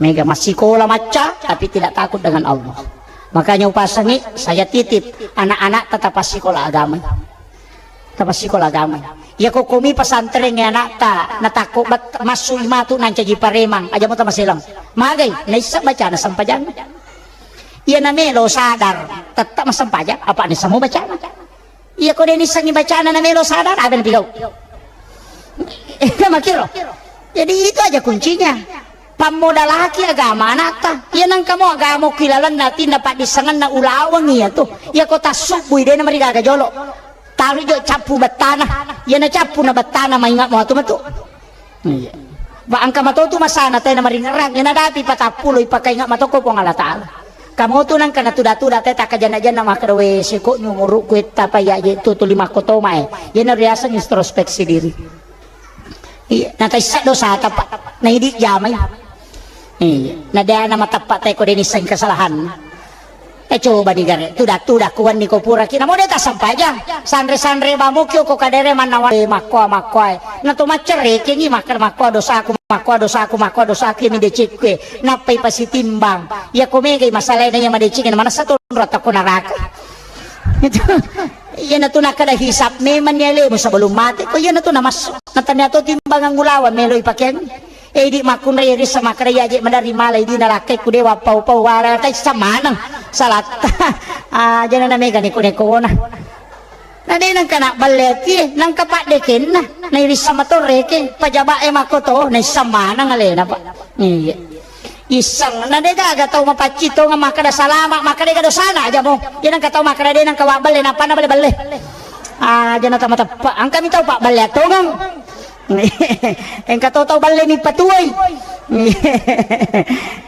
Mega massikola macca tapi tidak takut dengan Allah. Makanya upasangi saya titip anak-anak tetap sekolah agama. Tapassikola agama. Iya ko komi pesantren ya anakta, natakko bet-, massu matu nancaji paremang, aja mo tamaselang. Magai, naisseng bacana sempajang. Iya namelo sadar, tetap massempajang, apa ni semua bacana. Iya ko de nissengi bacana namelo sadar, ada napigau. Eh, makiro. Jadi itu aja kuncinya. Pammodalaki agama anakta. Iya nangka mo agama ki lalenna tinna paddissengenna ulaweng iya tu. Iya ko tassubbui de namarigaga jolo. Taru jo cappu bettana. Iyana cappu na bettana maingat mo atu matu. Iya. Ba engka mato tu masana tena maringerang. Iyana dapi patappulo ipakaingat matoko Puang Allah Taala. Kamu tu nangka natuda-tuda te takajana-jana makkeda we seko nyumuru ku etta pa iya je tu tuli makkotoma e. Iyana riaseng introspeksi diri. Iya, nataissa dosata pa. Naidi jamai. Iya, nadana matappa te ko de nissengi kesalahan. Eh, coba digare, tuda-tuda kuwanni ko puraki. Namo de tassempajang. Sanre-sanre bamuki ko kadere mannawa, eh, makkoa, makkoa, eh. Na to maccerekengi makkeda makkoa dosaku, makkoa dosaku, makkoa dosaku, iya mi decekku, eh. Nappai pasitimbang. Iya ko megai masalahna iya madeceng, na manessa to ratta ko naraka. Itu. Iya na tu nakkeda hisab memang ni alemu sebelum mate. Ko iya na tu namassu. Na tania to timbangan ulaweng melo ipakeang. Eh, idi makkunrai rissa makkeda iya je madari mala idi nalakkai ku dewa pau-pau wara taissa maneng salatta. Ah, jana na mega neko-nekona. Na de nangka na balle atie, nangka paddekenna. Na irissa matorreke, pajaba e makkoto, naissa maneng alena, Pak. Iya. Isseng, na de gaga tau mapaccing tongeng makkeda salama, makkeda ga dosana aja mo. Iya nangka tau makkeda de nangka wabballe, nappa na balle-balle. Ah, jana tama teppa. Engka mi tau pabballe tongeng. Engka to tau balle mi patuai.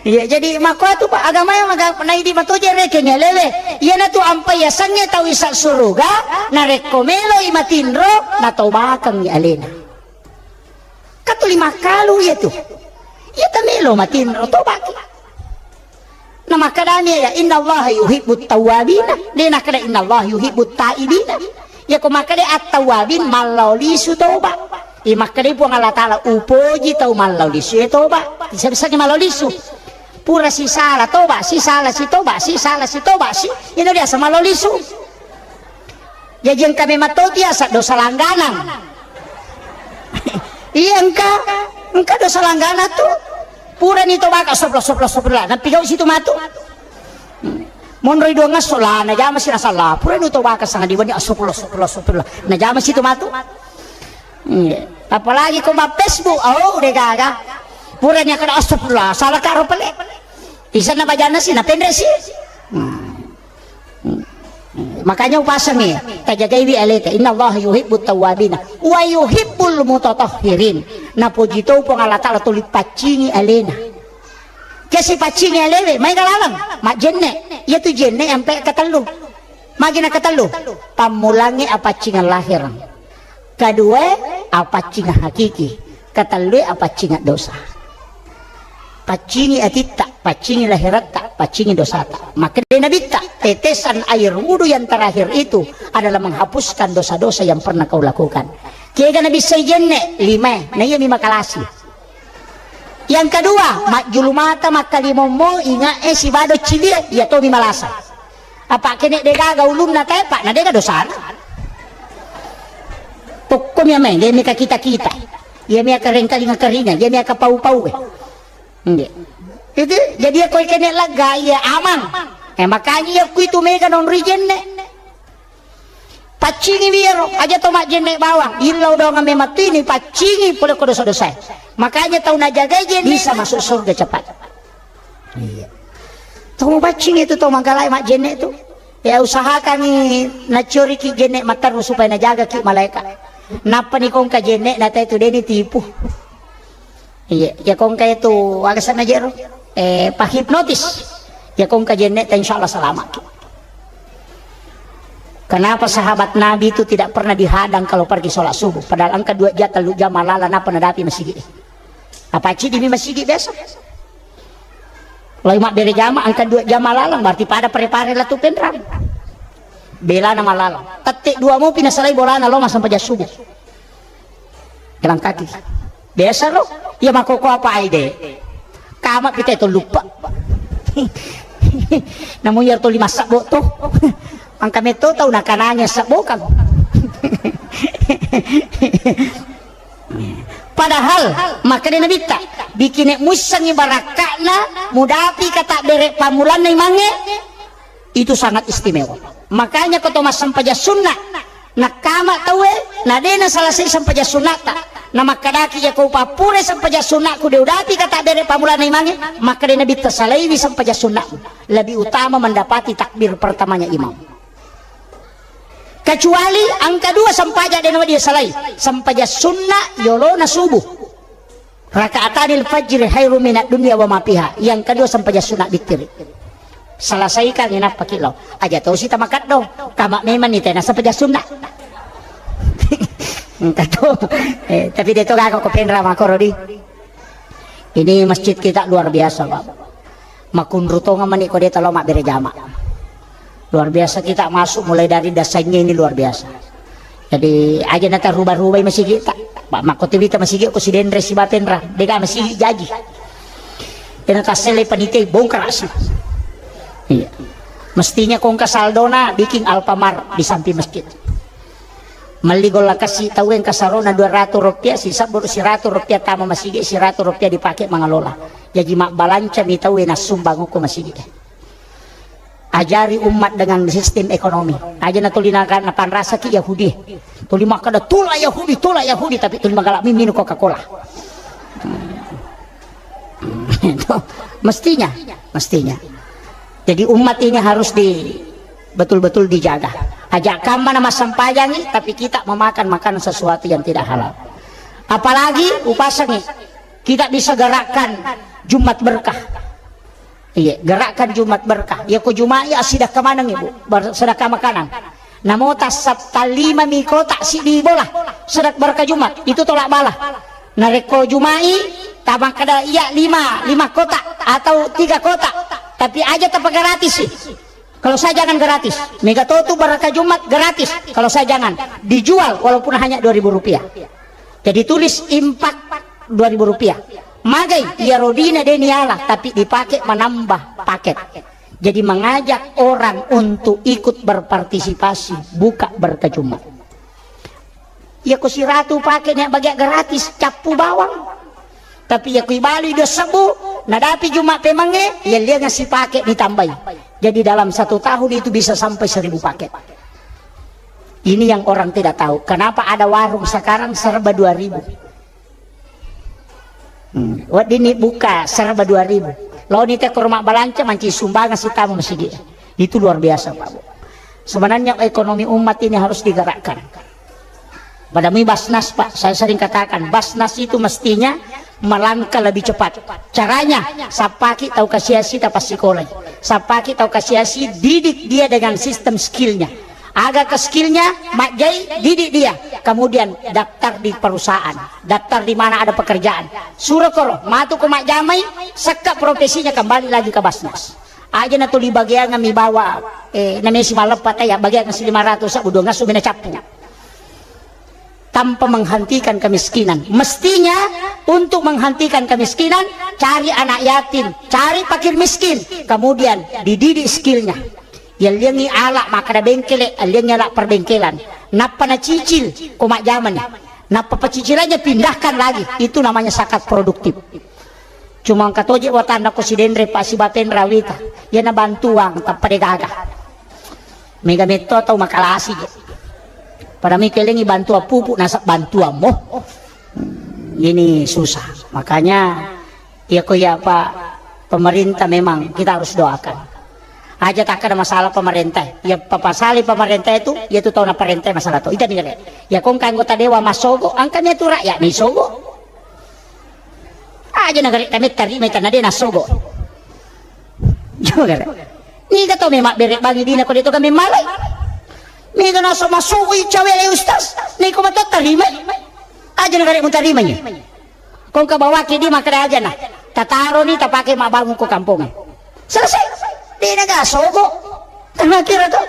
Iya, jadi makkuatu, Pak, agama yang maga-, naidi matoje rekeng alewe. Iyana tu ampai yasengnge tau isa suruga, narekko meloi matinro, natobakeng alena. Katuli makkalu iya tu. Iya tamelo matinro, tobaki. Na makkedani ya, "Innallaha yuhibbut tawwabina." De nakkeda, "Innallaha yuhibbut taibina." Ya ko makkeda at-tawwabin, mallao lisu toba. I makkeda Puang Allah Taala, "Upoji tau mallao lisu e toba." Bisa-bisa ni mallao lisu. Pura sisala toba, sisala si toba, sisala si toba si. Ino biasa mallao lisu. Jaji engka memang to tiasa dosa langganang. Iya engka, engka dosa langganang tu. Purani tobaka astagfirullah, astagfirullah, astagfirullah. Nappigau situ matu. Monroi dua ngasso lah, najama si nasalla. Purani tobaka sanga diwani astagfirullah, astagfirullah, astagfirullah. Najama situ matu. Iya. Apalagi ko ma Facebook, oh, udah gaga. Purani kada astagfirullah, salah karo pale. Isanna bajanna si, napenre si. Hmm. Makanya upasangi, tajagaiwi aleta. Innallaha yuhibbut tawwabina wa yuhibbul mutatahhirin. Napoji to Puang Allah Taala tuli paccingi alena. Kesi paccingi alewe, maega laleng, majjenne. Iya tu jenne ampe katellu. Magi na katellu? Pammulangi apaccingeng lahireng. Kedua, apaccingeng hakiki. Ketellue, apaccingeng dosa. Paccingi atitta, paccingi lahiratta, paccingi dosata. Makkeda Nabitta, tetesan air wudhu yang terakhir itu adalah menghapuskan dosa-dosa yang pernah kau lakukan. Kega nabissai jenne, lima, na iya mi makalasi. Yang kedua, majjulu mata makkalimommo, inga e sibado cilie, iya tomi malasa. Apa kene degaga ulunna tepa, na dega dosana. Tokkomi amai, dia mika kita-kita. Iya mia kareng kalinga karinga, iya mia kapau-pau e. Nggih. Itu jadi koi kene lega iya aman. Eh, makanya iya kuitu mega non rijenne. Paccingi wiyaro, aja to majjenne bawang. Illau doang memang tu ini paccingi pole ko dosa-dosa. Makanya tau najagai jenne bisa masuk surga cepat. Iya. Tau mapaccing itu tau mangkalai majjenne tu. Ya usahakangi nacioriki jenne matteru supaya najagaki malaika. Nappa ni kongka jenne na tau tu deni tipu. Iya, ya kongka itu aga sana jero. Eh, pahipnotis. Ya kongka jenne ta insyaallah selamat. Kenapa sahabat Nabi itu tidak pernah dihadang kalau pergi sholat subuh? Padahal engka dua jam, tellu jam malala napa nadapi masigi. Apa cidi mi masigi biasa? Lai mabbere jama engka dua jam malalang, berarti pada pare-pare latu penrang. Belana malalang. Tette dua mopi nasalai bolana lo massempajang subuh. Jalan kaki. Biasa lo. Iya makoko apa aide. Kama pita itu lupa. Namu iya to lima sabbo to. Angka metto tau nakananya sabbo kan. Padahal makkeda Nabitta, bikine muissengngi barakka'na mudapi kata bere pammulanna imangnge, itu sangat istimewa. Makanya ko to massempajang sunna, nakkama tauwe, na de nasalasai sempajang sunnata, na makkedaki iya ko upappure sempajang sunnaku de udapi kata bere pammulanna imangnge, makkeda Nabitta salaiwi sempajang sunnamu, lebih utama mendapati takbir pertamanya imam. Kecuali angka dua sempajang de nawedding salai. Sempajang sunna yolona subuh. Rakaatanil fajri khairum minad dunya wa ma fiha. Yang kedua sempajang sunna bittiri. Selesaikan inappa kilo. Aja tau sita makaddo. Kama memang ni tena sempajang sunna. Engka to. Eh, tapi de to gako ko penra makoro di. Ini masjid kita luar biasa, Pak. Makunru tongeng mani ko de talo mabbere jama. Luar biasa kita masuk mulai dari dasarnya ini luar biasa. Jadi aja nata rubah-rubai masigi ta. Pak makko tiwita masigi ko sidenre sibatenra. Dega masigi jaji. Ena tassele panitia bongkar asi. Iya. Mestinya kongka saldona bikin Alfamart di samping masjid. Melli golla kasi tau engka sarona dua ratus rupiah, si sabbu siratu rupiah tama masigi, siratu rupiah dipakai mangalola. Jaji mabbalanca mi tau e nassumbang ko masigi. Ajari umat dengan sistem ekonomi. Aja natuli na-, napanrasaki Yahudi. Tuli makkeda tula Yahudi, tula Yahudi, tapi tuli magalak mi minum Coca-Cola. Mestinya, mestinya. Jadi umat ini harus di, betul-betul dijaga. Aja kamma na massempajangi, tapi kita memakan makanan sesuatu yang tidak halal. Apalagi upasangi, kita bisa gerakkan Jumat berkah. Iya, gerakkan Jumat berkah. Ya ko Jumat ya sedekah maneng ibu, ber-, sedekah makanan. Namo tassap talima mi kotak sidi bola, sedekah berkah Jumat, itu tolak bala. Narekko Jumai, tamakkeda iya lima, lima kotak atau tiga kotak. Tapi aja tapa gratis sih. Kalau saya jangan gratis. Mega to tu berkah Jumat gratis. Kalau saya jangan. Dijual walaupun hanya dua ribu rupiah. Jadi tulis impak dua ribu rupiah. Magai, iya rodina deni ala, tapi dipakai menambah paket. Jadi mengajak orang untuk ikut berpartisipasi, buka berkah Jumat. Iya ko siratu pake nia bagian gratis, cappu bawang. Tapi iya ko ibalu dua sebbu, nadapi Jumat pemangnge, iya lianga sipake ditambai. Jadi dalam satu tahun itu bisa sampai seribu paket. Ini yang orang tidak tahu. Kenapa ada warung sekarang serba dua ribu? Hmm. Wedding ni buka serba dua ribu. Lo ni te ke rumah balanca manci sumbangan sitama masigi. Itu luar biasa, Pak Bu. Sebenarnya ekonomi umat ini harus digerakkan. Pada mui Basnas, Pak, saya sering katakan, Basnas itu mestinya melangkah lebih cepat. Caranya, sappaki tau kasiasi ta passikolai. Sappaki tau kasiasi, didik dia dengan sistem skillnya. Aga ke skillnya, majjai, didik dia. Kemudian daftar di perusahaan, daftar di mana ada pekerjaan. Suro koro, matu ko majjamai, sekka profesinya kembali lagi ke Basnas. Aja na tuli bagian mi bawa, eh, namesi maleppa taya bagian si lima ratus sabbu dua ngasu mina cappu. Tanpa menghentikan kemiskinan. Mestinya untuk menghentikan kemiskinan, cari anak yatim, cari fakir miskin, kemudian dididik skillnya. Yalliangi ala makkada bengkele, alliangi ala perbengkelan. Nappa nacicil, ko majjamani. Nappa pecicilannya pindahkan lagi. Itu namanya zakat produktif. Cuma engka toje watanna ko sidenre pa sibatenra wita. Iyana bantuang tappa degaga. Mega metto tau makalasi je. Pada mi kelengi bantuan pupuk, nasab bantuan mo. Ini susah. Makanya, ya ko ya Pak, pemerintah memang kita harus doakan. Aja tak ada masalah pemerintah. Ya papasali pemerintah itu, ya itu tahu pemerintah masalah tu. Itu nih, ya kong anggota dewan masuk, angkanya itu rakyat nih sogo. Aja negara kami terima itu nade nasogo. Juga. Niga to memang bere bangi dina ko itu kami malai. Niga naso masuk icawe ustaz. Niko mato terima. Aja negara mun terima ni. Kong ke bawah kidi makada aja nah. Tataro ni tapake mabangun ko kampung. Selesai. Dina ga sogo. Tengah kira to.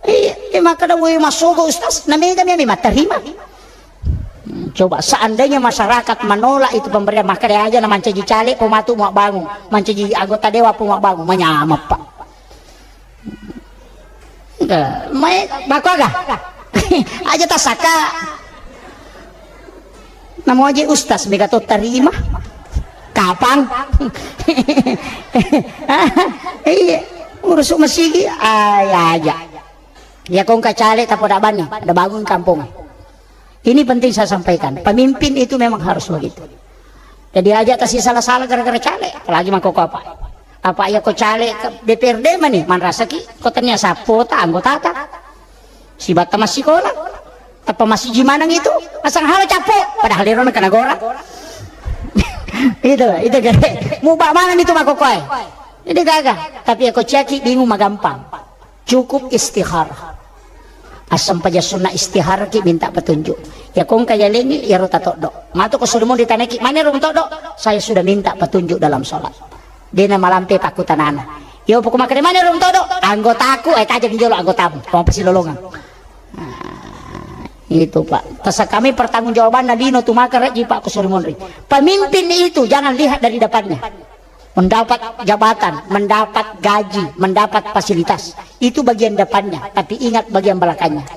Iya, iya, makada woi masogo ustaz. Namega mi materima. Hmm, coba seandainya masyarakat menolak itu pemberian, maka dia aja na mancaji caleg pematu mau bangun, mancaji anggota dewan pun mau bangun, menyamap pak. Enggak, mai bako aga. Aja tasaka. Namo aja ustaz mega to terima. Kapang. Iya, urus masigi, aja aja. Ya kong kacale tapoda bani, ada bangun kampung. Ini penting saya sampaikan. Pemimpin itu memang harus begitu. Jadi aja kasih salah-salah gara-gara caleg, apalagi mangkoko apa. Apa ya ko caleg ke D P R D mani, manrasaki ko tania sapota anggotata. Sibatta massikola, tappa masiji maneng itu, asang halo cappo, padahal ero kena gora. Itu, itu gede. Muba maneng itu mangkoko e. Jadi gaga. Tapi ya ko ciaki bingung magampang. Cukup istikharah. Assempaja sunna istikharah ki minta petunjuk. Ya kong kaya lengi ya rota toddo. Matu ko suruh mun ditanaki mana rung toddo? Saya sudah minta petunjuk dalam sholat. Dena malampe pakutanana. Yo pokok makanya mana rung toddo? Anggotaku, eh tajak jolo anggotamu. Kamu pasti lolongan. Nah, itu pak. Tasa kami pertanggungjawaban lino tu maka reji pak ko suruh munri. Pemimpin itu jangan lihat dari depannya. Mendapat jabatan, mendapat gaji, mendapat fasilitas. Itu bagian depannya, tapi ingat bagian belakangnya.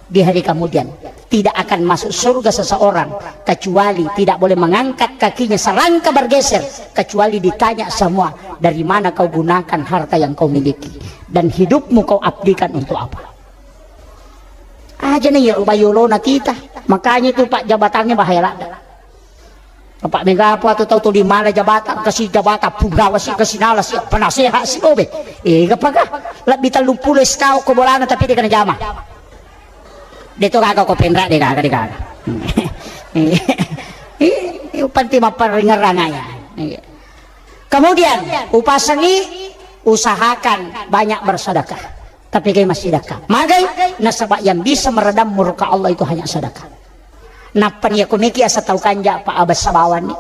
Di hari kemudian, tidak akan masuk surga seseorang kecuali tidak boleh mengangkat kakinya selangkah bergeser kecuali ditanya semua, dari mana kau gunakan harta yang kau miliki dan hidupmu kau abdikan untuk apa? Aja nih ya rubayolona kita. Makanya itu pak jabatannya bahaya lada. Bapak Mega apa tu tau tuli mala jabatan, kasi jabatan punggawa si, kasi nala si, penasehat si obe. Eh, gapaka? Lebih tellu puluh S K ko bolana tapi dia kena jama. Dia tu gaga ko penra dia gaga dia gaga. Eh, eh, penting maparingerang ya. Iya. Kemudian upasangi usahakan banyak bersedekah. Tapi kai massidakka. Magai? Nasaba yang bisa meredam murka Allah itu hanya sedekah. Nappa ni yako meki asa tau kanja pa abessa bawang ni.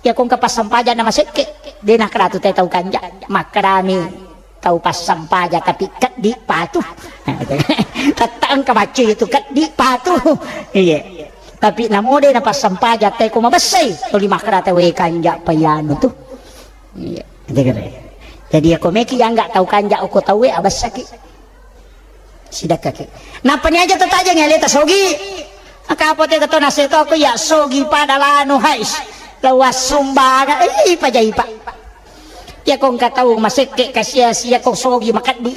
Yako engka passampajang na masekke, de nakkeda tu te tau kanja. Makkedami tau passampajang tapi keddi patu. Tette engka maccu itu keddi patu. Iya. Tapi namo de na passampajang te ko mabessai, tuli makkeda te we kanja pa yanu tu. Iya. Jadi yako meki yangga tau kanja oko tauwe abessaki. Sidakkaki. Nappani aja tatajeng aleta sogi. Akapo te keto naseto ko ya sogi pada lanu hais. Lawas sumbaga. Eh, ipa jaipa. Ya kong katau masekke kasia sia ko sogi makaddi.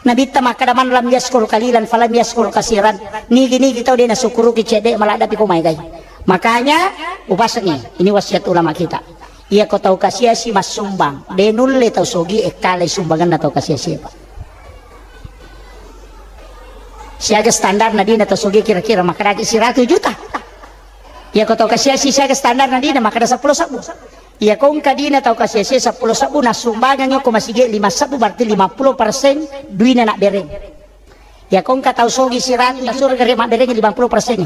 Nabitta makkada man lam yaskul kalilan falam yaskul kasiran. Nigi-nigi tau de nasukuruki cedde maladapi ko maegai. Makanya upasengi. Ini wasiat ulama kita. Iya ko tau kasiasi massumbang, de nulle tau sogi ekkalai sumbanganna tau kasiasi, Pak. Siaga standar na dina tau sogi kira-kira makkadaki siratu juta. Iya ko tau kasiasi siaga standar na dina makkada seppulo sebbu. Iya ko engka dina tau kasiasi seppulo sebbu nassumbangeng ko masigi lima sebbu berarti lima puluh persen duina na bereng. Ya ko engka tau sogi siratu na surga re mabbereng lima puluh persen.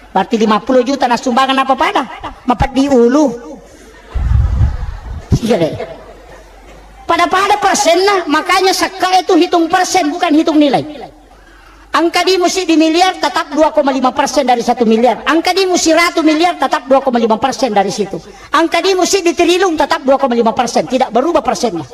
Berarti lima puluh juta na sumbangan apa pada? Mapeddi ulu. Iya deh. Pada-pada persenna, makanya sakka itu hitung persen bukan hitung nilai. Angka di musik di miliar tetap dua koma lima persen dari satu miliar. Angka di musik ratu miliar tetap dua koma lima persen dari situ. Angka di musik di triliun tetap dua koma lima persen. Tidak berubah persennya.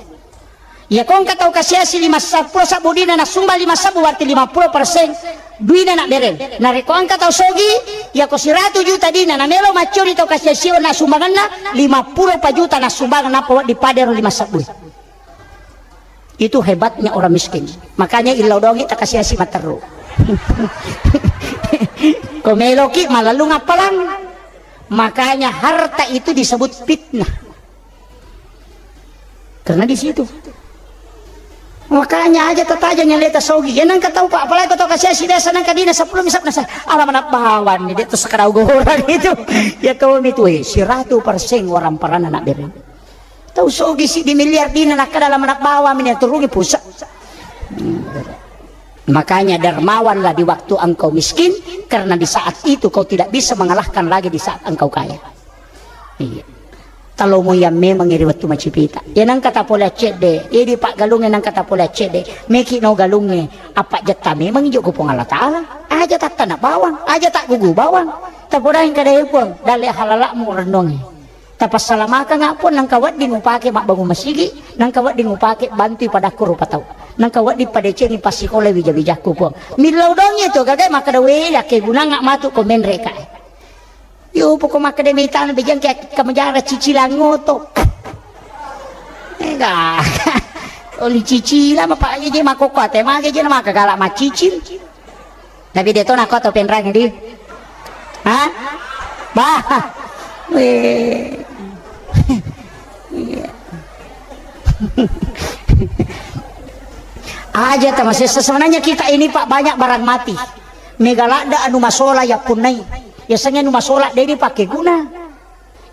Iya ko engka tau kasiasi lima seppulo sebbu dina nasumba lima sebbu berarti lima puluh persen duina na bereng. Narekko engka tau sogi, iya ko siratu juta dina namelo maccuri tau kasiasi na sumbanganna lima puluh pa juta na sumbangan napa wedding padero lima sebbu. Itu hebatnya orang miskin. Makanya illau dongi ta kasiasi matteru. Ko meloki malellung appalang. Makanya harta itu disebut fitnah. Karena di situ. Makanya aja tataja nyaleta sogi. Ya nangka tau, Pak, apalagi kau tau kasih si desa nangka dina sepuluh misap nasa. Alam anak bawang ni, dia tuh sekarang orang itu. Ya kau itu, eh, seratus persen orang peran anak beri. Tau sogi si di miliar dina nangka dalam anak bawang ini turungi pusat. Hmm. Makanya dermawanlah di waktu engkau miskin, karena di saat itu kau tidak bisa mengalahkan lagi di saat engkau kaya. Iya. Talomo yang memang iri wettu macipita. Ya nangka tapole accedde, ya di paggalungnge nangka tapole accedde. Meki no galungnge, apa jetta memang ijo ku Puang Allah Ta'ala. Aja tattana bawang, aja tak gugu bawang. Tapodaing kada ya Puang, dalle halalakmu renungi. Tapassalamaka nga Puang, nangka wedding upake mabbangun masigi, nangka wedding upake bantui padakku rupa tau. Nangka wedding padecengi passikola wija-wijakku Puang. Millau dongi to gagai makkeda wela kegunanga matu ko menre ka. Yo poko makkeda mitana bejang ke kamajara cicilang ngoto. Ega. Oli cicilang apa aja je makoko ate mage je na maka galak macicil. Tapi dia to nako to penrang di. Hah? Bah. Weh. Iya. Aja ta masessa. Sebenarnya kita ini Pak banyak barang mati. Mega ladda anu masola ya punnai. Ya sengnge anu masola de dipake guna.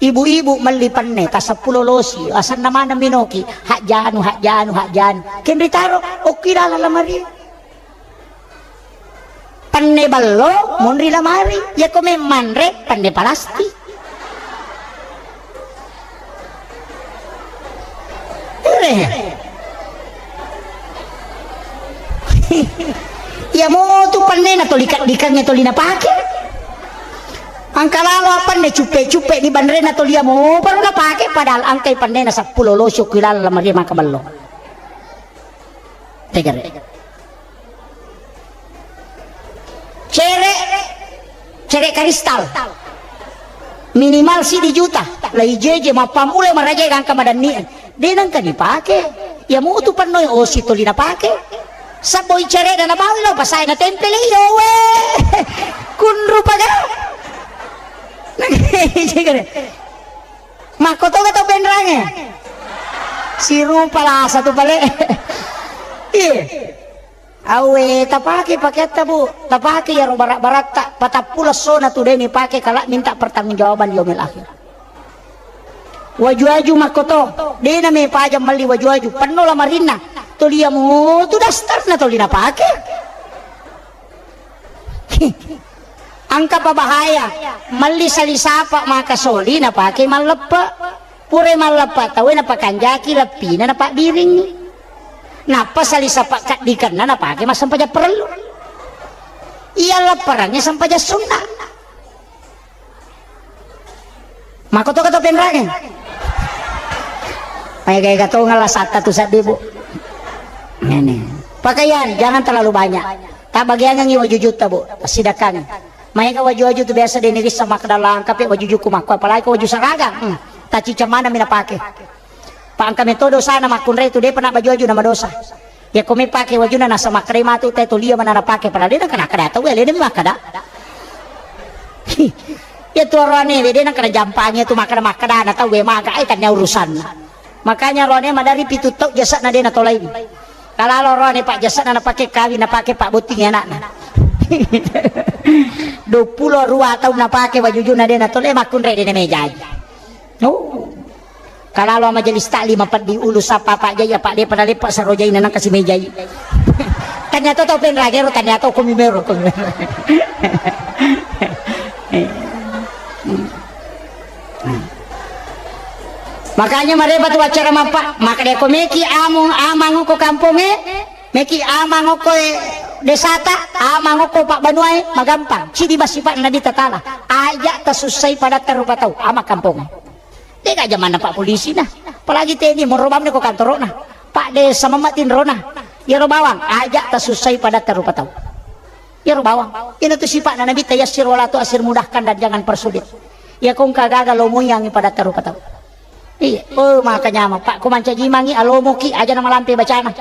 Ibu-ibu melli penne ta seppulo losi, asenna maneng minoki, hajjanu, hajjanu, hajjanu. Kenri taro, okki dalam lamari. Penne ballo, munri lamari. Yako memmanre, penne palastik. Ere. Iya mo tu pennena toli kaddikangnge toli napake. Angka lalo appanne cuppe-cuppe di banrena toli iya mo baru napake, padahal angkai pennena seppulo losok ki laleng lamari maka ballo. Tegere. Cere, cere kristal. Minimal sidi juta. Lai jeje mappamula maraja gangka madanni. De nangka dipake. Ya mutu pennoi osi toli napake. Sabboi cere dan nabawi lo pasai na tempele yo we. Kunru paga. Makkotoga tau penrange. Sirupa lasa tu pale. Iya. Awe, tapake pakeatta, Bu. Tapake iyaro barak-barakta. Patappulo essona tu de nipake kala minta pertanggungjawaban di yaumil akhir. Waju-waju makkoto, de name pajang melli waju-waju. Penno lamarinna. Toli iya mutu dastarna toli napake. Angka pabahaya, melli sali sapa maka soli napake malleppe. Pura malleppe tauwe napakanjaki leppina napabbiringngi. Nappa sali sapa kaddikenna napake massempajang parellu. Iya lepperangnge sempajang sunna. Makkotoka to penrange. Maega-ega tongeng lasatta tu seddi, Bu. Ini. Pakaian jangan terlalu banyak. Tabagiangengngi waju-wajutta, Bu. Tasidakkangi. Maega waju-waju tu biasa de nirissa makkeda langkapi waju-wajuku makko, apalagi ko waju saragam. Hmm. Tacica maneng mi napake. Pa engka meto dosana makkunrai tu depa na baju-waju na madosa. Yakko mepake wajuna nasa makkedai matu te tulia mana napake padahal de nengka nakkeda tau, alena mi makkeda. Iya tu oroane de nengka najampangi tu makkeda-makkeda na tau we maga ai tania urusanna. Makanya oroane madari pitu tau jasana de natolai. Kalalo oroane pa jasana napake kawing napake pa botting anakna. Duappulo rua tau napake wajujuna de natolai makkunrai de namejai. Oh. Kalalo majelis taklim peddi ulu sapa Pak Jai apa de pada lepa sarojaina nang kasi mejai. Tania to tau penragero tania to komi mero komi. Makanya mareba tu acara mappa, maka de ko meki among amang ko kamponge, meki amang ko desata, amang ko Pak Banuae, magampang. Cidi masifat Nabi Tatala. Aja tasussai pada terupa tau ama kamponge. Dega jamanna Pak Polisi na. Apalagi teni morobamne ko kantorona. Pak de sama matin rona. Yaro bawang, aja tasussai pada terupa tau. Iyaro bawang. Iyana tu sifa'na Nabitta, yassir wala tu'assir, mudahkan dan jangan persulit. Iya ko engka gaga lomoiangngi padatta rupa tau. Iya. Oh, maka nyameng, Pak, ko mancaji mangi alomoki, aja na malampe bacana.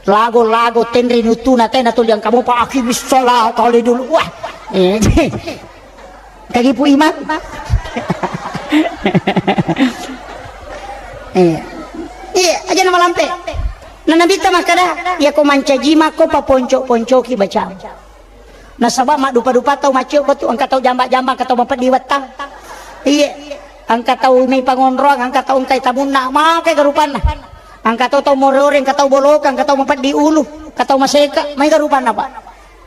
Lago-lago tenri nutuna tena tuli angka mopa, "Aqimis shalah kali dulu." Wah. Eh, kagipu imang. Iya. Iya, aja na malampe. Na Nabitta makkada, "Iya ko mancaji mako paponco-poncoki bacamu." Nasaba maddupa-dupa tau maccio ko tu, engka tau jamba-jamba, engka tau mapeddi wettang. Iye, engka tau mi pangonroang, engka tau engkai tamunna, make ga rupanna. Engka tau, tau more-ore, engka tau boloka, engka tau mapeddi ulu, engka tau maseka, maega rupanna, Pak.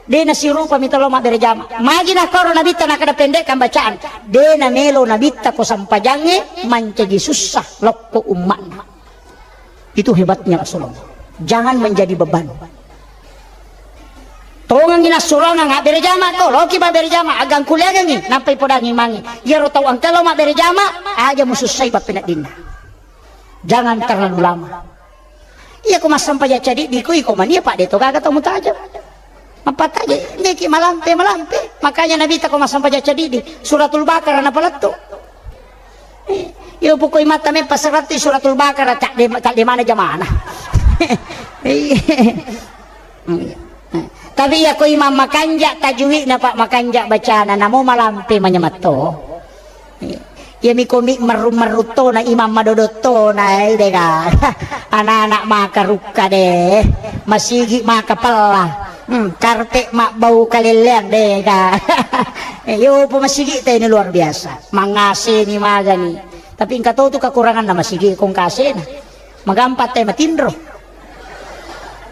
De nasirupa mita lo mabbere jama. Magi nakkoro Nabitta nakkeda pendekkan bacaan. De namelo Nabitta ko sampajangnge mancaji sussa lokko umma'na. Itu hebatnya Rasulullah. Jangan menjadi beban. Tongengi nassurongang abbere jama ko, loki mabbere jama, agangkuliagengi, nampai podangi mangi. Iyaro tau engka lo mabbere jama, aja musussai pappeneddinna. Jangan terlalu lama. Iya ko massampaja cadiddi ko iko mania, Pak, de to gaga tau mutajeng. Mappataje, meki malampe, malampe. Makanya Nabitta ko massampaja cadiddi, Suratul Baqarah napalettu. Eh, iyo pokoi mata meppa seratti Suratul Baqarah, cak de, cak de mana jamana. Iya. Tapi iya ko imam makanja tajwidna, Pak, makanja bacana, namo malampe manyamatto. Iya. Iya miko mi merru-merru tona, imam madodo tona, eh, dega. Anak-anak maka rukka de. Masigi maka pella. Hmm, karpet mabbau kalelleang dega. Eh, yo po masigi te ini luar biasa. Mangaseni magani. Tapi engka to tu kekuranganna masigi kong kasena. Magampa te matinro.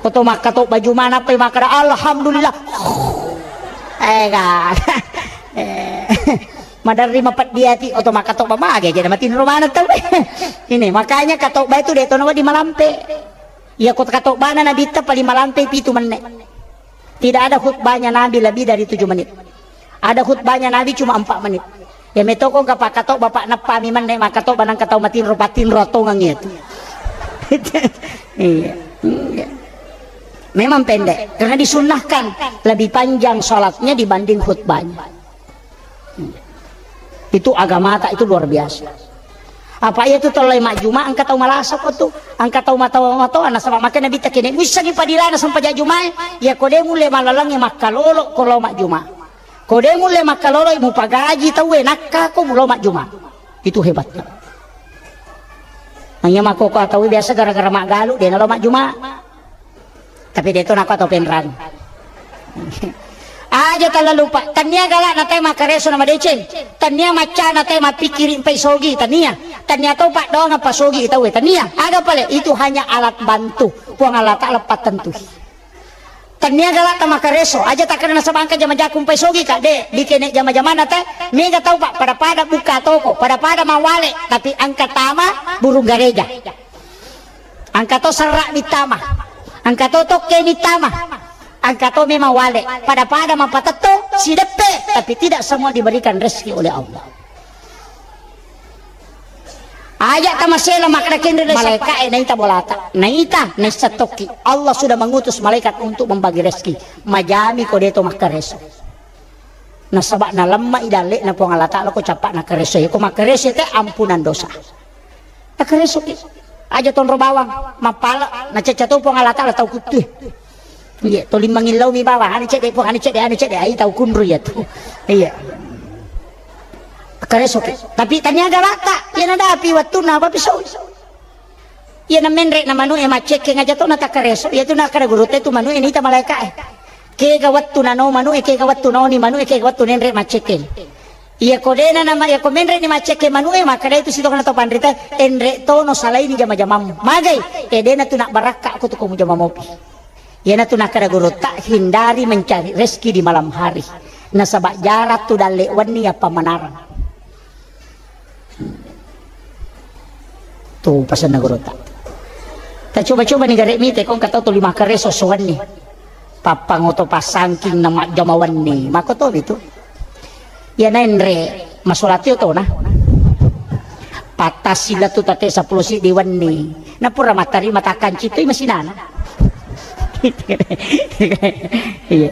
Oto makkatobba juma nappai makkada, "Alhamdulillah." Eh, ga. Eh. Maderri mapeddi ati, oto makkatobba mage, jadi matinro maneng tau. Ini, makanya katobba itu de to nawedding malampe. Iya, ko katobbana Nabitta paling malampe pitu menne. Tidak ada khutbahnya Nabi lebih dari tujuh menit. Ada khutbahnya Nabi cuma empat menit. Ya metoko engka pakkatobba, Pak, nappami menne makkatobba nangka tau matinro, patinro tongeng itu. Iya. Iya. Memang pendek karena disunnahkan lebih panjang salatnya dibanding khutbahnya. Itu agamata itu luar biasa. Apa iya tu tellai majjuma engka tau malasa ko tu, engka tau matoa-matoa, nasaba makkeda Nabitta, kene muissengi padilana sampaja jumae, iya ko de mulle malalengnge makkalolo ko lao majjuma. Ko de mulle makkalolo mupagaji tauwe nakka ko mulo majjuma. Itu hebatnya. Nanya makkoko tauwe biasa gara-gara maggalu de nalo majjuma. Tapi de to nakko atau penrang. Aja talalu, Pak. Tania galak na tai makkareso na madeceng. Tania macca na tai mappikiri mpai sogi. Tania. Tania to, Pak, doang apa sogi tauwe. Tania. Aga pale? Itu hanya alat bantu. Puang Allah Ta'ala pattentui. Tania galak ta makkareso. Aja takkeda nasaba engka jama-jaku mpai sogi ka. De, dikene jama-jamana te. Mega tau, Pak, pada-pada buka toko, pada-pada mawale. Tapi engka tama burung gareja. Engka to serra mittama, engka to tokke mittama, engka to memang wale, pada-pada mapatetto sideppe, tapi tidak semua diberikan rezeki oleh Allah. Aja tamasela makkeda kenre malaika e naita bolata, naita naissa tokki. Allah sudah mengutus malaikat untuk membagi rezeki. Majami ko deto makkareso. Nasaba nalemma i dalle'na Puang Allah Ta'ala ko cappa nakkareso. Ko makkareso te ampunan dosa. Takkaresoki. Aja tonro bawang, mappala, nacecca to Puang Allah Ta'ala tau kuttue. Iya, to limmang illau mi bawang, anu cedde Puang, anu cedde, anu cedde, ai tau kunru iya tu. Iya. Takkaresoki. Tapi tania galakta, iya nadapi wattunna apa pisau. Iya namenre na manu'e maccekkeng aja to natakkareso, iya tu nakkada gurutta tu manu'e nita malaika'e. Kega wettu nano manu'e, kega wettu naoni manu'e, kega wettu nenre maccekkeng. Iya ko dena nama, iya ko menre ni maccekke manu'e, makkadai tu sitongana to panrita, enre tono salaini jama-jamammu. Magai, e dena tu nak barakka ko tu ko mujama mopi. Iyana tu nakkada gurutta, hindari mencari rezeki di malam hari. Nasaba jarang tu dalle wenni apa manarang. Tu pasenna gurutta. Tacoba-coba ni gare mite, ko engka tau tuli makkareso sowenni. Pappang oto passangking na majjama wenni. Makko tomi tu. Iya naenre masolatio tona. Pattassi lettu tate seppulo siddi wenni. Napura mattarima takkancitoi masinana. Iya.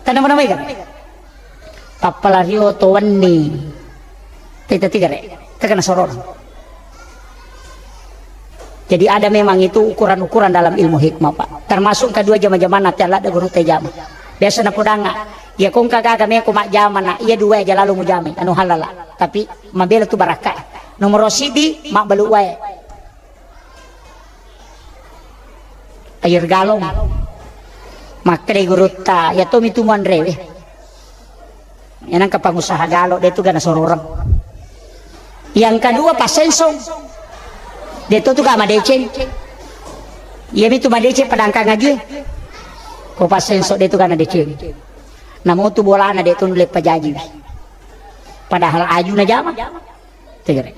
Tanama-namai kan? Pappalario to wenni. Teta tiga re. Tekana sorona. Jadi ada memang itu ukuran-ukuran dalam ilmu hikmah, Pak. Termasuk kedua jama-jamana te ladde guru te jama. Biasa napodangnga, iya kongka gaga meko majjama na, iya dua aja lalu mujama, anu halala. Tapi mabela tu barakka. Nomor sidi, mabbalu wae. Air galon. Makkedai gurutta, iya tomi tu muanrewe. Iya nangka pangusaha galo, de tu gana sororeng. Yang kedua, passensong. De to tu ga madeceng. Iya mitu madeceng padangkang aja. Ko passensong de tu gana deceng. Namo tu bolana de tu nulle pajaji. Padahal aju na jama. Tegere.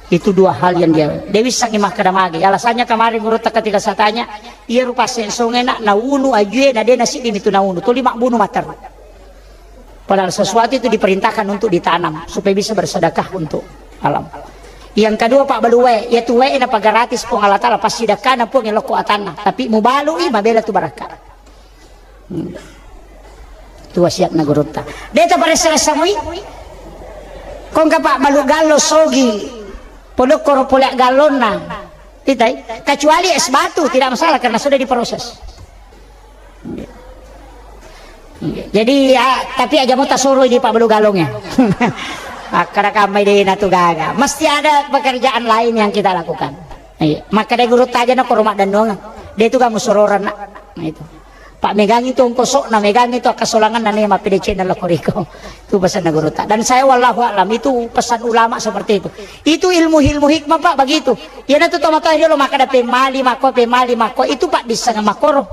Itu dua hal yang dia, dia wissangi makkeda mage. Alasannya kemarin gurutta ketika saya tanya, iya rupa sensongena naunu ajue na de nasiddi mitu naunu. Tuli mabbunu mater. Padahal sesuatu itu diperintahkan untuk ditanam supaya bisa bersedekah untuk alam. Yang kedua, Pak Balue, ya tuwe na pagaratis Puang Allah Taala pasti dakana Puang lokko atanna. Tapi mubalui mabela tu barakka. Hmm. Tu wasiatna gurutta. Deta paressa-ressa mui. Kongka Pak balu gallo sogi. Podokkoro pole gallonna. Itai, kecuali es batu tidak masalah karena sudah diproses. Iya. Jadi ya, tapi aja mau tasoro di Pak Belugallong ya. Akkada kamai de na tu gaga. Mesti ada pekerjaan lain yang kita lakukan. Iya. Maka de gurutta aja na koro maddennong. De tu kamu sororan nak. Nah, itu. Pak megangi tu ongkosok na megangi tu akasolangan na nema P D C na lokoriko. Tu pesan na gurutta. Dan saya wallahu alam itu pesan ulama seperti itu. Itu ilmu-ilmu hikmah Pak begitu. Ya na tu tomatoi dia lo maka ada pemali mako pemali mako itu Pak bisa makoro.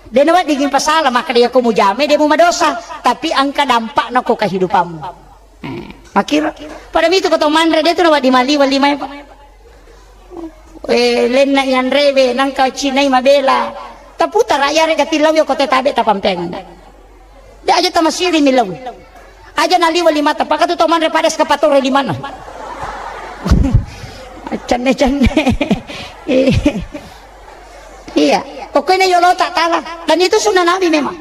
De naweddingngi pasala, makkeda iyako mujame de mumadosa, tapi engka dampakna ko kehidupanmu. Eh, makkiro. Pada mitu ko tau manre de tu nawedding maliweng limae, Pak. Eh, lenna yanrewe, nangka cinai mabela. Taputara yare gatillau yo ko te tabe tapampeng. De aja tamasiri milau. Aja naliweng limata, pakatu tau manre pada eskapatore limana. Cenne-cenne. Iya, pokoknya yolo tak talah. Dan itu sunnah Nabi memang.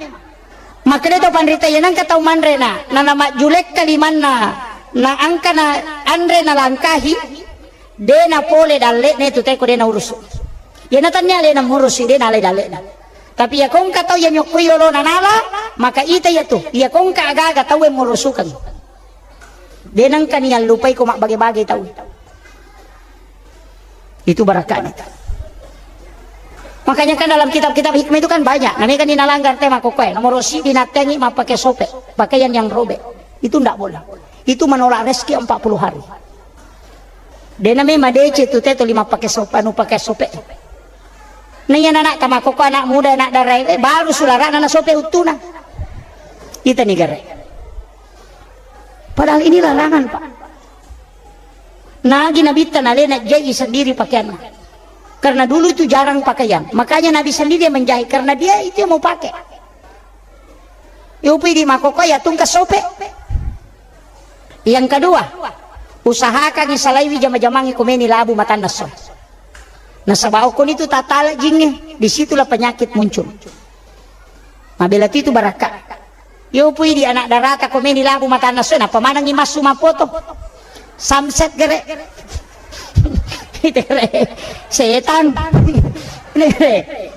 Makanya itu panrita ya nangka tau manre na, na, na majjulek kalimanna, na angka na anre na langkahi, de na pole dalle ne tu teko de na urusu. Ya na tanya le na murusi de na le dalle na. Tapi ya kongka tau ya nyokko yolo na nala, maka ita ya tu, ya kongka aga-aga tau yang murusukan. De nangka ni allupai ko mabbage-bage tau. Itu barakahnya. Makanya kan dalam kitab-kitab hikmah itu kan banyak. Namanya kan dinalanggar tema kokoe. Nomor si dinattengi mappake sope, pakaian yang robek. Itu ndak boleh. Itu menolak rezeki empat puluh hari. Dena memang dece tu teto lima pakai sope, anu pakai sope. Nah, iya anak tamakoko, anak muda, anak darai, eh, baru sularana na sope uttuna. Ita negara. Padahal ini larangan, Pak. Nagi Nabitta nalena jai sendiri pakaiannya. Karena dulu itu jarang pakaian. Makanya Nabi sendiri yang menjahit. Karena dia itu yang mau pakai. Yupi di makoko ya tungka sope. Yang kedua, usahakan salaiwi jama-jamangi komeni labu matanna so. Nasaba okon itu tatala jinge, disitulah penyakit muncul. Mabela tu itu barakka. Yo pui di anak darata ko meni labu matanna so, napa manangi massu mapoto. Samset gere. Itu gere. Setan. Ini gere.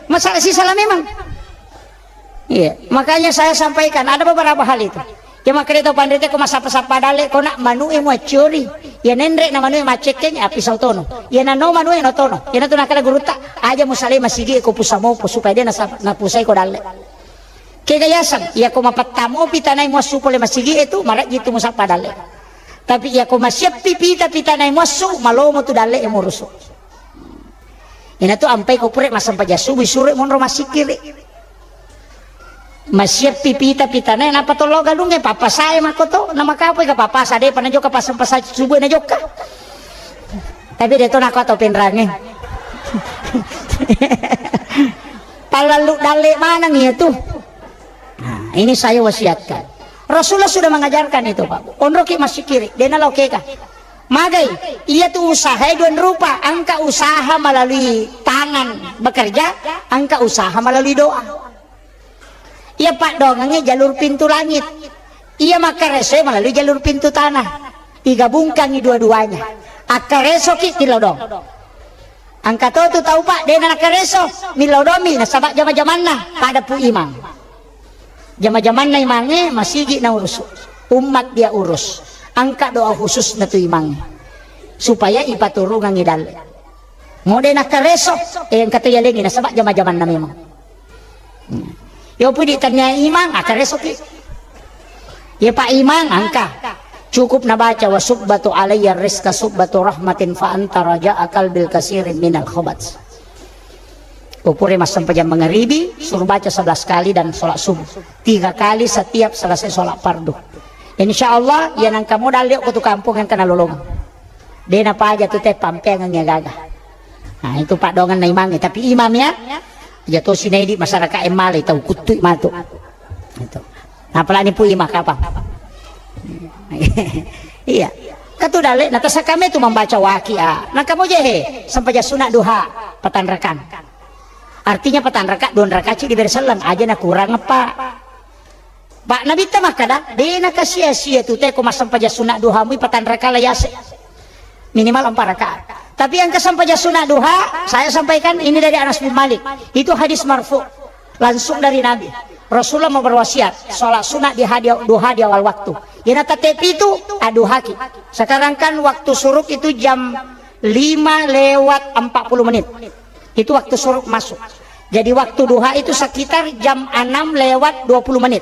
Masalah sisala memang. Iya, makanya saya sampaikan ada beberapa hal itu. Ya makanya itu pandai ko masapa-sapa dale ko nak manu e muacciori. Ya nenre na manu e macekkeng api sautono. Ya nano manu e notono. Ya natu nakala gurutta aja musale masigi ko pusamopo supaya dia nasa-, napusai ko dalle. Kega yaseng, iya ko mapattamopi tanai muassu pole masigi e tu, marajji tu musappa dalle. Tapi iya ko masiappi pita-pita nai muassu, malomo tu dalle e murusu. Ina tu ampai ko pure massempajang subuh, suro monro massikkiri. Masiappi pita-pita nai, napa tollo galungnge, pappasae makko to, na makapoi ka pappasa, de pa najokka passempajang subuh najokka. Tapi de to nako atau penrange. Pallallu dalle maneng iya tu. Nah, ini saya wasiatkan. Rasulullah sudah mengajarkan itu, Pak. Onroki massikiri, dena lokeka. Magai, iya tu usaha dua rupa, angka usaha melalui tangan bekerja, angka usaha melalui doa. Iya paddoangengnge jalur pintu langit. Iya makkareso melalui jalur pintu tanah. Digabungkangi dua-duanya. Akkaresoki tilodong. Engka to tu tau, Pak, dena nakareso, millau domi nasaba jama-jamanna pada pu imang. Jama-jamanna imangnge masigi naurus, umat dia urus. Engka doa khusus na tu imangnge supaya ipaturungangi dalle. Mode nakareso, eh, engka to yalengi nasaba jama-jamanna memang. Hmm. Yo pudi tanya imang, akaresoki. Ya Pak Imang, angka. Cukup nabaca, "Wa subbatu alayya rizqa subbatu rahmatin fa anta raja'a qalbil kasirin minal khabat." Kupure massempajang mangaribi, suruh baca sebelas kali dan sholat subuh. Tiga kali setiap selesai sholat fardu. Insya Allah, ya nangka modal liok ko tu kampung yang kena lolong. De napaja tu te pampeangengnge gaga. Nah, itu paddoangenna imangnge, tapi imam ya. Aja to sinaidi masyarakat e malai tau kuttui matu. Itu. Apalagi pu imam kapang. Iya. Katu dalle na tasakame tu membaca waqiah. Nah, kamu je he, sempajang sunat duha, patanrakan. Artinya patanraka, dua rakaat ci diberi selleng, aja na kurang apa. Pak Nabitta makkada, de nakasia-sia tu te ko massempajang sunat duha mui patanraka la yase. Minimal empat rakaat. Tapi yang kesempajang sunat duha, saya sampaikan ini dari Anas bin Malik. Itu hadis marfu, langsung dari Nabi. Rasulullah mau berwasiat, sholat sunat di hadi-, duha di awal waktu. Yana tete pitu, aduhaki. Sekarang kan waktu suruk itu jam lima lewat empat puluh menit. Itu waktu suruk masuk. Jadi waktu duha itu sekitar jam enam lewat dua puluh menit.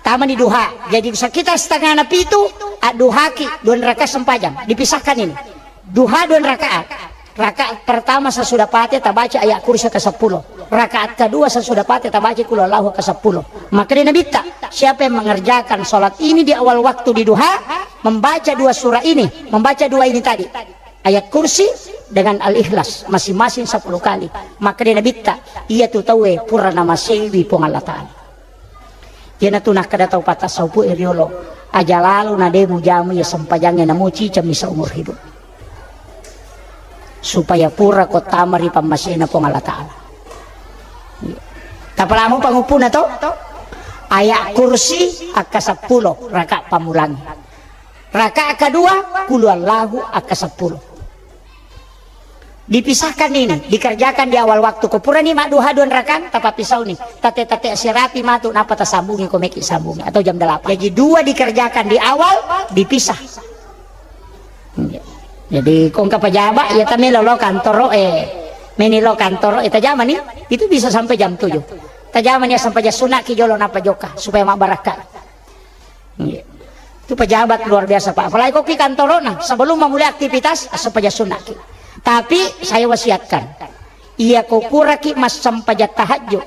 Tamani duha. Jadi sekitar setengah na pitu, adduhaki, dua rakaat sempajang. Dipisahkan ini. Duha dua rakaat. Rakaat pertama sesudah Fatihah tabaca ayat kursi ke sepuluh. Rakaat kedua sesudah Fatihah tabaca qul huwallahu ke sepuluh. Maka dia Nabi tak, siapa yang mengerjakan sholat ini di awal waktu di duha, membaca dua surah ini, membaca dua ini tadi. Ayat kursi dengan Al-Ikhlas masing-masing sepuluh kali. Maka dia Nabi tak, iya tu tauwe pura namasewi Puang Allah Ta'ala. Iyanatu nakkeda tau patassaupu e riolo, aja lalo na de mujamu iya sempajangnge namo ciceng mi seumur hidup. Supaya pura ko tama ri pammasena Puang Allah Ta'ala. Tapalamu panguppuna to? Ayat kursi akka seppulo raka pammulang. Raka kedua, qul huwallahu akka seppulo. Dipisahkan ini, dikerjakan di awal waktu. Ko purani madduha dua rakaat, tapapisauni. Tate-tate sirapi matu, napa tasambungi ko meki sambungi. Atau jam delapan. Jadi dua dikerjakan di awal, dipisah. Jadi ko engka pejabat, ya tamelo lo kantoro e. Meni lo kantoro e, tajamani, itu bisa sampai jam tujuh. Tajamani ya sampai jam sunat ki jolo napa joka, supaya mabarakat. Iya. Itu pejabat luar biasa, Pak. Apalagi kok ki kantorona, sebelum memulai aktivitas, asal peja sunnah ki. Tapi saya wasiatkan, iya ko pura ki massempajang tahajud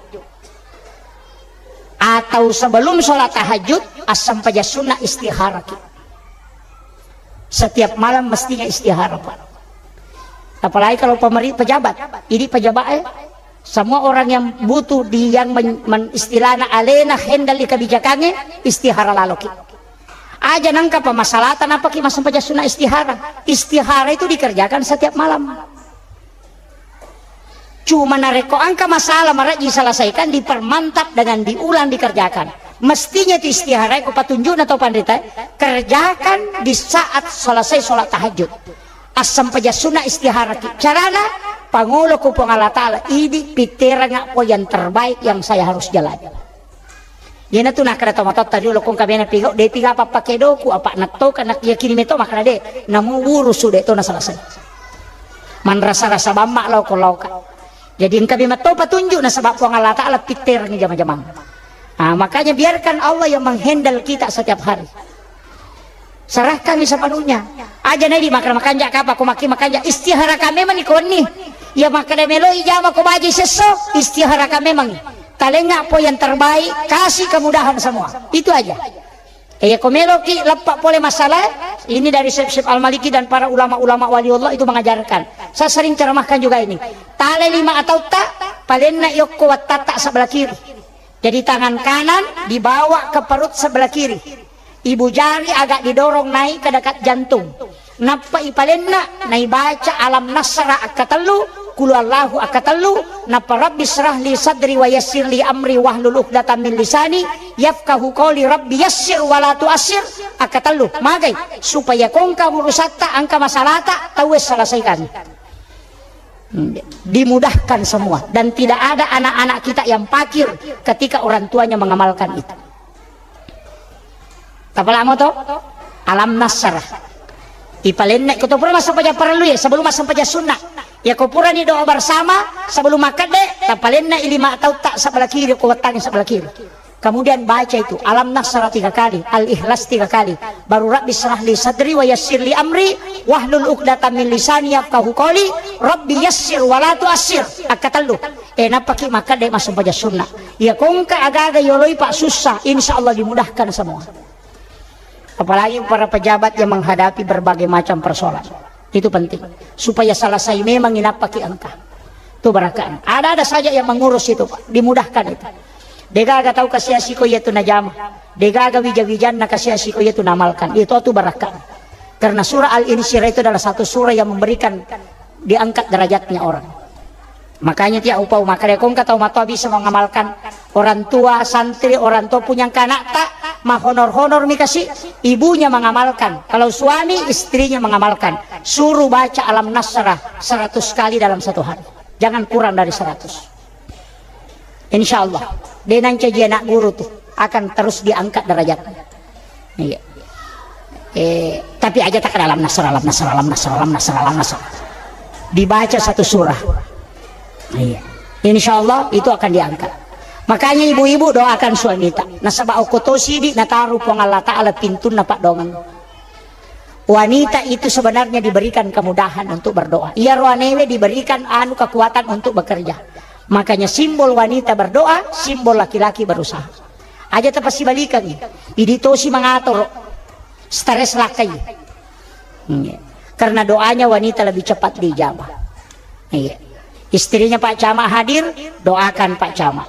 atau sebelum sholat tahajud, assempaja sunnah istihara ki. Setiap malam mestinya istihara, Pak. Apalagi kalau pemeri-, pejabat, ini pejabat eh, semua orang yang butuh di yang men-, men-, istilahna alena handle di kebijakannya, istihara laloki. Aja nangka pemasalatan apa ki massempajang sunnah istihara. Istihara itu dikerjakan setiap malam. Cuma narekko engka masalah marajji selesaikan, dipermantap dengan diulang dikerjakan. Mestinya itu istihara ko patunjukna tau panrita, kerjakan di saat selesai sholat tahajud. Assempaja sunnah istihara ki. Carana, pangolo ku Puang Allah Ta'ala, idi pitteranga po yang terbaik yang saya harus jalani. Iyanatu nakkeda tomatoatta riolo, kong kabena pigau, de piga apa pakedoku, apa nattoka nak yakini meto makkeda de, namu urusu de to na selesai. Manrasa-rasa bamma lao ko laoka. Jadi engka memang to patunjuk nasaba Puang Allah Ta'ala pitterangi jama-jamang. Ah, makanya biarkan Allah yang menghandle kita setiap hari. Serahkan sepenuhnya. Aja nai di makana makanja kapa ko maki makanja istihara kami mani konni. Ya makana meloi jama ko baji sesso, istihara kami mangi. Talenga po yang terbaik, kasih kemudahan semua. Itu aja. Eh, ya ko meloki leppa pole masalah, ini dari Syekh, Syekh Al-Maliki dan para ulama-ulama wali Allah itu mengajarkan. Saya sering ceramahkan juga ini. Tale lima atau tak, palenna yokko wattata sebelah kiri. Jadi tangan kanan dibawa ke perut sebelah kiri. Ibu jari agak didorong naik ke dekat jantung. Nappa ipalenna, naibaca alam nasra akkatellu, qul huwallahu akkatellu, nappa rabbi syrah li sadri wa yassir li amri wahlul uqdatam min lisani yafqahu qawli, rabbi yassir wa la tuassir, akkatellu. Magai, supaya kongka urusatta, engka masalata, tauwe selesaikan. Dimudahkan semua. Dan tidak ada anak-anak kita yang fakir ketika orang tuanya mengamalkan itu. Tapalamo to? Alam Nasrah. Ipalenna ko to pura massempajang parellu ya, sebelum massempajang sunnah. Ya ko purani doa bersama sebelum makkedde, tapalenna i lima tau tak sebelah kiri, ko wettangi sebelah kiri. Kemudian baca itu Alam Nasrah tiga kali, Al-Ikhlas tiga kali, baru Rabbi syrah li sadri wa yassir li amri wahlul uqdatam min lisani yafqahu qawli. Rabbi yassir wa la tuassir. Akkatellu. Eh, nappaki makkeda massempajang sunnah. Ya kongka agaga yoloi pak susah, insya Allah dimudahkan semua. Apalagi para pejabat yang menghadapi berbagai macam persoalan. Itu penting. Supaya selesai memang inappaki engka. Itu barakah. Ada-ada saja yang mengurus itu, Pak. Dimudahkan itu. Degaga tau kasiasi ko iya tu najama. Degaga wija-wijanna kasiasi ko iya tu namalkan. Itu tu barakah. Karena surah Al-Insyirah itu adalah satu surah yang memberikan diangkat derajatnya orang. Makanya tiap upau makanya kongka tau matoa bisa mengamalkan orang tua, santri, orang tua punya anak tak mahonor-honor mi kasih ibunya mengamalkan. Kalau suami istrinya mengamalkan, suruh baca Alam Nasrah seratus kali dalam satu hari. Jangan kurang dari seratus. Insya Allah, dengan caji anak guru tuh akan terus diangkat derajatnya. Iya. Eh, tapi aja tak ada Alam Nasrah, Alam Nasrah, Alam Nasrah, Alam Nasrah, Alam Nasrah. Dibaca satu surah. Iya. Insya Allah itu akan diangkat. Makanya ibu-ibu doakan suami tak. Nasaba okko to sidi nataru Puang Allah Ta'ala pintunna pak dongeng. Wanita itu sebenarnya diberikan kemudahan untuk berdoa. Ia roanewe diberikan anu kekuatan untuk bekerja. Makanya simbol wanita berdoa, simbol laki-laki berusaha. Aja tapasibalikangi. Idi tosi mangatur. Stres lakai. Iya. Karena doanya wanita lebih cepat diijabah. Iya. Istrinya Pak Camat hadir, doakan Pak Camat.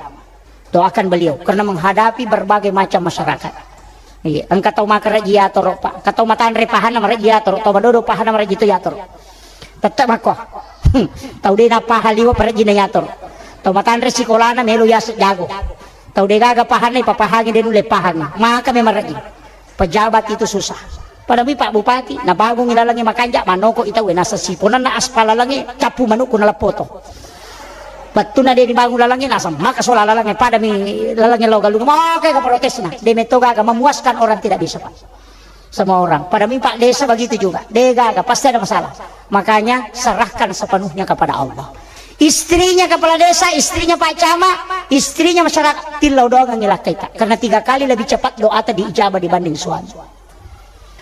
Doakan beliau karena menghadapi berbagai macam masyarakat. Iya, engka tau maka rejji yatoro, Pak. Engka tau matanre pahanna marejji yatoro, tau madodo pahanna marejji to yatoro. Tetap makko. Tau de napaha liwa parejjina yatoro. Tau matanre sikolana melo yase jago. Tau de gaga pahanna ipapahangi de nulle pahangi. Maka memang rejji. Pejabat itu susah. Padami Pak Bupati, nabangungi lalangnge makanja, manoko itau nasa siponanna aspal lalangnge, cappu manukku naleppoto. Wettunna de dibangun lalangnge, nasa maka sola lalangnge, padami lalangnge lao galung, maka ka protesna. De metto gaga memuaskan orang tidak bisa, Pak. Semua orang. Padami Pak Desa begitu juga. De gaga, pasti ada masalah. Makanya serahkan sepenuhnya kepada Allah. Istrinya kepala desa, istrinya Pak Camat, istrinya masyarakat, tillau doangengi lakkaita. Karena tiga kali lebih cepat doata diijabah dibanding suami.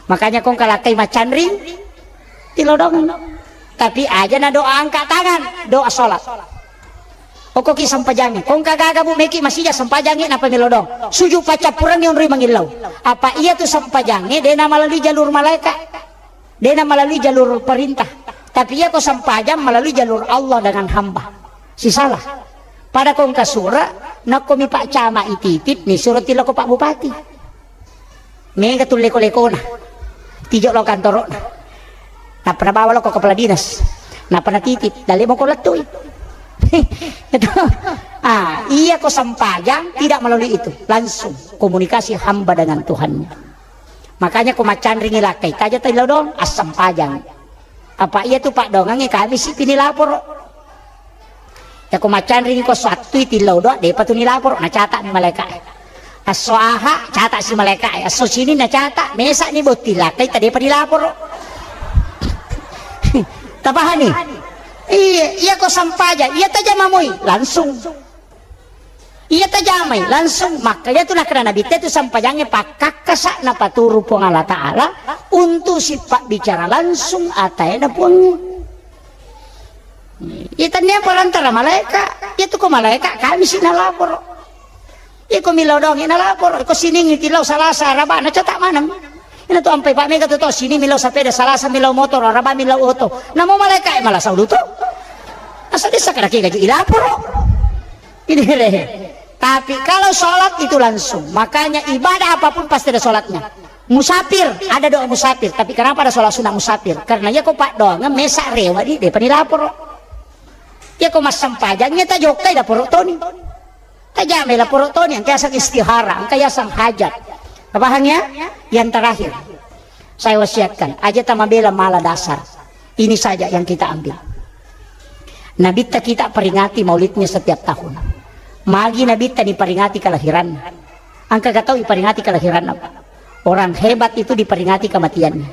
Makanya kong kalakkai macanring, tillau doang. Tapi aja na doa angkat tangan, doa sholat. Okkoki sempajangi. Kong kagaga bu meki masija sempajangi napa melo doang. Suju paccappurangi onroi mangillau. Apa iya tu sempajangi dena melalui jalur malaikat. Dena melalui jalur perintah. Tapi iya ko sempajang melalui jalur Allah dengan hamba. Sisalah. Pada kong kasura, nakko mi Pak Camat ititip, ni suro tiloko Pak Bupati. Mega tu leko-lekona. Tijo lo kantorona. Nappa nabawa lo ko kepala dinas. Nappa natitip, dalle moko lettui. Itu. Ah, iya ko sempajang tidak melalui itu, langsung komunikasi hamba dengan Tuhannya. Makanya ko macanringi lakkai taja tillau doang, assempajang. Apa iya tu paddoangengnge kami si pini laporo. Ya ko macanringi ko sattui tillau doang, depa tu nilaporo, nacata mi malaika. Asso aha, cata si malaika. Asso sini nacata, mesa ni botting lakkai tadepa nilaporo. Tapahani? Iya, iya ko sempajang, iya tajamamoi, langsung. Iya tajamai, langsung makka. Iya tu nakkeda Nabitta tu sempajangnge pakkakkasa napaturu Puang Allah Ta'ala untuk sipabbicara langsung ataena Puang. Iya tannia parantara malaika, iya tu ko malaika kami si nalaporo. Iya ko millau doang, iya nalaporo. Ko siningi tillau Salasa, Araba, nacata maneng. Ina tu ampai pa mega tu to, sini millau sapeda, Salasa millau motoro, Araba millau oto. Namo malaika, eh, malasau duto. Asa desa kada kega ji ilaporo. Ini re. Tapi kalau sholat itu langsung, makanya ibadah apapun pasti ada sholatnya. Musafir, ada doa musafir. Tapi kenapa ada sholat sunnah musafir? Karena iya ko paddoangeng mesa rewa di depan laporo. Iya ko massempajang, iya tajokkai laporo toni. Tajamai laporo toni, engka yaseng istihara, engka yaseng hajat. Paham ya? Yang terakhir, saya wasiatkan, aja tamabela mala dasar. Ini saja yang kita ambil. Nabitta kita peringati maulidnya setiap tahun. Magi Nabitta diperingati kelahiranna? Engka ga tau iperingati kelahiranna, Pak? Orang hebat itu diperingati kematiannya.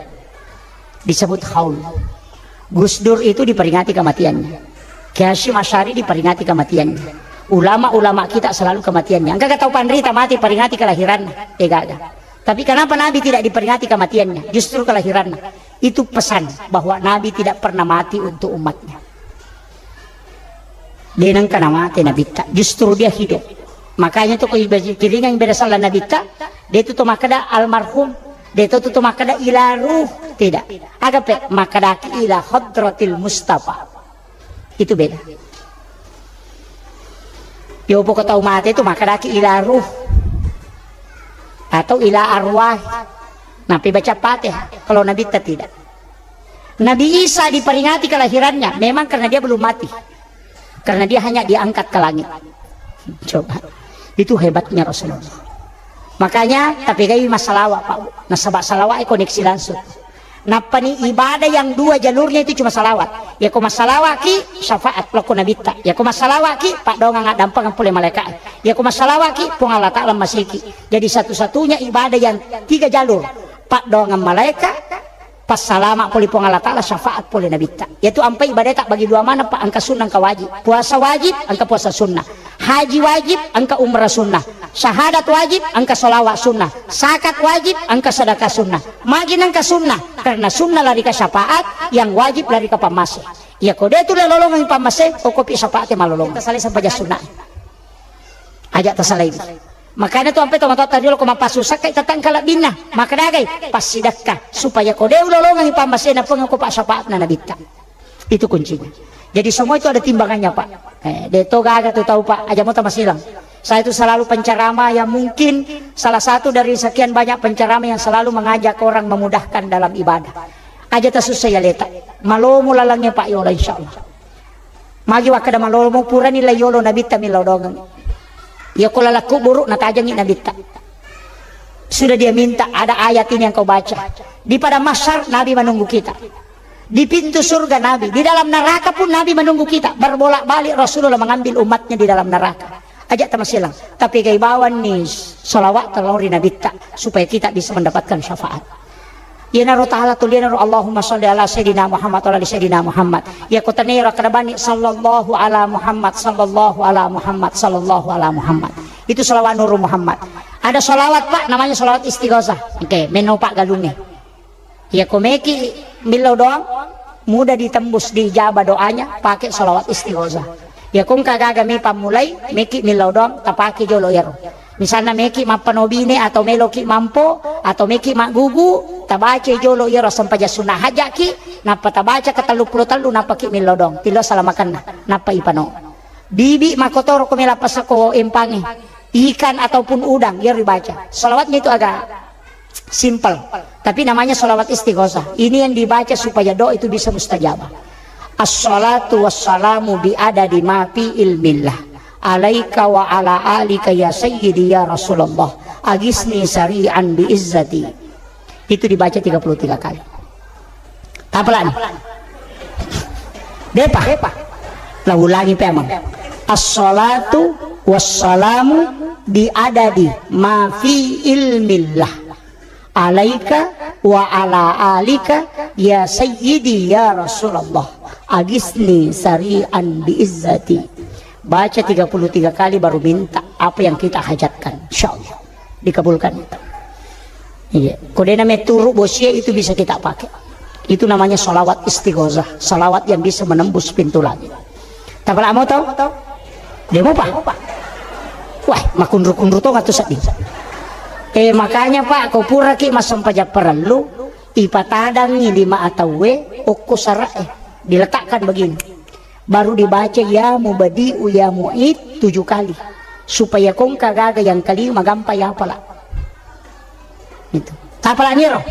Disebut haul. Gus Dur itu diperingati kematiannya. Kiai Hasyim Asy'ari diperingati kematiannya. Ulama-ulama kita selalu kematiannya. Engka ga tau panrita mati peringati kelahiranna? Eh, gaga. Tapi kenapa Nabi tidak diperingati kematiannya, justru kelahirannya? Itu pesan bahwa Nabi tidak pernah mati untuk umatnya. De nengka namate Nabitta, justru dia hidup. Makanya tu ko ibaji kiringang beda salah Nabitta, de tu to makkeda almarhum, de tu to makkeda ila ruh, tidak. Agape makkedaki ila hadratil Mustafa. Itu beda. Yopo ko tau mate tu makkedaki ila ruh atau ila arwah. Napi baca Fatihah. Kalau Nabitta tidak. Nabi Isa diperingati kelahirannya memang karena dia belum mati. Karena dia hanya diangkat ke langit. Coba. Itu hebatnya Rasulullah. Makanya tapi gai masalah Pak. Nasaba salawat koneksi langsung. Nappani ibadah yang dua jalurnya itu cuma salawat. Ya ko masalawat ki syafaat loko Nabitta. Ya ko masalawat ki paddoangeng addampengeng pole malaikat. Ya ko masalawat ki Puang Allah Taala masiki. Jadi satu-satunya ibadah yang tiga jalur, paddoangeng malaikat, passalama pole Puang Allah Taala, syafaat pole Nabitta. Yaitu ampai ibadah tak bagi dua mana Pak, engka sunnah engka wajib. Puasa wajib, engka puasa sunnah. Haji wajib, engka umrah sunnah. Syahadat wajib, engka salawat sunnah. Zakat wajib, engka sedekah sunnah. Magi nengka sunnah, karena sunnah lari ke syafaat, yang wajib lari ke pammase. Ya ko de tu lolongang pammase, okopi syafaat malolong. Tasale sampaja sunnah. Aja tasale ini. Makanya tu ampe tomatoa tadi lo ko mapasusakka tatangka labbinna. Maka dagai passidakka supaya ko de ulolongang pammase na pengen ko pak syafaat na nabitta. Itu kuncinya. Jadi semua itu ada timbangannya, Pak. Eh, de to gaga tu tahu, Pak. Aja mau tambah silang. Saya itu selalu penceramah yang mungkin salah satu dari sekian banyak penceramah yang selalu mengajak orang memudahkan dalam ibadah. Aja tasusah ya leta. Malomo lalangnya Pak Yola, insya Allah. Magi wakkada malomo purani la yolo nabitta millau dongeng. Ya ko lalakku buruk natajangi nabitta. Sudah dia minta, ada ayat ini yang kau baca. Di padang mahsyar Nabi menunggu kita. Di pintu surga Nabi, di dalam neraka pun Nabi menunggu kita. Berbolak-balik Rasulullah mengambil umatnya di dalam neraka. Aja tamasilang. Tapi gai bawanni salawat tellori nabitta supaya kita bisa mendapatkan syafaat. Iyanaro taala tu liyanaro Allahumma shalli ala sayyidina Muhammad wa ala ali sayyidina Muhammad. Ya ko tanero kada bani sallallahu ala Muhammad, sallallahu ala Muhammad, sallallahu ala Muhammad. Itu salawat Nurul Muhammad. Ada salawat, Pak, namanya salawat istighosah. Oke, meno Pak galunge. Ya ko meki millau doang, mudah ditembus, diijabah doanya pakai salawat istighosah. Ya ko engka gaga mi pammulai, meki millau doang tapake jolo yaro. Misalna meki mappanobine atau meloki mampo atau meki maggugu, tabaca jolo yaro sempajang sunnah hajaki, nappa tabaca ke tellu pulo tellu, nappa ki millau doang. Tillo salamakanna, nappa ipano. Bibi makotoro ko mela pasako empangi, ikan ataupun udang, yaro dibaca. Salawatnya itu agak simple, tapi namanya salawat istighosah. Ini yang dibaca supaya doa itu bisa mustajabah. Assalatu wassalamu bi adadi ma fi ilmillah. Alaika wa ala alika ya sayyidi ya Rasulullah. Agisni sari'an bi izzati. Itu dibaca tiga puluh tiga kali. Tapalani. Depa. La ulangi pemang. Assalatu wassalamu bi adadi ma fi ilmillah. Alaika wa ala alika ya sayyidi ya Rasulullah. Agisni sari'an bi izzati. Baca tiga puluh tiga kali baru minta apa yang kita hajatkan. Insyaallah dikabulkan. Iya. Kodena meturu bosie itu bisa kita pakai. Itu namanya salawat istighosah, salawat yang bisa menembus pintu langit. Tapala mau tahu? Dia mau, Pak? Wah, makundru-kundru to ngatu sedih. Eh, makanya, Pak, ko pura ki massempajang parellu, ipatadangi lima atawe, okko sara, eh, diletakkan begini. Baru dibaca ya mubadi'u ya mu'id tujuh kali. Supaya kongka gaga yang kelima gampang ya apala. Itu. Tapala niro.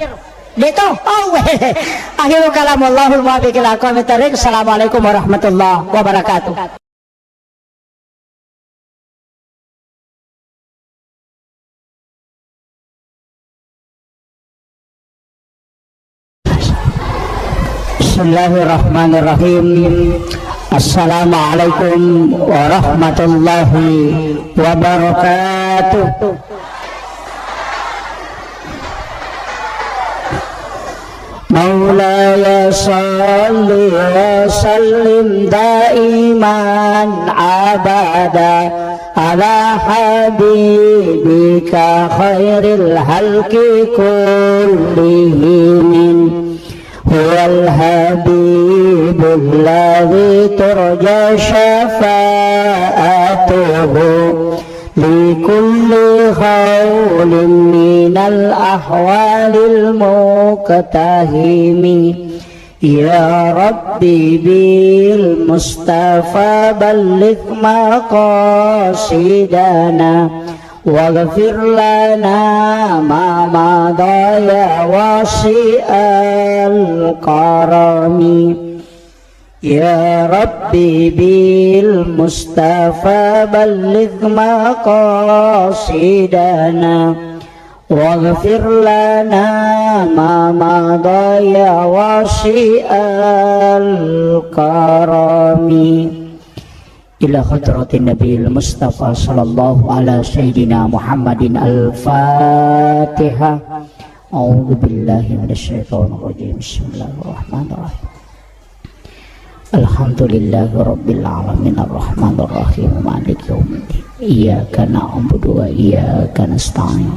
Deto. Oh, weh. Akhirul kalam, wallahul muwaffiq ila aqwamit thariq. Assalamualaikum warahmatullahi wabarakatuh. Bismillahirrahmanirrahim. Assalamualaikum warahmatullahi wabarakatuh. مولاي صل وسلم دائما أبدا على حبيبك خير الخلق كلهم. هو الحبيب الذي ترجى شفاعته لكل هول من الأهوال المقتحم. يا رب بالمصطفى بلغ مقاصدنا واغفر لنا ما مضى يا واسع الكرم. يا رب بالمصطفى بلغ مقاصدنا واغفر لنا ما مضى يا واسع الكرم. إلى حضرة النبي المصطفى صلى الله على سيدنا محمد الفاتحة. أعوذ بالله من الشيطان الرجيم. بسم الله الرحمن الرحيم. الحمد لله رب العالمين الرحمن الرحيم مالك يوم الدين إياك نعبد وإياك نستعين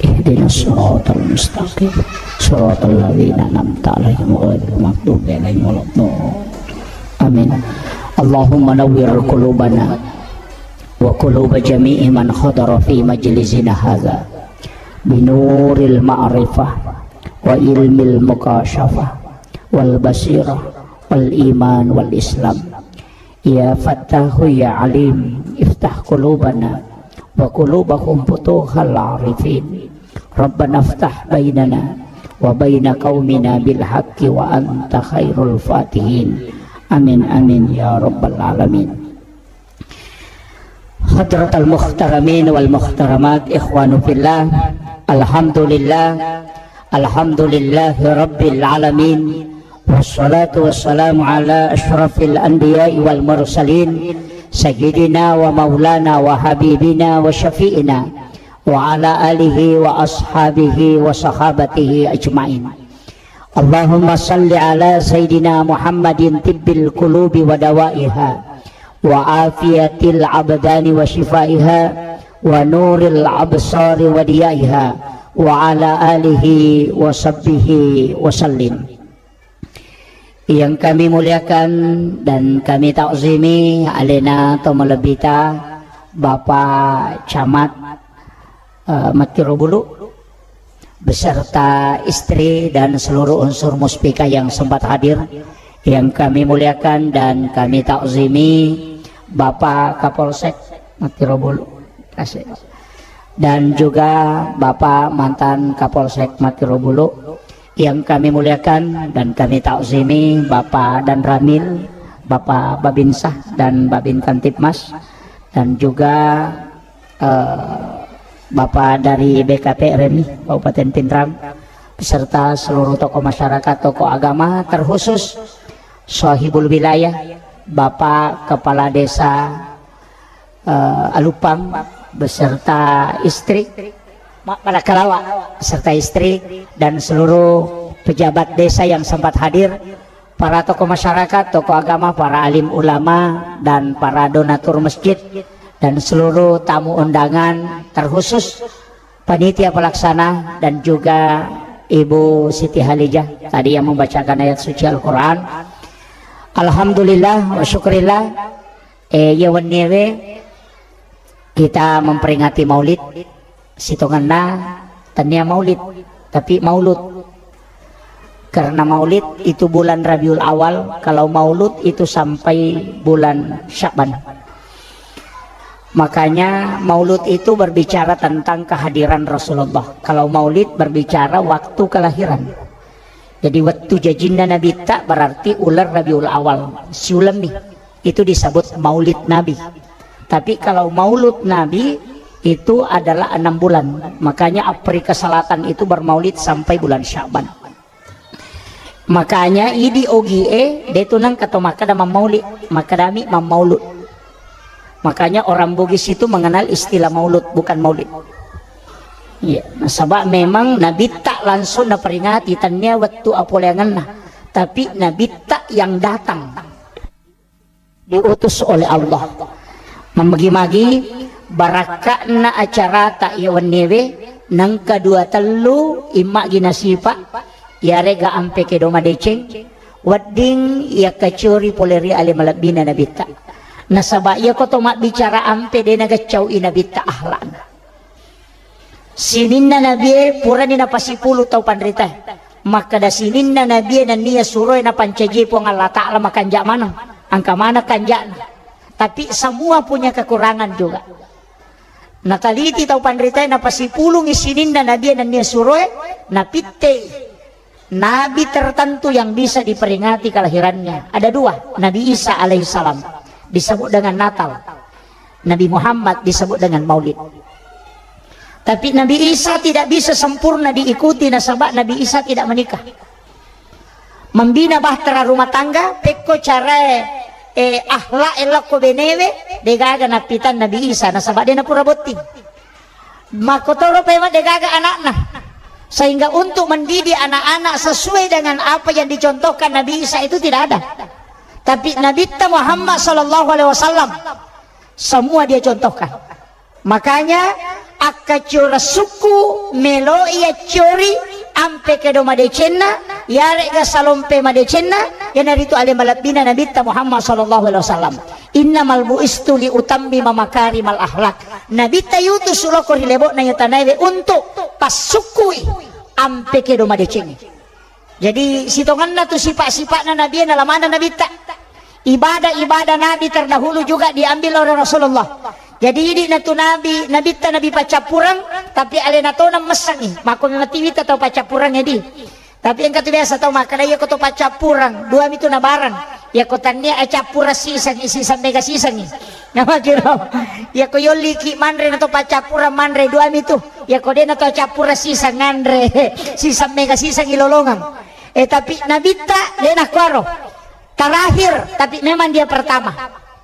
اهدنا الصراط المستقيم صراط الذين أنعمت عليهم غير المغضوب عليهم ولا الضالين آمين. اللهم نور قلوبنا وقلوب جميع من حضر في مجلسنا هذا بنور المعرفة وعلم المكاشفة والبصيرة والإيمان والإسلام. يا فتاح يا عليم افتح قلوبنا وقلوبهم فتوح العارفين. ربنا افتح بيننا وبين قومنا بالحق وأنت خير الفاتحين. آمين آمين يا رب العالمين. حضرة المحترمين والمحترمات، إخوان في الله، الحمد لله، الحمد لله رب العالمين، والصلاة والسلام على أشرف الأنبياء والمرسلين، سيدنا ومولانا وحبيبنا وشفيعنا وعلى آله وأصحابه وصحابته أجمعين. اللهم صل على سيدنا محمد طب القلوب ودوائها وعافية الأبدان وشفائها ونور الأبصار وضيائها وعلى آله وصحبه وسلم. Yang kami muliakan dan kami takzimi alena to malebbita Bapak Camat, eh, Mattiro Bulu beserta istri dan seluruh unsur Muspika yang sempat hadir, yang kami muliakan dan kami takzimi Bapak Kapolsek Mattiro Bulu, kasih, dan juga Bapak mantan Kapolsek Mattiro Bulu, yang kami muliakan dan kami takzimi Bapak Danramil, Bapak Babinsa dan Babin Kamtibmas, dan juga eh, Bapak dari B K P R M I Kabupaten Pinrang, beserta seluruh tokoh masyarakat, tokoh agama, terkhusus Sohibul Wilayah, Bapak Kepala Desa, eh, Alupang, beserta istri, Ma-, Malakalawa, beserta istri, dan seluruh pejabat desa yang sempat hadir, para tokoh masyarakat, tokoh agama, para alim ulama, dan para donatur masjid, dan seluruh tamu undangan, terkhusus panitia pelaksana, dan juga Ibu Siti Halijah tadi yang membacakan ayat suci Al-Quran. Alhamdulillah, wa syukurillah, eh, iya wenniewe kita memperingati Maulid, sitongenna tennia Maulid, tapi Maulud. Karena Maulid itu bulan Rabiul Awal, kalau Maulud itu sampai bulan Sya'ban. Makanya Maulud itu berbicara tentang kehadiran Rasulullah. Kalau Maulid berbicara waktu kelahiran. Jadi, wettu jajinna Nabitta berarti uleng Rabiul Awal, siulemmi. Itu disebut Maulid Nabi. Tapi kalau Maulud Nabi itu adalah enam bulan. Makanya Afrika Selatan itu bermaulid sampai bulan Syaban. Makanya idi ogie, de tu nengka to makkeda mammaulid, makkedami mammaulud. Makanya orang Bugis itu mengenal istilah maulud, bukan maulid. Iya, nasaba memang Nabitta langsung naperingati, tania wettu apoleangenna, tapi Nabitta yang datang, diutus oleh Allah. Mammagi-magi barakka'na acarata iya wenniewe, nengka dua tellu immagi nasipa, iyarega ampe kedo madeceng, wedding iya kacori pole ri ale malebbina Nabitta. Nasaba iyako to mabbicara ampe de nagaccau'i Nabitta akhlakna. Sininna nabie purani napasipulu tau panritae. Makkeda sininna nabie nennia suroe napancaji Puang Allah Ta'ala makanja maneng. Angka maneng kanja'na. Tapi semua punya kekurangan juga. Nataliti tau panritae napasipulungi sininna nabie nennia suroe, napittei nabi tertentu yang bisa diperingati kelahirannya. Ada dua, Nabi Isa alaihissalam disebut dengan Natal, Nabi Muhammad disebut dengan Maulid. Tapi Nabi Isa tidak bisa sempurna diikuti nasaba Nabi Isa tidak menikah. Membina bahtera rumah tangga, pekko carae, eh, akhlak elokko benewe, degaga napitan Nabi Isa nasaba dena pura botting. Makkotoro pemeng degaga anakna. Sehingga untuk mendidik anak-anak sesuai dengan apa yang dicontohkan Nabi Isa itu tidak ada. Tapi Nabitta Muhammad sallallahu alaihi wasallam semua dia contohkan. Makanya akkaciora sukku meloi accori ampe kedo madecenna, yarega salompe madecenna, iyanaritu ale malebbina Nabitta Muhammad sallallahu alaihi wasallam. Innamal bu'istu li utammima makarimal akhlak. Nabitta yutus suloko ri lebo'na iya tanaewe untuk passukkui ampe kedo madeceng. Jadi sitongenna tu sipa-sipa'na Nabi na lamana Nabitta. Ibadah-ibadah Nabi terdahulu juga diambil oleh Rasulullah. Jadi idi na tu Nabi, Nabitta Nabi paccappureng, tapi alena tona messengi. Mako memang tiwita tau paccappureng edi. Tapi engka tu biasa tau makkeda, iya ko to paccappureng, dua mi tu nabareng. Iya ko tannia, eh, cappureng sisengi, siseng mega sisengi. Namakiro. Iya ko yolliki manre na to paccappureng manre, dua mi tu. Iya ko dena to cappureng siseng nganre, siseng mega sisengi lolongeng. Eh, tapi Nabitta dena kuaro. Terakhir, tapi memang dia pertama.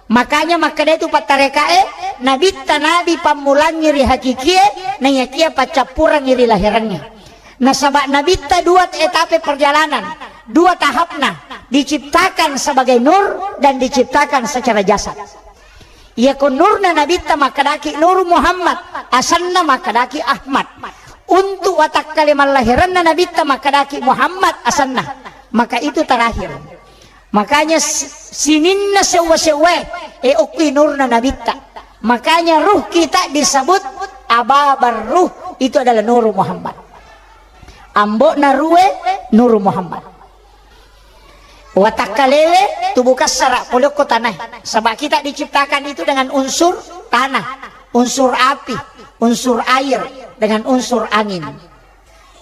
Makanya makkeda itu pattarekae, Nabitta Nabi pammulangi ri hakikie, naiyakia paccappurengi ri lahirangnge. Nasaba Nabitta dua etape perjalanan, dua tahapna, diciptakan sebagai nur dan diciptakan secara jasad. Iyako nurna Nabitta makkedaki Nuru Muhammad, asenna makkedaki Ahmad. Untuk watakkale mallahiranna Nabitta makkedaki Muhammad asenna. Maka itu terakhir. Makanya si-, sininna sewwa-sewwae, eh, okki nurna Nabitta. Makanya ruh kita disebut Ababar Ruh, itu adalah Nuru Muhammad. Ambo'na ruwe Nuru Muhammad. Watakkalewe tubuh kassara, pole okko tanae. Saba kita diciptakan itu dengan unsur tanah, unsur api, unsur air, dengan unsur angin.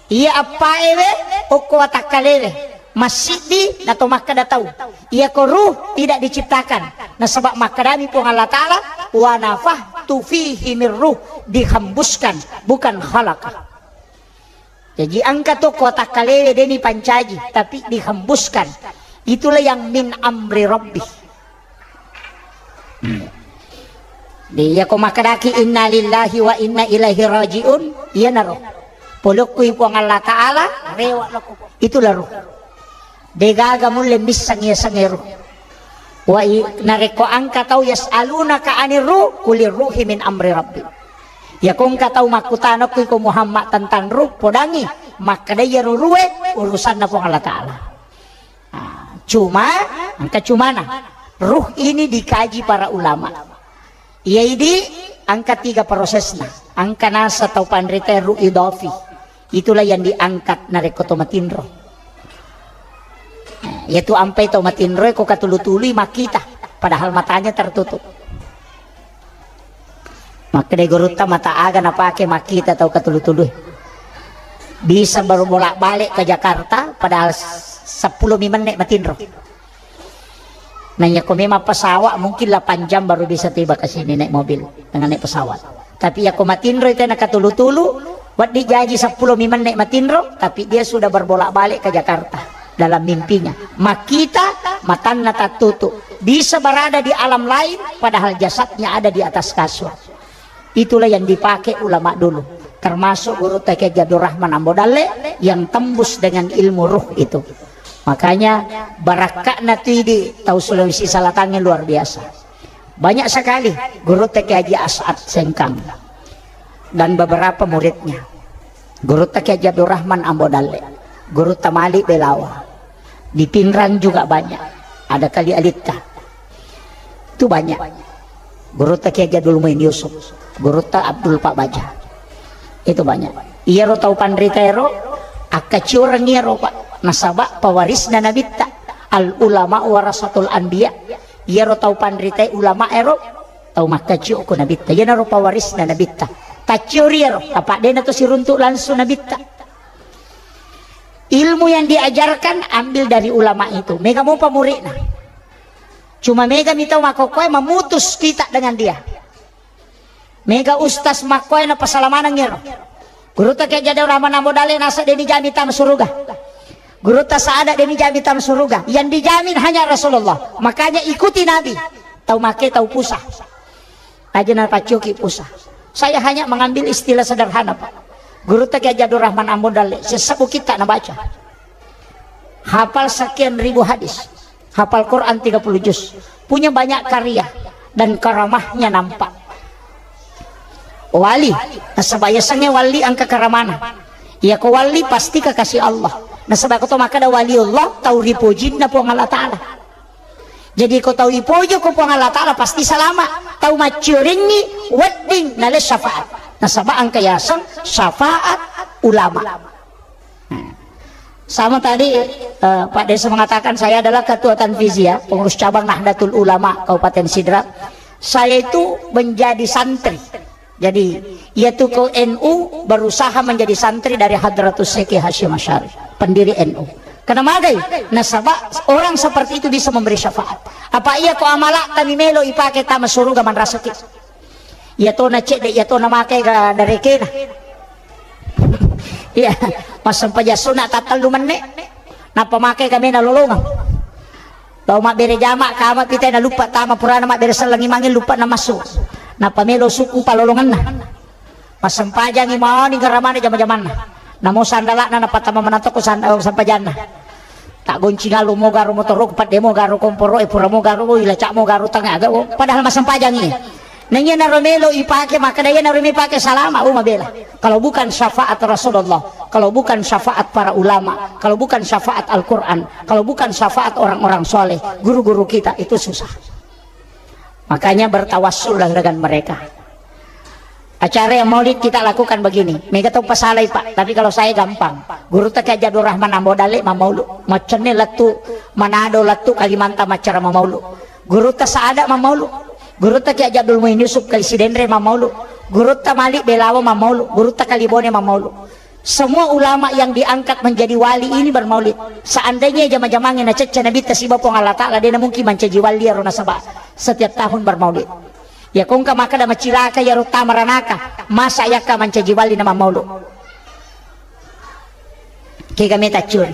Iya appaewe okko watakkalewe, massiddi nato makkeda tau. Iyako ruh tidak diciptakan. Nasaba makkedami Puang Allah Ta'ala, "Wa nafakhtu fihi min ruh", dihembuskan, bukan khalaqa. Jaji engka to ko watakkalewe deni pancaji, tapi dihembuskan. Itulah yang min amri rabbi. Hmm. Di, iya ko makkedaki inna lillahi wa inna ilaihi rajiun, iyanaro. Pole okkui Puang Allah Ta'ala, rewa lako. Itulah ruh. Degaga mulle misseng iya sengnge ruh. Wa i-, narekko engka tau yas'alunaka anir ruh, kulir ruhi min amri rabbi. Iya ko engka tau makkutana okko iko Muhammad tentang ruh, podangi makkeda iyaro ruwe urusanna Puang Allah Ta'ala. Ah, cuma, engka cumana. Ruh ini dikaji para ulama. Iya idi engka tiga prosesna. Engka nasa tau panrita ruh idafi. Itulah yang diangkat narekko to matinro. Nah, yaitu ampai to matinro ko katulu-tului makkita, padahal matanya tertutup. Makkeda gurutta, mata aga napake makkita tau katulu-tului? Bisa baru bolak-balik ke Jakarta, padahal sepuluh mi menne matinro. Nah, iya ko memang pesawat mungkin delapan jam baru bisa tiba ke sini naik mobil dengan naik pesawat. Tapi iya ko matinro itu enak katulu-tulu, waddi jaji sepuluh mi menne matinro, tapi dia sudah berbolak-balik ke Jakarta. dalam mimpinya. Makkita, matanna tattutu. Bisa berada di alam lain, padahal jasadnya ada di atas kasur. Itulah yang dipakai ulama dulu. Termasuk Gurutta Kiai Haji Abdul Rahman Ambo Dalle yang tembus dengan ilmu ruh itu. Makanya barakka'na tu idi tau Sulawesi Selatan ini luar biasa. Banyak sekali Gurutta Kiai Haji As'ad Sengkang dan beberapa muridnya. Gurutta Kiai Haji Abdul Rahman Ambo Dalle, Gurutta Malik Belawa. Di Pinrang juga banyak. Ada Kali Alitta. Itu banyak. Gurutta Kiai Haji Abdul Muin Yusuf, Gurutta Abdul Pak Baja. Itu banyak. Iyaro tau panrita ero, akkacioreng iyaro, Pak. Nasaba pewarisna Nabitta. Al ulama warasatul anbiya. Iyaro tau panrita ulama ero, tau makkacio ko Nabitta. Iyanaro pewarisna Nabitta. Tacciori ero, apa dena to siruntuk langsung Nabitta. Ilmu yang diajarkan ambil dari ulama itu. Mega mopa muridna. Cuma mega mitau makokoe memutus kita dengan dia. Mega ustaz makkoe na pasalamaneng ero. Gurutta Kiai Haji Abdul Rahman Ambo Dalle nasa deni jami tama suruga. Gurutta Saada deni jami tama suruga. Yang dijamin hanya Rasulullah. Makanya ikuti Nabi. Tau make tau pusa. Aja na paccoki pusa. Saya hanya mengambil istilah sederhana, Pak. Gurutta Kiai Haji Abdul Rahman Ambo Dalle, sesebbu kitta na baca. Hafal sekian ribu hadis. Hafal Quran tiga puluh juz. Punya banyak karya dan karamahnya nampak. Wali, nasaba yasengnge wali engka karamana. Iya ko wali pasti kekasih Allah. Nasaba ko to makkeda wali Allah, tau ripojinna Puang Allah Ta'ala. Jadi ko tau ipojo ko Puang Allah Ta'ala pasti salama. Tau maccioringi wedding nale syafaat. Nasaba engka yaseng syafaat ulama. Nah, sama tadi, eh, Pak Desa mengatakan saya adalah ketua Tanfiziyah, pengurus cabang Nahdlatul Ulama Kabupaten Sidrap. Saya itu menjadi santri. Jadi, iya tu ko N U berusaha menjadi santri dari Hadratus Syekh Hasyim Asy'ari, pendiri N U. Karena magai, nasaba orang seperti itu bisa memberi syafaat. Apa iya ko amala kami melo ipake tama suruga manrasaki. Iya to na cedde, iya to na make ga darekena. Iya, massempajang sunna tattellu menne. Nappa make ga mena lolongeng. Tau mabbere jama, kama pitai na luppa tama purana mabbere sellengi mangi luppa na massu. Nappa melo suku palolongenna. Massempajangi mani garamane jama-jamanna. Namo sandalana nappa tama manatoko sand-, sempajanna. Tak gonci ngalo mo garo motoro, pedde mo garo komporo, e pura mo garo, ilaca mo garo tanga aga. Padahal massempajangi. Naiya naro melo ipake, makkeda iya naro melo ipake salama, oh mabela. Kalau bukan syafaat Rasulullah, kalau bukan syafaat para ulama, kalau bukan syafaat Al-Quran, kalau bukan syafaat orang-orang soleh, guru-guru kita, itu susah. Makanya bertawassullah dengan mereka. Acara yang maulid kita lakukan begini. Mega tau pasalai, Pak, tapi kalau saya gampang. Gurutta Kiai Haji Abdul Rahman Ambo Dalle mamaulu. Maccenne lettu Manado, lettu Kalimantan maccara mamaulu. Gurutta Saada mamaulu. Gurutta Kiai Haji Abdul Muin Yusuf Kali Sidenreng mamaulu. Gurutta Malik Belawa mamaulu. Gurutta Kalibone mamaulu. Semua ulama yang diangkat menjadi wali ini bermaulid. Seandainya jama-jamangnge nacecce Nabitta siba Puang Allah Ta'ala, dena mungkin mancaji wali ero nasaba setiap tahun bermaulid. Ya kongka makkeda macilaka iyaro tama ranaka, masa yakka mancaji wali na mammaulu. Kega meta curi.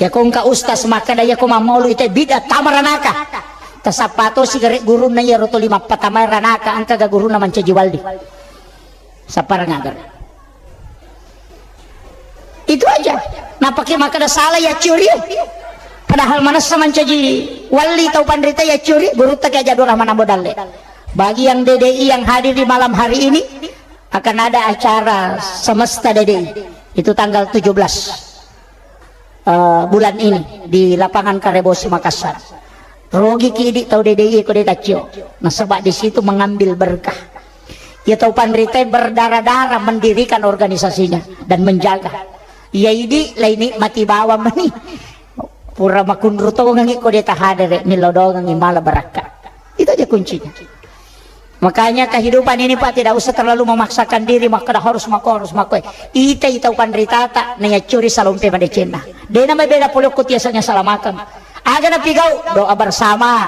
Ya kongka ustaz makkeda iya ko mammaulu ite bid'ah tama ranaka. Tasappa to sigare gurunna iyaro toli mappatama ranaka, engka ga gurunna mancaji wali. Sapparang agar. Itu aja. Napake makkeda salah ya curi. Padahal manessa mancaji wali tau panrita ya curi, Gurutta Kiai Haji Abdul Rahman Ambo Dalle. Bagi yang D D I yang hadir di malam hari ini, akan ada acara semesta D D I. Itu tanggal tujuh belas eh, bulan ini di lapangan Karebosi Makassar. Rogi ki idi tau D D I ko de taccio. Nasaba di situ mengambil berkah. Ya tau panrita berdarah-darah mendirikan organisasinya dan menjaga. Ya idi lai nikmati bawang meni. Pura makunru tongengi ko de tahadere, milo dongengi mala barakka. Itu aja kuncinya. Makanya kehidupan ini, Pak, tidak usah terlalu memaksakan diri, makkeda harus mako, harus mako. Ita, ita upanritata, na yaccuri salompe madecenna. Dena mabela polokko tiasanya salamakeng. Aga napigau, doa bersama,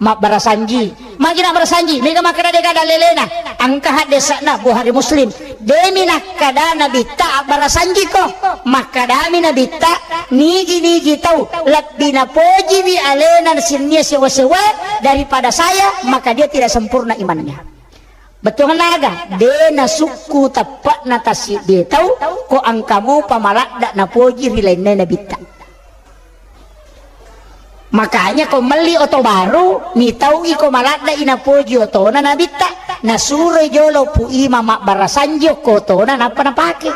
mabbarasanji. Magi na barasanji, mega makkeda dega dalelena. Engka haddese'na Bukhari Muslim. Demi nakkada Nabitta abbarasanjiko. Makkadami Nabitta, nigi-nigi tau lebbi napojiwi alena sinnia sewa-sewa daripada saya, maka dia tidak sempurna imannya. Bettuanna aga? De nasukku teppe'na tassiddie tau, ko engka mopa maladda napoji ri lainna Nabitta. Makanya ko melli oto baru, mitau iko maladda inapoji otona Nabitta, nasuroi jolo Pu Imam mabbarasanji okko otona nappa napake.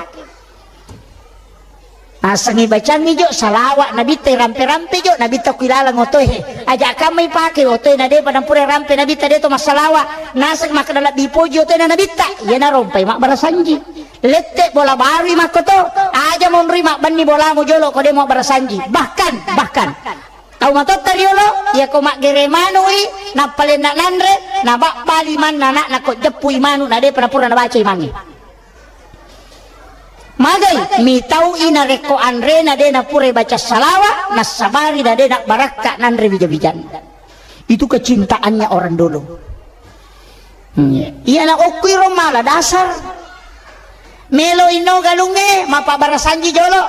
Nasengngi bacangngi jo salawa Nabitta, rampe-rampe jo Nabitta ku ilalang otoe. Aja kammai pake otoe na depa nampura rampe Nabitta de to massalawa. Naseng makkeda lebbi poji otoe na Nabitta, iya narompai mabbarasanji. Lette bola barui makkoto, aja monrui mabbenni bolamu jolo ko de mabbarasanji. Bahkan, bahkan tau matotta riolo, iya ko maggere manui, nappalenna nanre, nababbali manna anakna ko jeppui manu na depa napura nabaca imangnge. Magai, mitau'i narekko anrena de napurai baca salawa, nassabari na de nabbarakka nanre wija-wijanna. Itu kecintaannya orang dulu. Hmm. Iya na okku iro mala dasar. Melo ino galungnge, mappabarasanji jolo.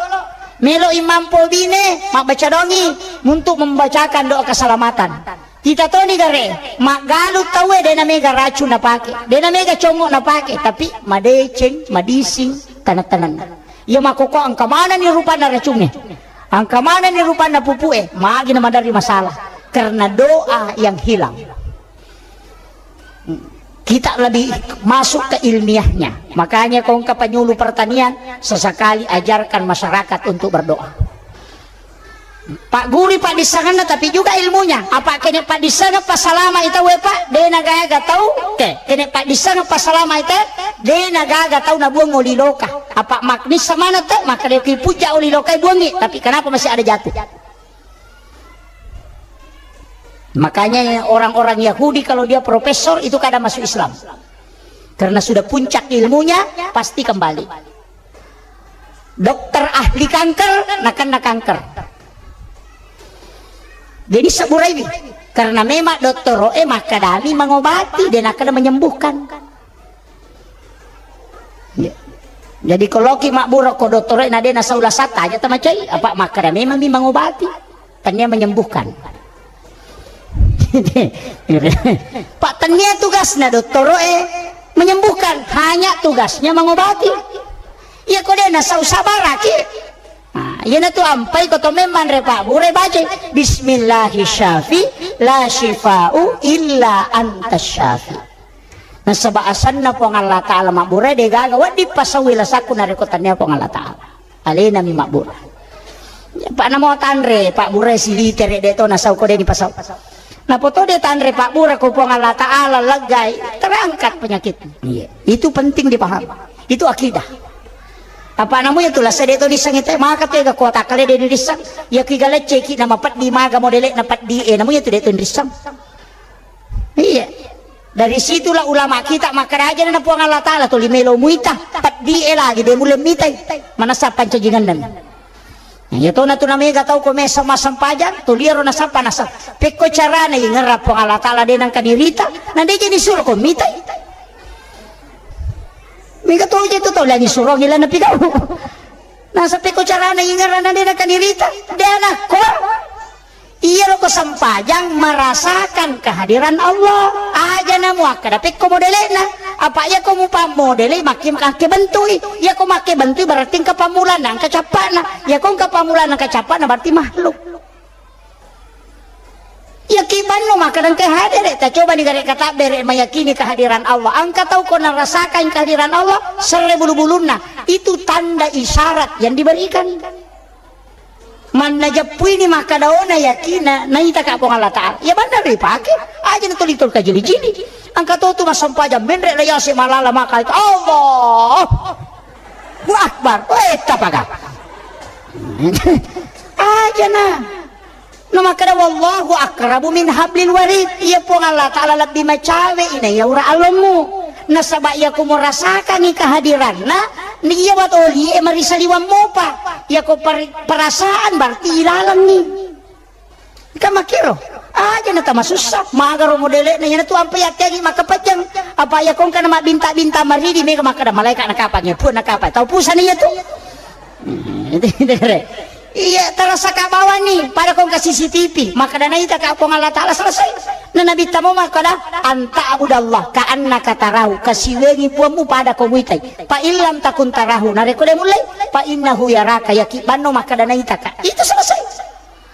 Melo imampo bine, mabbaca dongi untuk membacakan doa keselamatan. Kita toni gare, maggalu tauwe de na mega racun napake, de na mega congo napake, tapi madeceng, madising, taneng-taneng. Iya makkoko engka manenni rupanna racungnge, engka manenni rupanna pupue, magi na maderri masalah karena doa yang hilang. Kita lebih masuk ke ilmiahnya. Makanya ko engka penyuluh pertanian, sesekali ajarkan masyarakat untuk berdoa. Paggurui paddissengenna, tapi juga ilmunya. Apa kene paddissengeng passalama i tauwe, Pak? De na gaga tau, ke, kene paddissengeng passalama i te, de na gaga tau nabuang oli loka. Apa maknissa mana te, maka de ki pujja oli loka buangi, tapi kenapa masih ada jatuh? Makanya orang-orang Yahudi kalau dia profesor itu kada masuk Islam. Karena sudah puncak ilmunya, pasti kembali. Dokter ahli kanker, nakenna kanker. Jadi seburaiwi. Karena memang dottoro'e makkadami mengobati, de nakkeda menyembuhkan. Ya. Jadi ko loki mabbura ko dottoro'e na de nasau lasatta aja tamacai, apa makkada memang mi mengobati. Tennia menyembuhkan. Pak, tennia tugasna dottoro'e menyembuhkan, hanya tugasnya mengobati. Iya ko de nasau sabaraki. Nah, iyanatu ampai ko to memang re Pak Bure baca, "Bismillahi syafi, la syifa'u illa anta syafi." Nasaba asanna Puang Allah Ta'ala mabbura, de gaga wedding pasau lasakku narekko tennia Puang Allah Ta'ala. Alena mi mabbura. Pak namo tanre, Pak bura silitere de to nasau ko de ni pasau. Napoto de tanre Pak bura ko Puang Allah Ta'ala leggai, terangkat penyakit. Iya, itu penting dipahami. Itu akidah. Apa namu itu lah sede to disseng ite maka tega kota kale de disseng. Ya ki galecce ki nama peddi maga modele na peddi e namu itu de to disseng. Iya. Dari situlah ulama kita makkaraja na Puang Allah Ta'ala tuli melo muita, peddi e lagi de mulle mitai. Manassa pancajingan dan. Iya to na tu namega tau ko mesa massempajang, tuli ero nasappa nasa. Pekko carana ingerra Puang Allah Ta'ala de nangka nirita, na de jadi suruh ko mitai. Mega to je tu tau lagi suruh gila na pigau. Nasa pekko carana ingerra na de nangka nirita, de anakko. Iyaro ko sempajang merasakan kehadiran Allah. Aja na muakkada pekko modele'na. Apa iya ko mupammodele makke makke bentui. Iya ko makke bentui berarti engka pammulana engka cappa'na. Iya ko engka pammulana engka cappa'na berarti makhluk. Iya ki banno makkada engka hadere. Ta coba ni gare katabbere meyakini kehadiran Allah. Engka tau ko narasakan kehadiran Allah serre bulu-bulunna. Itu tanda isyarat yang diberikan. Manna jeppuini makkadaona yakinna naitaka Puang Allah Ta'ala. Iya banda ripake. Aja na tuli-tuli kajili-jili. Engka to tu massempajang menre la yase malala maka itu Allah. Allahu Akbar. Weh tapaga. Aja na. Na makkada wallahu aqrabu min hablil warid. Iya Puang Allah Ta'ala lebbi macawe ina iya ura allommu. Nasaba iya ko murasakangi kehadiranna, ni iya watoli e marisaliwang mopa. Iya ko per-, perasaan berarti ilalengngi. Kan makkiro. Aja na tamasussa, magaro modele'na, iyana tu ampe yatteangi makkapajang. Apa iya kongka na mabbinta-binta maridi, mega makkada malaika nakapangnge, pun nakapa. Tau pusani iya tu. Hmm, itu, itu kere. Iya, terasa ka bawani, pada kongka C C T V, makkada naita ka Puang Allah Ta'ala selesai. Na Nabi tamu makkada, "Anta abudallah, ka annaka tarahu, kasiwengi puammu pada ko muitai. Fa illam takun tarahu, nareko de mullei, fa innahu yaraka, yaki banno makkada naita ka." Itu selesai.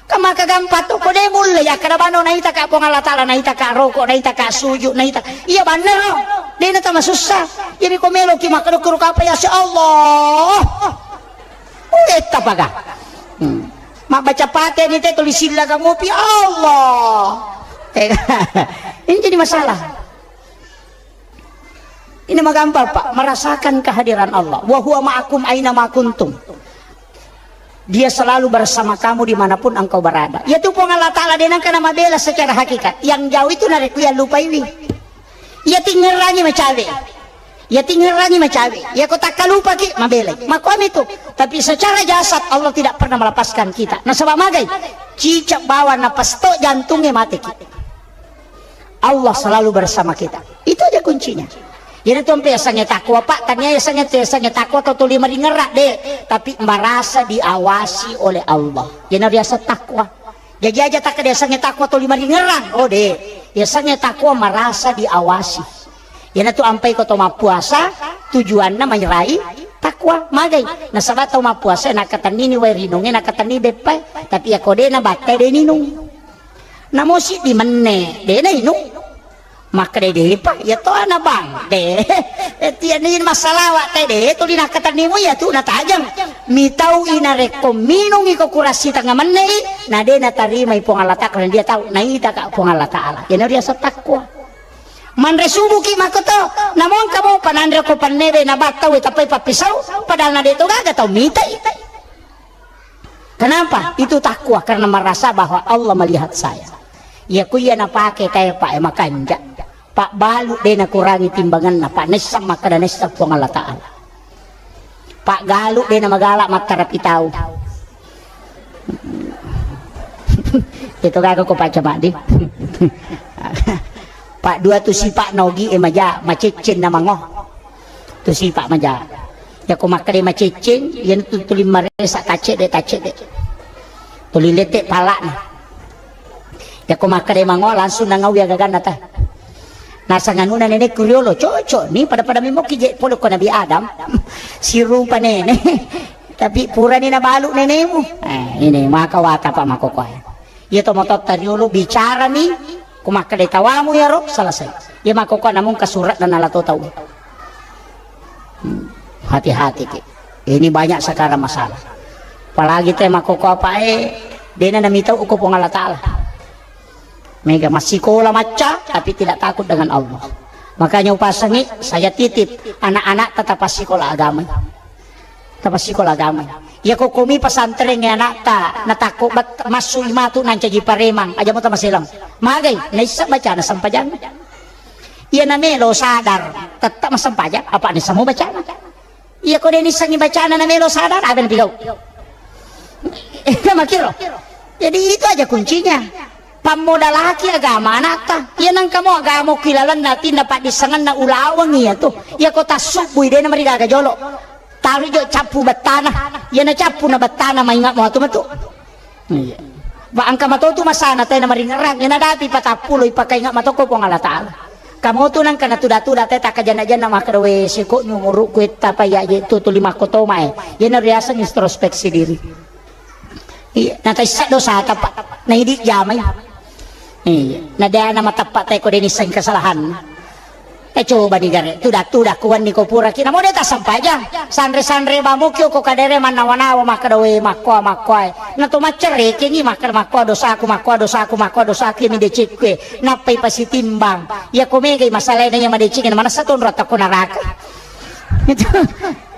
Ka maka gampang tu, ko de mulle, yakkada bano naita ka Puang Allah Ta'ala, naita ka roko, naita ka suju, naita. Iya bannero. De na tamasussa. Jadi ko meloki makkada kuru kapa ya si Allah. Uwetta paga. Hmm. Mabbaca pate ni te tulis silla ka ngopi Allah. Eh, ini jadi masalah. Ini magampang, Pak, merasakan kehadiran Allah. Wa huwa ma'akum aina ma kuntum. Dia selalu bersama kamu dimanapun engkau berada. Iya tu Puang Allah Ta'ala de nengka na mabela secara hakikat. Yang jauh itu narekko iya lupaiwi. Iya tingerangi macawe. Iya tingerangi macawe. Iya ko takkalupaki mabelai. Makomi tu. Tapi secara jasad Allah tidak pernah melepaskan kita. Nasaba magai? Cicak bawang napas to jantungnge mateki. Allah selalu bersama kita. Itu aja kuncinya. Jadi tu ampe yasengnge takwa, Pak, tania yasengnge, yasengnge takwa atau tuli maringerra de, tapi merasa diawasi oleh Allah. Jadi biasa takwa. Jadi aja tak ada yasengnge takwa tuli maringerra. Oh de, yasengnge takwa merasa diawasi. Iyana tu ampai ko to mappuasa, tujuanna mairai takwa. Magai? Nasaba tau mappuasa nakatennini wae rinungnge, nakatennini beppae. Tapi iya ko de nabattai de ninung. Namo siddi menne, de nainung. Makkeda depa, iya to ana bang, de. Eh, tiani massalawa te de, tuli nakkatennimu iya tu natajeng. Mitau i narekko minung iko kurassi tengnga menne i, na de natarimai Puang Allah Ta'ala, karena dia tahu, naita ka Puang Allah Ta'ala. Iyana riaseng takwa. Manre subuki makkoto, namo engka mopa nanre ko pannebe nabattau tappai pappisau, padahal na de to gaga tau mitai. Kenapa? Itu takwa karena merasa bahwa Allah melihat saya. Iya ku iya napake tae, Pak, e, makanja. Pak, balu de nakurangi timbanganna, Pak, naisseng makkeda naisseng Puang Allah Ta'ala. Pak, galu de namagala mattarapi tau. Itu gaga ko paca maddi. Pak, dua tu sipa nogi e maja, maceccen namango. Tu sipa maja. Yako makkeda macecceng, iyana tu tuli maresa tacedde, tacedde. Tuli lette palana. Yako makkeda mango langsung nangawi agaganna ta. Nasang anuna nenekku riolo, cocok ni pada-pada memoki je pole ko Nabi Adam. Sirupa nene. Tapi purani nabalu nenemu. Eh, ini maka wata Pak makokoe. Iya to matotta riolo bicarami, ku makkeda tawamu iyaro, selesai. Iya makkokko namung kasurat dan ala to tau. Hmm, hati-hati ki. Ini banyak sekarang masalah. Apalagi te makkokko apa e, dena namitau uko Puang Allah Ta'ala. Mega massikola macca, tapi tidak takut dengan Allah. Makanya upasangi, saya titip anak-anak tetap sekolah agama. Tapassikola agama. Iya ko komi pesantren ya anakta, natakko bet-, massu i matu nancaji paremang, aja mo tamaselang. Magai, naisseng bacana sempajang. Iya namelo sadar, tetap massempajang, apa nisseng mo bacana. Iya ko de nissengi bacana namelo sadar, apa napigau? Eh, makiro. Jadi itu aja kuncinya. Pammodalaki agama anakta. Iya nangka mo agama ki lalenna atinna paddissengenna ulaweng iya tu. Iya ko tassubbui de namarigaga jolo. Taru jo cappu bettana. Iyana cappu na bettana maingat mo atu matu. Iya. Ba engka mato tu masana tena maringerang. Iyana dapi patappulo ipakaingat mato ko Puang Allah Ta'ala. Kamu tu nangka natuda-tuda te takajana-jana makkeda we siko nyumuru ku etta pa iya je tu tuli makko toma e. Iyana riaseng introspeksi diri. Iya, nataissa dosata, Pak. Naidi jamai. Iya, nadana matappa te ko de nisseng kesalahan. Eh, coba ni gare, tuda-tuda kuwanni ko pura ki. Namo de tassempajang. Sanre-sanre bamuki ko kadere mannawa-nawa makkeda we makkoa, makkoa. Na to maccerekengi makkeda makkoa dosaku, makkoa dosaku, makkoa dosaku mi decekku. Nappai pasitimbang. Iya ko megai masalahna iya madeceng manessa tonro takko naraka. Itu.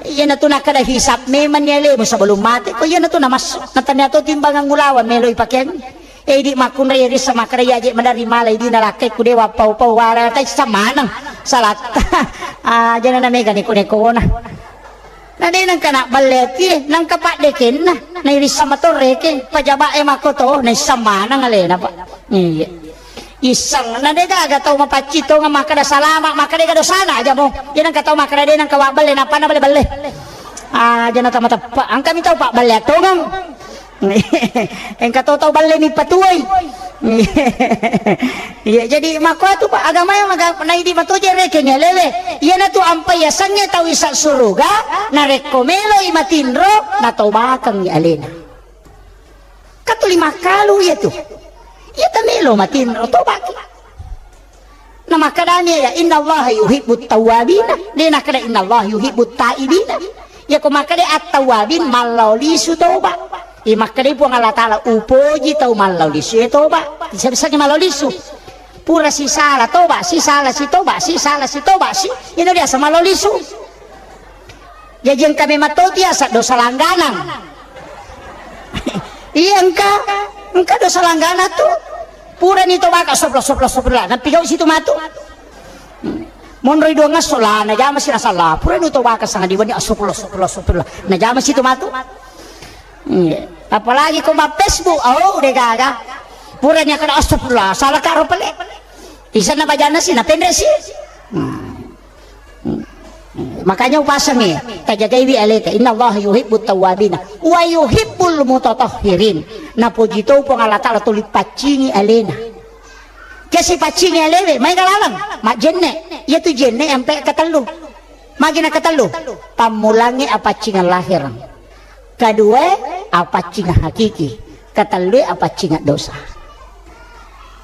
Iyana tu nakkeda hisab memang ni alemu sebelum mate. Ko iyana tu namassu. Natanya to timbangan ngulawan melo ipakeang. Eh, idi makkunrai rissa makkeda iya je madari mala idi narakkai ku dewa pau-pau wala taissa maneng. Salatta. Ah, jana na mega neko-nekona. Na de nangka na balle atie, nangka paddekenna. Nairissa matorreke, pajaba e makkoto, naissa maneng alena, Pak. Iya. Isseng, na de gaga tau mapaccing tongeng makkeda salama, makkeda dega dosana aja mo. Iya nengka tau makkeda de nengka wabballe, nappa na balle-balle. Aja na tama teppa, engka mi tau pabballe tongeng. Engka to tau balle mi patuai. Iya, jadi makko tu, Pak, agama yang maga-, naidi matoje rekeng ya lewe. Iya na tu ampai yasengnge tau isa suruga, narekko meloi matinro, natobakeng alena. Katuli makkalu iya tu. Iya tamelo matinro tobaki. Na makkedani ya, "Innallaha yuhibbut tawwabina." De nakkeda, "Innallaha yuhibbut taibina." Ya ko makkeda at-tawwabin, mallao lisu toba. Iya makkeda Puang Allah Taala, "Upoji tau mallao lisu e toba." Bisa-bisa mallao lisu. Pura sisala toba, sisala si toba, sisala si toba si. Ina biasa mallao lisu. Jaji engka memang to tiasa dosa langganang. Iya engka, engka dosa langganang tu. Purani tobaka, astagfirullah, astagfirullah, astagfirullah. Napigau situ matu. Monroi dua ngasso lah, najama si rasa lah. Purani tobaka sanga diwani, astagfirullah, astagfirullah, astagfirullah. Najama situ matu. Iya. Apalagi ko ma Facebook, oh, de gaga. Purani akkeda astagfirullah, salah karo pale. Isanna bajana si, napenre si. Hmm. Makanya upasangi, tajagaiwi aleta. Innallaha yuhibbut tawwabina wa yuhibbul mutatahhirin. Napoji to Puang Allah Taala tuli paccingi alena. Kesi paccingi alewe, maega laleng majjenne. Iya tu jenne ampe katellu. Magi na katellu? Pammulangi apaccingan lahireng. Kedua, apaccingan hakiki. Ketellue, apaccingan dosa.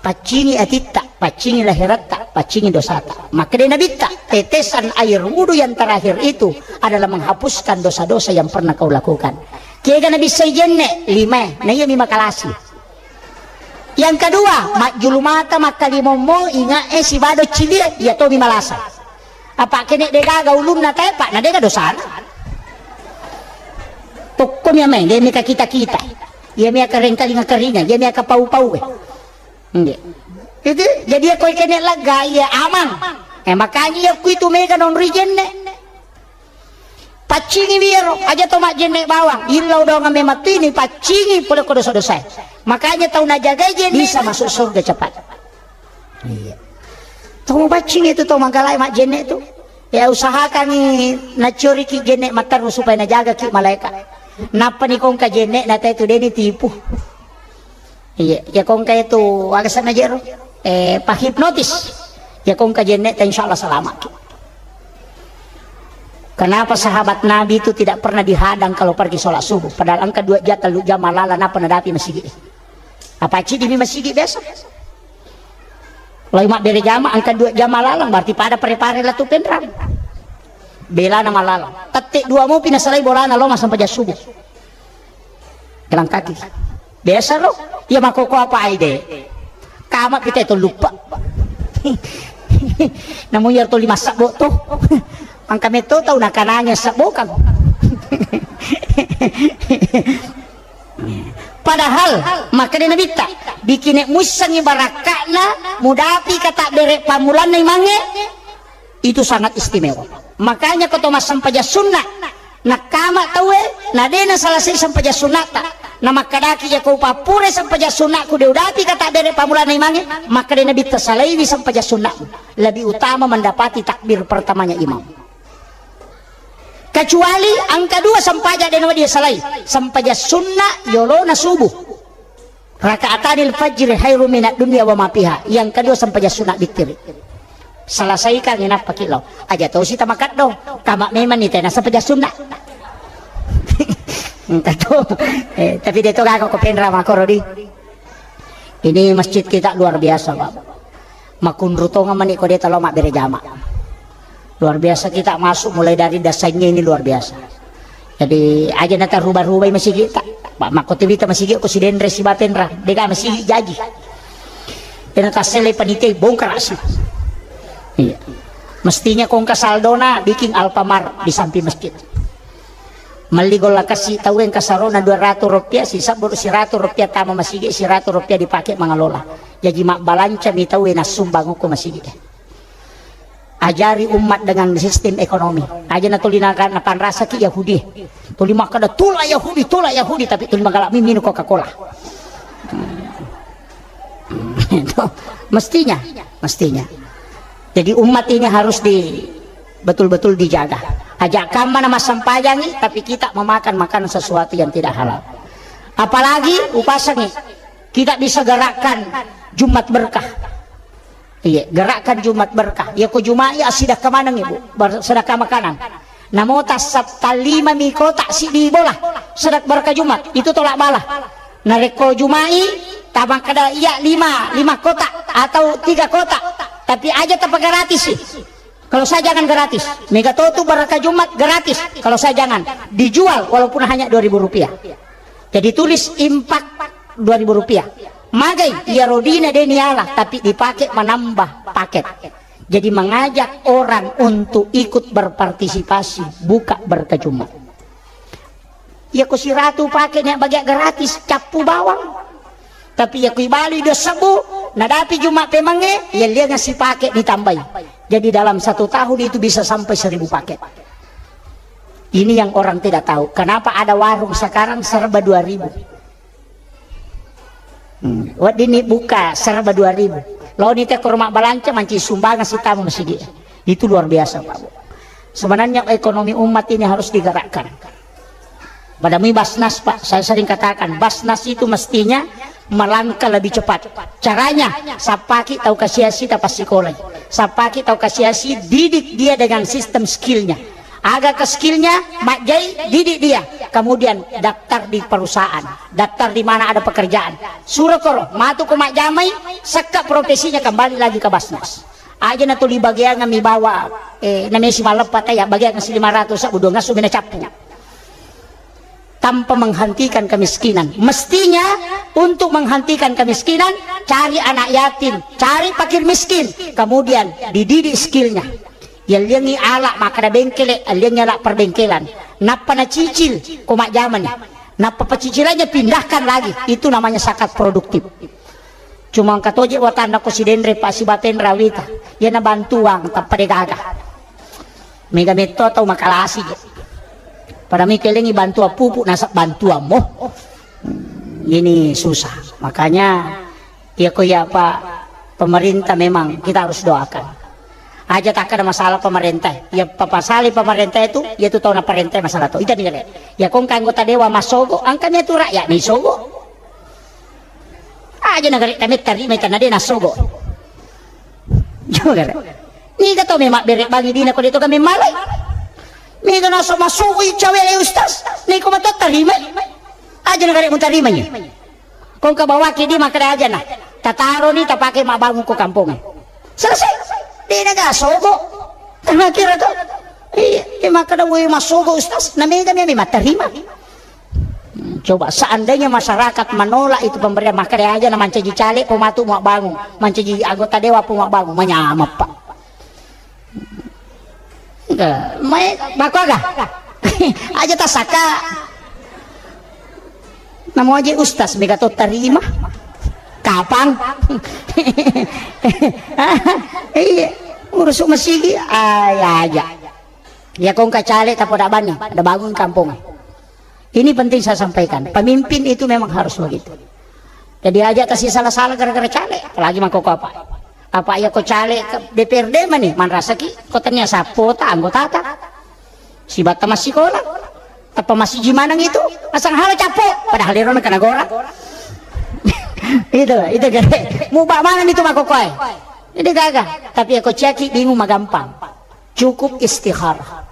Paccingi atitta, paccingi lahiratta, paccingi dosata. Makkeda Nabitta, tetesan air wudhu yang terakhir itu adalah menghapuskan dosa-dosa yang pernah kau lakukan. Kega nabissai jenne? Lima, na iya mi makalasi. Yang kedua, majjulu mata makkalimommo, ingae sibado cilie, iya tomi malasa. Apa kene de gaga ulunna tae, Pak, na de ga dosana. Tokko mi amai, de mi ka kita-kita. Iya mi aka rengkalinga-karinga, iya mi aka pau-pau e. Nggih. Itu jadi ya koi kene lega, iya aman. Eh, makanya ya ku itu mega non rijenne. Paccingi wiro, aja to majjenne bawang. Illau doang memang tu ini paccingi pole ko dosa-dosa. Makanya tau najagai jenne bisa masuk surga cepat. Iya. Tau mapaccing itu tau mangkalai majjenne tu. Ya usahakan ni nacioriki jenne matteru supaya najagaki malaikat. Nappa ni kongka jenne na te tu deni tipu. Iya, ya kongka itu aga sana jero. Eh, pahipnotis. Ya kongka jenne ta insyaallah selamat. Kenapa sahabat Nabi itu tidak pernah dihadang kalau pergi sholat subuh? Padahal engka dua jam, tellu jam malala napa nadapi masigi. Apa cidi mi masigi biasa? Lai mabbere jama engka dua jam malalang, berarti pada pare-pare latu penrang. Belana malalang. Tette dua mopi nasalai bolana lo massempajang subuh. Jalan kaki. Biasa lo. Iya makoko apa aide? Kama pite to lupa. Namu iya to lima sabbo to. Angka meto tau nakananya sabbo kan. Padahal makkeda Nabitta, bikine muissengngi barakka'na mudapi katabbere pammulanna imangnge, itu sangat istimewa. Makanya ko to massempajang sunna, nakkama tauwe, na de nasalasai sempajang sunnata, na makkedaki, "Iya ko upappure sempajang sunnaku de udapi katabbere pammulanna imangnge," makkeda Nabitta, "Salaiwi sempajang sunnamu, lebih utama mendapati takbir pertamanya imam." Kecuali engka dua sempajang de nawedding salai, sempajang sunna yolona subuh. Rakaatanil fajri khairum minad dunya wa ma fiha. Yang kedua sempajang sunna bittiri. Selesaikan inappa ki lao. Aja to sita makaddo. Kama memang ni tena sempajang sunna. Engka to. Eh, tapi de to gaga ko penra makoro di. Ini masjid kita luar biasa, Pak. Makunru tongeng mani ko de talo mabbere jama. Luar biasa kita masuk mulai dari dasarnya ini luar biasa. Jadi aja nata rubah-rubai masigi ta. Pak, makko tibita masigi ko sidenre sibatenra. Dega masigi jaji. Dena tassele panitia bongkar asli. Iya. Mestinya kongka saldona bikin Alfamart di samping masjid. Melli golla kasi tau engka sarona dua ratus rupiah, sisebbu seratus rupiah tama masigi, seratus rupiah dipakai mangalola. Jaji mabbalanca mi tau e nassumbang ko masigi. Ajari umat dengan sistem ekonomi. Aja na tuli napanrasaki Yahudi. Tuli makkeda tula Yahudi, tula Yahudi, tapi tuli magalak mi minum Coca-Cola. Itu. Mestinya, mestinya. Jadi umat ini harus di betul-betul dijaga. Aja kamma na massempajangi, tapi kita memakan makanan sesuatu yang tidak halal. Apalagi upasangi, kita bisa gerakkan Jumat berkah. Iya, gerakkan Jumat berkah. Ya ko Jumat ya sedekah maneng ibu, sedekah makanan. Namo tassap talima mi kotak sidi bola, sedekah berkah Jumat, itu tolak bala. Narekko Jumai, tamakkeda iya lima, lima kotak atau tiga kotak, tapi aja tapa gratis sih. Kalau saya jangan gratis, mega totu berkah Jumat gratis. Kalau saya jangan, dijual walaupun hanya dua ribu rupiah. Jadi tulis impak dua ribu rupiah. Magai, iya rodina deni Allah, tapi dipakai menambah paket. Jadi mengajak orang untuk ikut berpartisipasi buka berkah Jumat. Iya ko siratu pake nia bagia gratis, cappu bawang. Tapi iya ko ibalui dua sebbu, nadapi Jumat pemangnge, iya lianga sipake ditambai. Jadi dalam satu tahun itu bisa sampai seribu paket. Ini yang orang tidak tahu. Kenapa ada warung sekarang serba dua ribu? Hmm. Weddinni buka serba dua ribu. Laoni te ke rumah balanca manci sumbangan sitama masigi. Itu luar biasa, Pak Bu. Sebenarnya ekonomi umat ini harus digerakkan. Pada mui Basnas, Pak, saya sering katakan, Basnas itu mestinya melangkah lebih cepat. Caranya, sappaki tau kasiasi tapassikolai. Sappaki tau kasiasi, didik dia dengan sistem skillnya. Aga ke skillnya, majjai, didik dia. Kemudian daftar di perusahaan, daftar di mana ada pekerjaan. Suro koro, matu ko majjamai, sekka profesinya kembali lagi ke Basnas. Aja na tuli bagiangan mi bawa, eh, namesi malleppa taya, bagiangan si lima ratus, sabu dua ngasu mina cappu. Tanpa menghentikan kemiskinan. Mestinya untuk menghentikan kemiskinan, cari anak yatim, cari fakir miskin, kemudian dididik skillnya. Yalliangi ala makkada bengkele, alliangi ala perbengkelan. Nappa nacicil ko majjamani. Nappa pacicilannya pindahkan lagi. Itu namanya zakat produktif. Cuma engka toje watanna ko sidenre pa sibatenra wita. Iyana bantuang tappa degaga. Mega metto tau makalasi je. Pada mikelengi bantuan pupuk nasab bantuan mo. Ini susah. Makanya iya ko iya apa pemerintah memang kita harus doakan. Aja tak ada masalah pemerintah. Ya papasali pemerintah itu, ya itu tahu pemerintah masalah tu. Itu nih. Ya kong anggota dewan masogo, angkanya itu rakyat nih sogo. Aja negara kami terima itu nade nasogo. Coba kare. Niga to memang bere bagi dina ko de to kami malai. Niga naso masuk i cawe le ustaz. Niko mato terima. Aja negara mu terima ni. Kong ka bawaki di makkeda aja na. Tataro ni tapake mabbangun ko kampung. Selesai. Dina ga sogo. Tengah kira to. Iya, iya makkeda we masogo ustaz. Na mega mi matterima. Hmm, coba seandainya masyarakat menolak itu pemberian, makkeda aja na mancaji caleg pematu mau bangun, mancaji anggota dewan pemau bangun, menyamap pak. Enggak, mai bako aga? Aja tasaka. Namo aja ustaz mega to tarima. Kapang? Iya, urus masigi, aja aja. Ya kong kacale tapoda banni, ada bangun kampung. Ini penting saya sampaikan. Pemimpin itu memang harus begitu. Jadi aja kasih salah-salah gara-gara caleg, apalagi mangkoko apa. Apa ya ko caleg ke D P R D mani, manrasaki ko tania sapota anggotata. Sibatta massikola, tappa masiji maneng itu, asang hala cappo, padahal ero na kena gora. Itu, itu gede. Muba maneng itu mangkokoe. Ini gaga. Tapi ya ko ciaki bingung magampang. Cukup istikharah.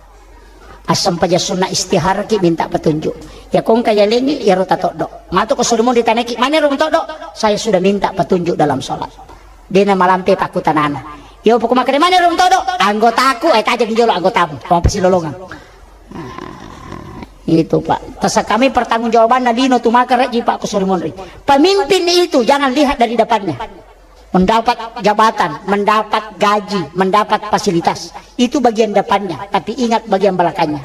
Assempaja sunna istikharah ki minta petunjuk. Ya kongka yalengi ya ro tatoddo. Matu ko sudah mau ditanaki, mana ro toddo? Saya sudah minta petunjuk dalam sholat. Dena malampe pakutanana. Yo pokok makkeda mana ro toddo? Anggotaku, eh, tajeng jolo anggotamu. Mau pasti lolongan. Nah, itu pak. Tasa kami pertanggungjawabanna lino tu maka reji pak ko sudah monri. Pemimpin itu jangan lihat dari depannya. Mendapat jabatan, mendapat gaji, mendapat fasilitas. Itu bagian depannya, tapi ingat bagian belakangnya.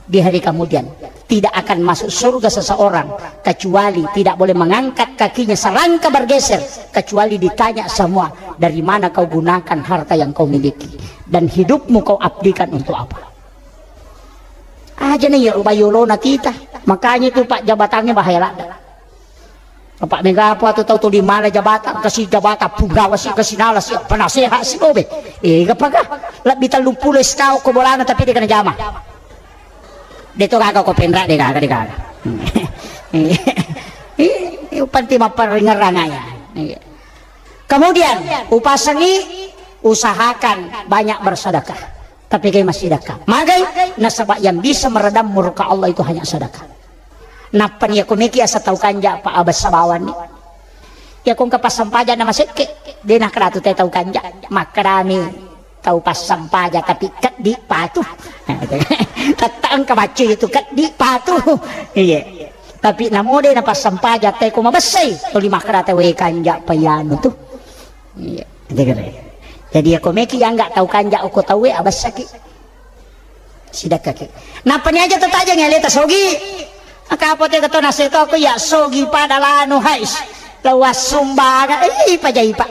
Di hari kemudian, tidak akan masuk surga seseorang kecuali tidak boleh mengangkat kakinya selangkah bergeser kecuali ditanya semua, dari mana kau gunakan harta yang kau miliki dan hidupmu kau abdikan untuk apa? Aja nih ya rubayolona kita. Makanya itu pak jabatannya bahaya lada. Apa mega apa tu tau tuli mala jabatan, kasi jabatan, punggawa si, kasi nala si, penasehat si, obe. Eh, gapaka? Lebbi telluppulo S K ko bolana tapi de' kana jama. De' to gaga ko penra, de' gaga, de' gaga. Eh, eh, eh, panti mapparingerrang ya. Iya. Kemudian, upasengi, usahakan banyak bersedekah. Tapi kai massidekah. Magai, nasaba yang bisa meredam murka Allah itu hanya sedekah. Nappa ni ko meki asa tau kanja pa abessa bawanni. Iya ko engka passampaja na masekke, de' nakkeda tu te tau kanja. Makkedami tau passampaja tapi keddi patu. Tette engka baccu itu keddi patu. Iya. Tapi namo de' na passampaja te ko mabessai, tuli makkeda te we kanja pa iyanu tu. Iya, tegere. Jadi iya ko meki angga tau kanja okko tauwe abessaki. Sidakkaki. Nappa ni aja to tajang ya leta sogi. Maka apa te to naseto ko ya sogi pada lanu hais. Lawas sumbaga, eh, ipa jai pa.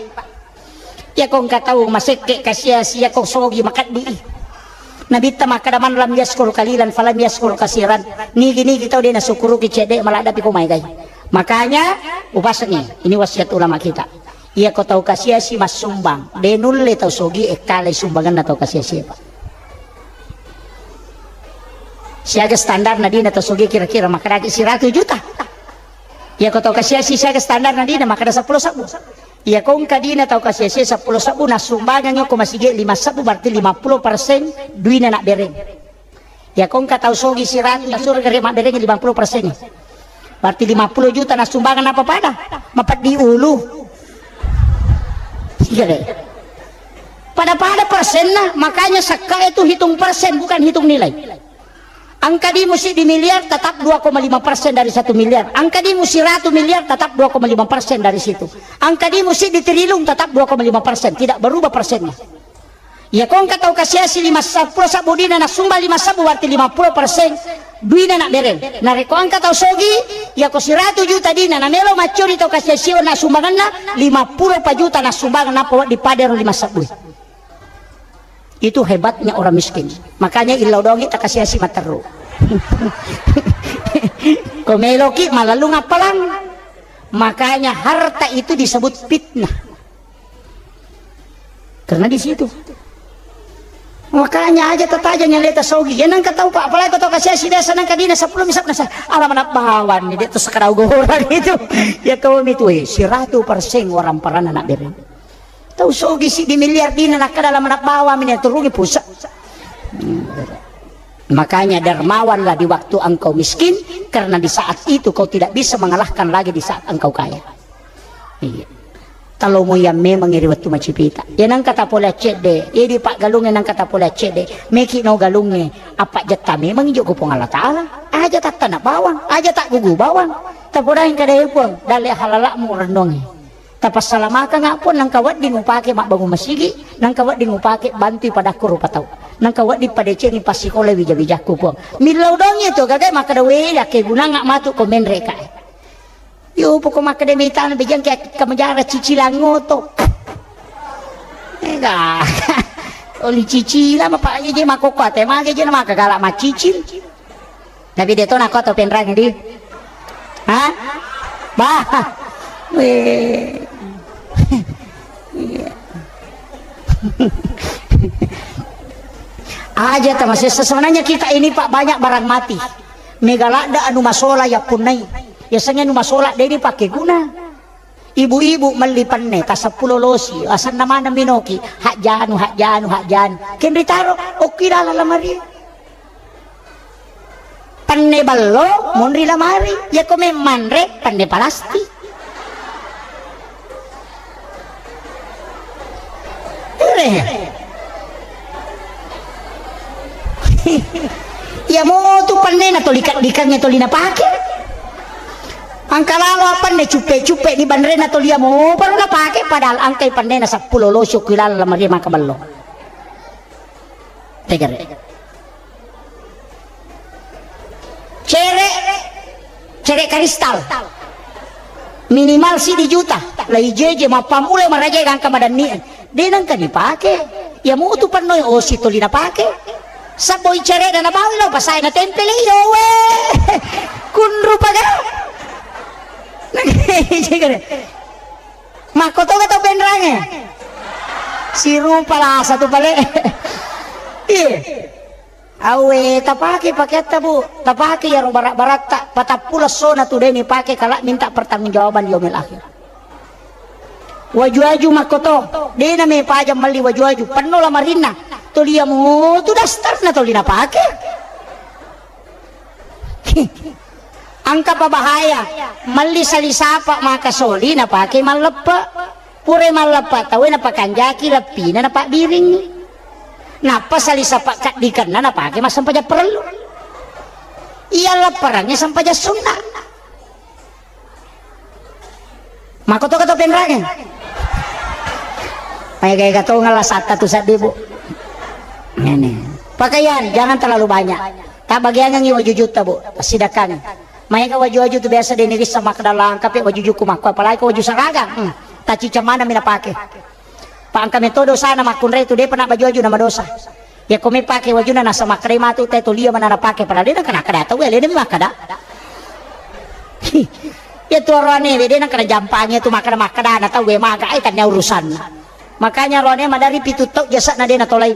Iya ko engka tau masekke kasiasi iya ko sogi makeddi. Nabitta makkeda man lam yaskuru kalilan falam yaskuru kasiran. Nigi-nigi tau de' nasukkuruki cedde maladda pi ko maegai. Makanya upasengi, ini wasiat ulama kita. Iya ko tau kasiasi massumbang, de' nulle tau sogi ekkalai sumbanganna tau kasiasi, Pak. Siaga standarna dina tau sogi kira-kira makkedaki siratu juta. Iya ko tau kasiasi siaga standarna dina makkeda seppulo sebbu. Iya ko engka dina tau kasiasi seppulo sebbu nasumbangangi ko masigi lima sebbu berarti lima puluh persen duina nabbereng. Iya ko engka tau sogi siratu, nasuro gare mabbereng lima puluh persen. Berarti lima puluh juta nasumbangan apa pada? Mapeddi ulu. Iya deh. Pada-pada persenna, makanya sakka itu hitung persen, bukan hitung nilai. Angka dimu siddi miliar, tetap dua koma lima persen dari satu miliar. Angka dimu siratu miliar, tetap dua koma lima persen dari situ. Angka dimu siddi triliun, tetap dua koma lima persen. Tidak berubah persennya. Iya ko engka tau kasiasi lima seppulo sebbu dina nasumba lima sebbu berarti lima puluh persen duina nabbereng. Narekko engka tau sogi, iya ko siratu juta dina namelo maccuri tau kasiasi na sumbanganna lima puluh pa juta nasumbangan nappa wedding padero lima sebbu. Itu hebatnya orang miskin. Makanya illau dongi takasiasi matteru. Ko meloki malallung appalang. Makanya harta itu disebut fitnah. Karena di situ. Makanya aja tatajang yang leta sogi. Ya nangka tau, Pak, apalagi ko tau kasiasi biasa nangka dina seppulo misap nasa. Alam anak bawan ni, dia tuh sekedau gorang itu. Ya kau itu, eh, siratu persen orang parana nak beri. Tau sogi siddi miliar dina nakkeda alam anak bawan ni turungi pusat. Makanya dermawanlah di waktu engkau miskin, karena di saat itu kau tidak bisa mengalahkan lagi di saat engkau kaya. Iya. Talomo yang memang iri wettu macipita. Ya nangka tapole accedde, ya di paggalungnge nangka tapole accedde. Meki no galungnge, apa jetta memang ijo ku Puang Allah Ta'ala. Aja tattana bawang, aja tak gugu bawang. Tapodaing kada ya Puang, dalle halalakmu renungi. Tapassalamakang pun nangka wedding upake mabbangun masigi, nangka wedding upake bantui padakku rupa tau. Nangka wedding padecengi passikola wija-wijakku Puang. Millau dongi tu gagai makkeda we yakke gunanga matu ko menre ka. Yo, poko makkeda mitana bejang ke kamajara cicilang oto. Ega. Oli cicila ma pak je makoko ate mage je maka galak macicil. Tapi dia to nako to penrang di. Hah? Bah. Weh. Iya. Aja ta masessa sebenarnya kita ini pak banyak barang mati. Mega ladda anu masola yappunnai. Yasengnge anu masola de dipake guna. Ibu-ibu melli penne ta seppulo losi, asenna maneng minoki, hajjanu, hajjanu, hajjanu. Kenri taro, okki dalam lamari. Penne ballo, monri lamari. Yako memmanre, penne palastik. Ere. Iya mo tu penne na toli kaddikangnge toli napake. Angka lalo penne cuppe-cuppe di banrena toli iya mo baru napake padahal angkai penne na seppulo losi okki lalo lamari maka ballo. Tegere. Cere, cere karistal. Minimal sidi juta. Lai jeje mappamula maraja gangka madanni. De nangka dipake. Ya mutu pannoi osi toli napake. Saboi cere na nabawi lo pasai na tempele yo we. Kunru paga. Makkotoga tau Penrange? Sirupa lasa tu pale. Iya. Awe, tapake pakeatta, Bu. Tapake iyaro barak-baratta. Patappulo essona tu de' nipake kala minta pertanggungjawaban yaumil akhir. Waju-waju makkoto, de' namepaja melli waju-waju. Penno lamarinna. Toli iya mutu dastarna toli napake. Engka pa bahaya, melli salisapa maka soli napake malleppe. Pura malleppe tauwe napakanjaki leppina napabbiringngi. Nappa salisapa kaddikenna napake massempajang parellu. Iya lepperangnge sempajang sunna. Makkotoka tau Penrange? Maega-ega tongeng lasatta tu seddi, Bu. Ngene. Pakaian jangan terlalu banyak. Tabagiangengngi wajujutta, Bu. Tassidakkangi. Maega waju-waju tu biasa de' nirissa makkeda langkapi wajujukku makko, apalagi ko waju saragang. Hmm. Tacica maneng mi napake. Pa engka metto dosana makkunrai tu de'pa na baju-waju na madosa. Iya ko mepake wajunna nasaba makkedai matu te toli iya mana napake, padahal de' nengka nakkeda tau, alena mi makkeda. Iya tu oroane we de' nengka jampangi tu makkeda-makkeda na tau we maga ai tannia urusanna. Makanya oroane madari pitu tau jasana de' natolai.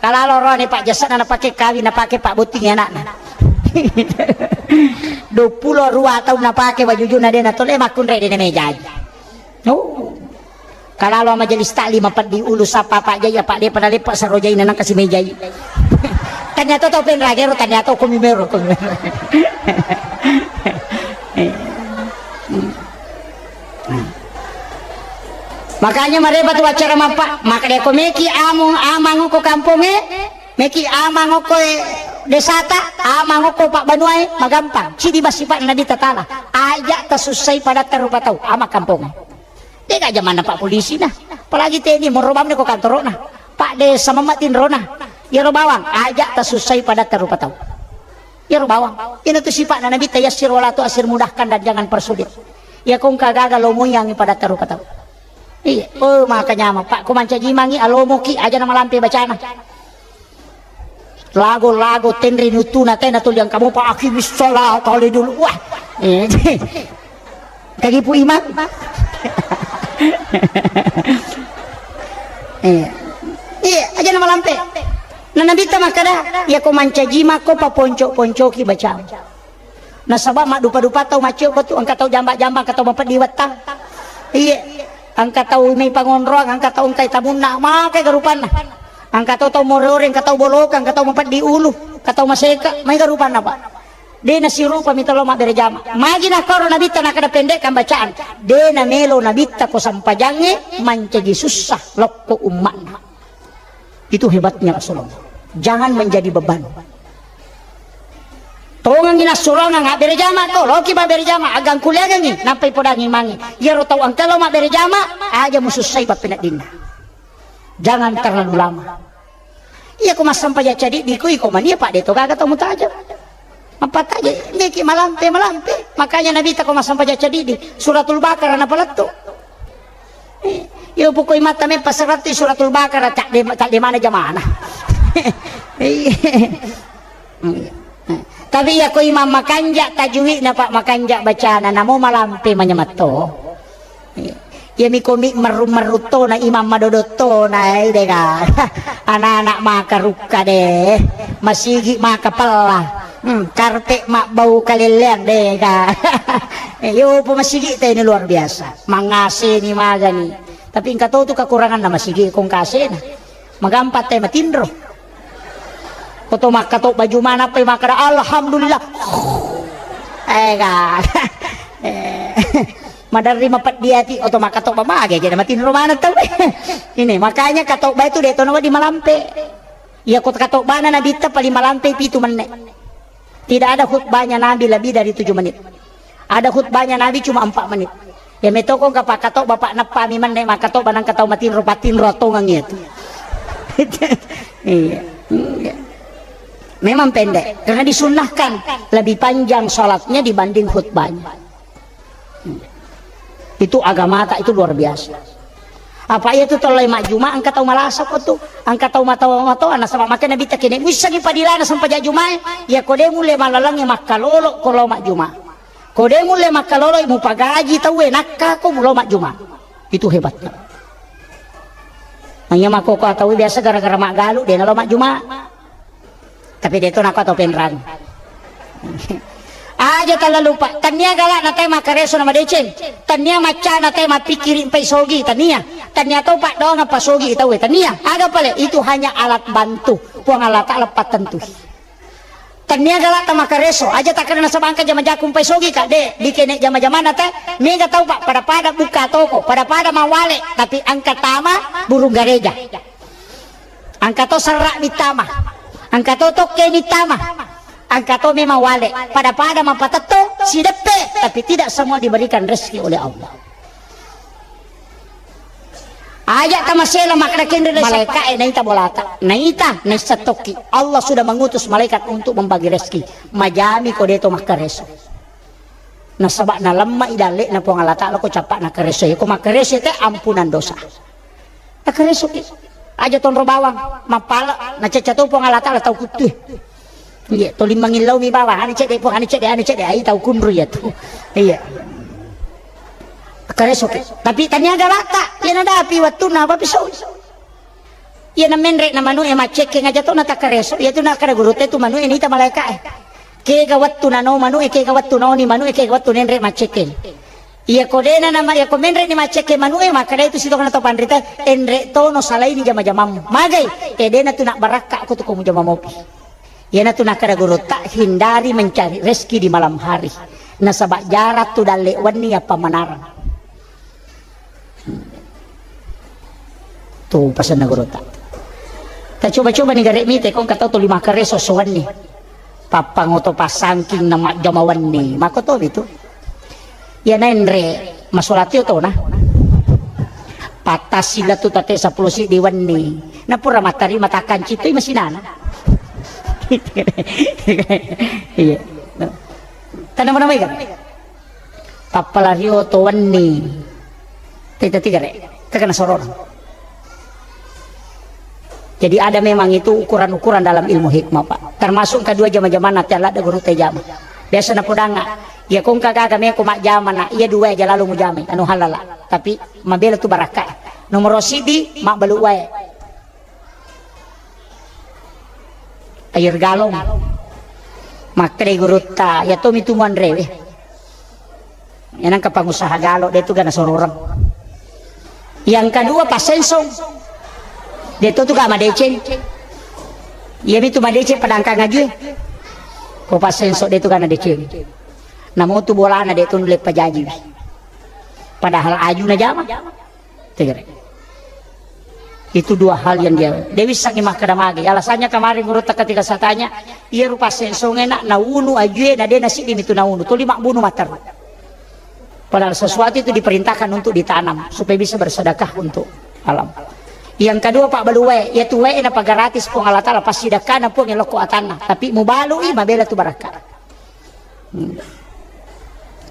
Kalalo oroane pa jasana napake kawing, napake pa botting anakna. Duappulo rua tau napake wajujunna de' natolai, makkunrai de' namejai. Oh. Kalalo majelis taklim peddi ulu sapa Pak Jai, apa de' pada leppe saro jaina nangka si mejai. Ternyata tau Penrange ro, ternyata komi mero, komi mero. Makanya mareba tu acara mappa, maka de' ko meki among amang ko kampongnge, meki amang ko desata, amang ko pabbanuae, magampang. Cidi basipa Nabi Tatala. Aja tasussai padatta rupa tau, amang kampongnge. De'ga jamanna Pak Polisi na. Apalagi T N I, moro bawang ko kantorona. Pak Desa mamma tinrona. Iyaro bawang, aja tasussai padatta rupa tau. Iyaro bawang. Ina tu sipa'na Nabi, tayassir wala tu'assir, mudahkan dan jangan persulit. Iya ko engka gaga lo muyangi padatta rupa tau. Iya. Oh, maka nyama, Pak, ko mancaji mangi, alomoki, aja na malampe bacana. Lago-lago tenri nuttuna tena tuli engka mopa, "Aqimis shalah," tole dulu. Wah. Eh, kagipu imang. Eh. Iya, aja na malampe. Na Nabitta makkeda, "Iya ko mancaji makko paponco-poncoki bacang." Nasaba maddupa-dupa tau maccio ko tu, engka tau jamba-jamba, engka tau mapeddi wettang. Iye, engka tau mi pangonroang, engka tau engkai tamunna, makai garupanna. Engka tau, tau more-ore, engka tau boloka, engka tau mapeddi ulu, engka tau maseka, maega rupanna, Pak. De' nasirupa mi tau lo mabbere jama. Magi nakkoro Nabitta nakkeda pendekkan bacaan. De' namelo Nabitta ko sampajangnge mancaji sussa lokko umma'na. Itu hebatnya Rasulullah. Jangan menjadi beban. Tongengi nassurongang abbere jama ko, loki mabbere jama, agangkuliagengi, nampai podangi mangi. Iyaro tau engka lo mabbere jama, aja musussai pappeneddinna. Jangan terlalu lama. Iya ko massampajang cadiddi ko iko mania, Pak, de' to gaga tau mutajeng. Mappataje, meki malampe, malampe. Makanya Nabitta ko massampajang cadiddi, Suratul Baqarah napalettu. Eh, iyo pokoi mata me pasarati Suratul Baqarah, tak de, tak de mana jamana. Iya. Tapi iya ko imam makanja tajwidna, Pak, makanja bacana, namo malampe manyamatto. Iya. Iya mi komi merru-merru tona, imam madodot tona, eh, dega. Anak-anak maka rukka de. Masigi maka pella. Hmm, karpe mabbau kalelleang dega. Eh, yo po masigi te ini luar biasa. Mangaseni magani. Tapi engka to tu kekuranganna masigi ko engka asena. Magampa te matinro. Koto makkato baju mana pe makkada, "Alhamdulillah." Eh, ga. Eh. Maderri mapeddi ati, oto makkato ba mage, jadi matinro mana tau. Ini, makanya kato ba itu de' to nawedding malampe. Iya ko kato bana Nabitta paling malampe pitu menne. Tidak ada khutbahnya Nabi lebih dari tujuh menit. Ada khutbahnya Nabi cuma empat menit. Ya metoko engka pakkato bapak neppa mi menne makkato banang katau matinro patinro tongeng itu. Iya. Iya. Memang pendek karena disunnahkan lebih panjang salatnya dibanding khutbahnya. Itu agamata itu luar biasa. Apa iya tu tolai majjuma engka tau malasa ko tu, engka tau matoa-matoa nasaba maka Nabi takene wissangi padilana sampaja jumae, iya ko de mulle malalangi makkalolo ko lo majjuma. Ko de mulle makkaloloi mupagaji tauwe, nakka ko mulo majjuma. Itu hebatnya. Nanya makkokkoe tauwe biasa gara-gara maggalu de nalo majjuma. Tapi de to nakko tau penrang. Aja talalu pa. Tania galak na te makkareso na madeceng. Tania macca na te mapikkiri mpai sogi. Tania. Tania to paddoang apa sogi tauwe. Tania. Aga pale? Itu hanya alat bantu. Puang Allah Ta'ala pattentui. Tania galak ta makkareso. Aja takkeda nasaba engka jama-jaku mpai sogi ka. De, dikene jama-jamana te. Mega tau pa pada-pada buka toko. Pada-pada mawale. Tapi engka tama burung gareja. Engka to serra mitama, engka to tokke mitama, engka to memang wale, pada-pada mapatetto, sideppe, tapi tidak semua diberikan rezeki oleh Allah. Aja tamasela makkeda kenre malaika e naita bolata, naita naissa tokki. Allah sudah mengutus malaikat untuk membagi rezeki. Majami ko deto makkareso. Nasaba nalemma i dalle'na Puang Allah Ta'ala ko cappa nakkareso. Ko makkareso te ampunan dosa. Nakkareso ki. Aja tonro bawang, mappala, nacecca to Puang Allah Ta'ala tau kuttue. Iya, toli mangillau mi bawang, anu cedde Puang, anu cedde, anu cedde, ai tau kunru ya tu. Iya. Nakkareso ki. Tapi tania galak ta, iya nadapi wattunna apa pisau. Iyana menre na manu'e maccekkeng aja to natakkareso, iyatu nakkeda gurutta tu manu'e nita malaeka'e. Kega wettu nano manu'e, kega wettu naoni manu'e, kega wettu nenre maccekkeng. Iya ko dena nama, iya ko menre ni maccekkeng manu'e, makkeda itu sitokana to panrita, enre tono salaini jama-jamammu. Magai, e dena tu nak barakka ko tu ko mujama mopi. Iyana tu nakkeda gurutta, hindari mencari rezeki di malam hari. Nasaba jarak tu dalle wenni apa manarang. Tu pasenna gurutta. Ta coba-coba ni gare mite, ko engka tau tuli makkareso sowanni. Pappangoto passangking na majjama wenni. Makkotomi tu. Iya naenre masolatio tona. Pattassi latu tate seppulo siddi wenni. Na pura mattarima takkancitui masinana. Iya. Tanam-tanam ikan. Pappalario to wenni. Teta tiga re. Tekana sorona. Jadi ada memang itu ukuran-ukuran dalam ilmu hikmah, Pak. Termasuk kedua jama-jamana te ladde gurutta jama. Biasa napodanga, iya ko engka gaga meko majjama na, iya dua aja lalu mujamai, anu halala. Tapi mabela tu barakka. Nomoro siddi, mabbalu wae. Air galon. Makkeda gurutta, iya tomi tu muanrewe. Iya nangka pangusaha galo, de tu gana sororeng. Yang kedua, passensong. De tu tu gana madeceng. Iya mi tu madeceng padangkang ajue. Ko passensong de tu gana deceng. Namo tu bolana de tu nulle pajaji. Padahal aju na jama. Tegere. Itu dua hal yang dia, dia wissangi makkeda magi. Alasannya kemarin gurutta ketika saya tanya, iya rupa sensonge nak naunu ajue na de nasiddi mitu naunu. Tuli mabbunu mater. Padahal sesuatu itu diperintahkan untuk ditanam supaya bisa bersedekah untuk alam. Yang kedua, pabbalu wae, iya tu wae na pagaratis Puang Allah Ta'ala, pasti dakana Puang lokko atanna. Tapi mubalui mabela tu barakka. Hmm.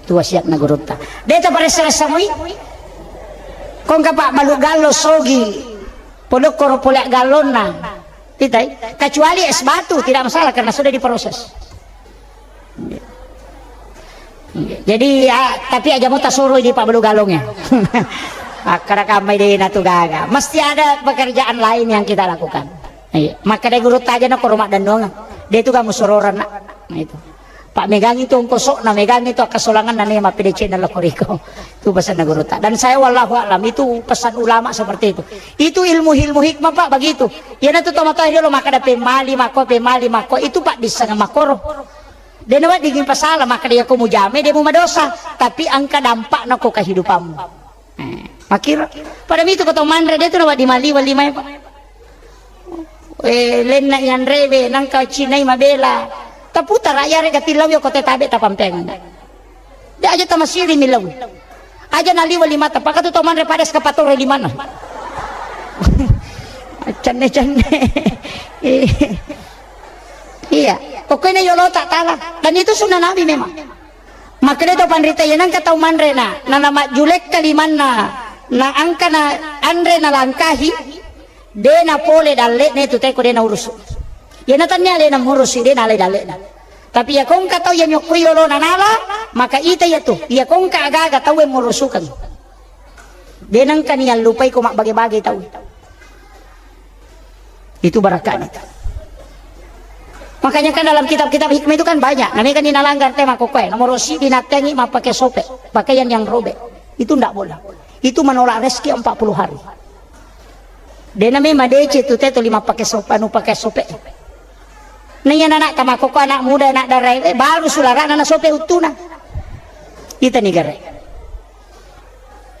Tu wasiatna gurutta. Deta paressa-ressa mui. Kongka pabbalu gallo sogi. Podokkoro pole gallonna. Titai. Kecuali es batu, tidak masalah karena sudah diproses. Jadi ya, tapi aja mau tasoro di pabbalu gallongnya. Akkada kamai de natu gaga. Mesti ada pekerjaan lain yang kita lakukan. Iya. Maka de gurutta aja na koro maddennonga. De tu kamu sororan nak. Nah, itu. Pak megangi tu ongkosokna, megangi tu akkasolanganna ne mappede channel lako riko. Itu pesanna gurutta. Dan saya wallahu a'lam, itu pesan ulama seperti itu. Itu ilmu-ilmu hikmah, Pak, begitu. Iyana tu tomatoa dulu makkeda pemali mako, pemali mako. Itu, Pak, bisa makoro. De nawa digi pasala makkeda iya ko mujame de mu madosa, tapi engka dampakna ko kehidupanmu. Eh, makkiro. Pada mitu ko tau manre de tu nawa di maliwa lima, Pak. Eh, lenna yanrewe nangka cinai mabela. Taputara yare gatillau yo kote tabe tapampeng. De aja tamasiri milau. Aja naliwa lima tapaka tu tau manre pada eskapatore limana. Cenne-cenne. Iya. Pokoknya yolo tak tala. Dan itu sunnah Nabi memang. Makkeda to panrita, iya nangka tau manre na, na, na majjulekka limanna, na angka na anre na langkahi, de na pole dalle'na itu teko de na urusu. Iya na tannia alena murusi, de na ale dalle'na. Tapi iya kongka tau iya nyokkoi yolona nala, maka ita iya tu, iya kongka aga-aga tau yang merusukang. De nengka ni allupai ko mabbage-bage tau. Itu barakahnya. Makanya kan dalam kitab-kitab hikmah itu kan banyak. Namanya kan dinalanggar tema kokoe. Nomor sidi natengi mappake sope, pakaian yang robek. Itu ndak boleh. Itu menolak rezeki empat puluh hari. De name madece tu teto lima pake sope, anu pake sope. Nah, iya anak tamakoko, anak muda, anak darai, eh, baru sularana na sope uttuna. Ita ni gare.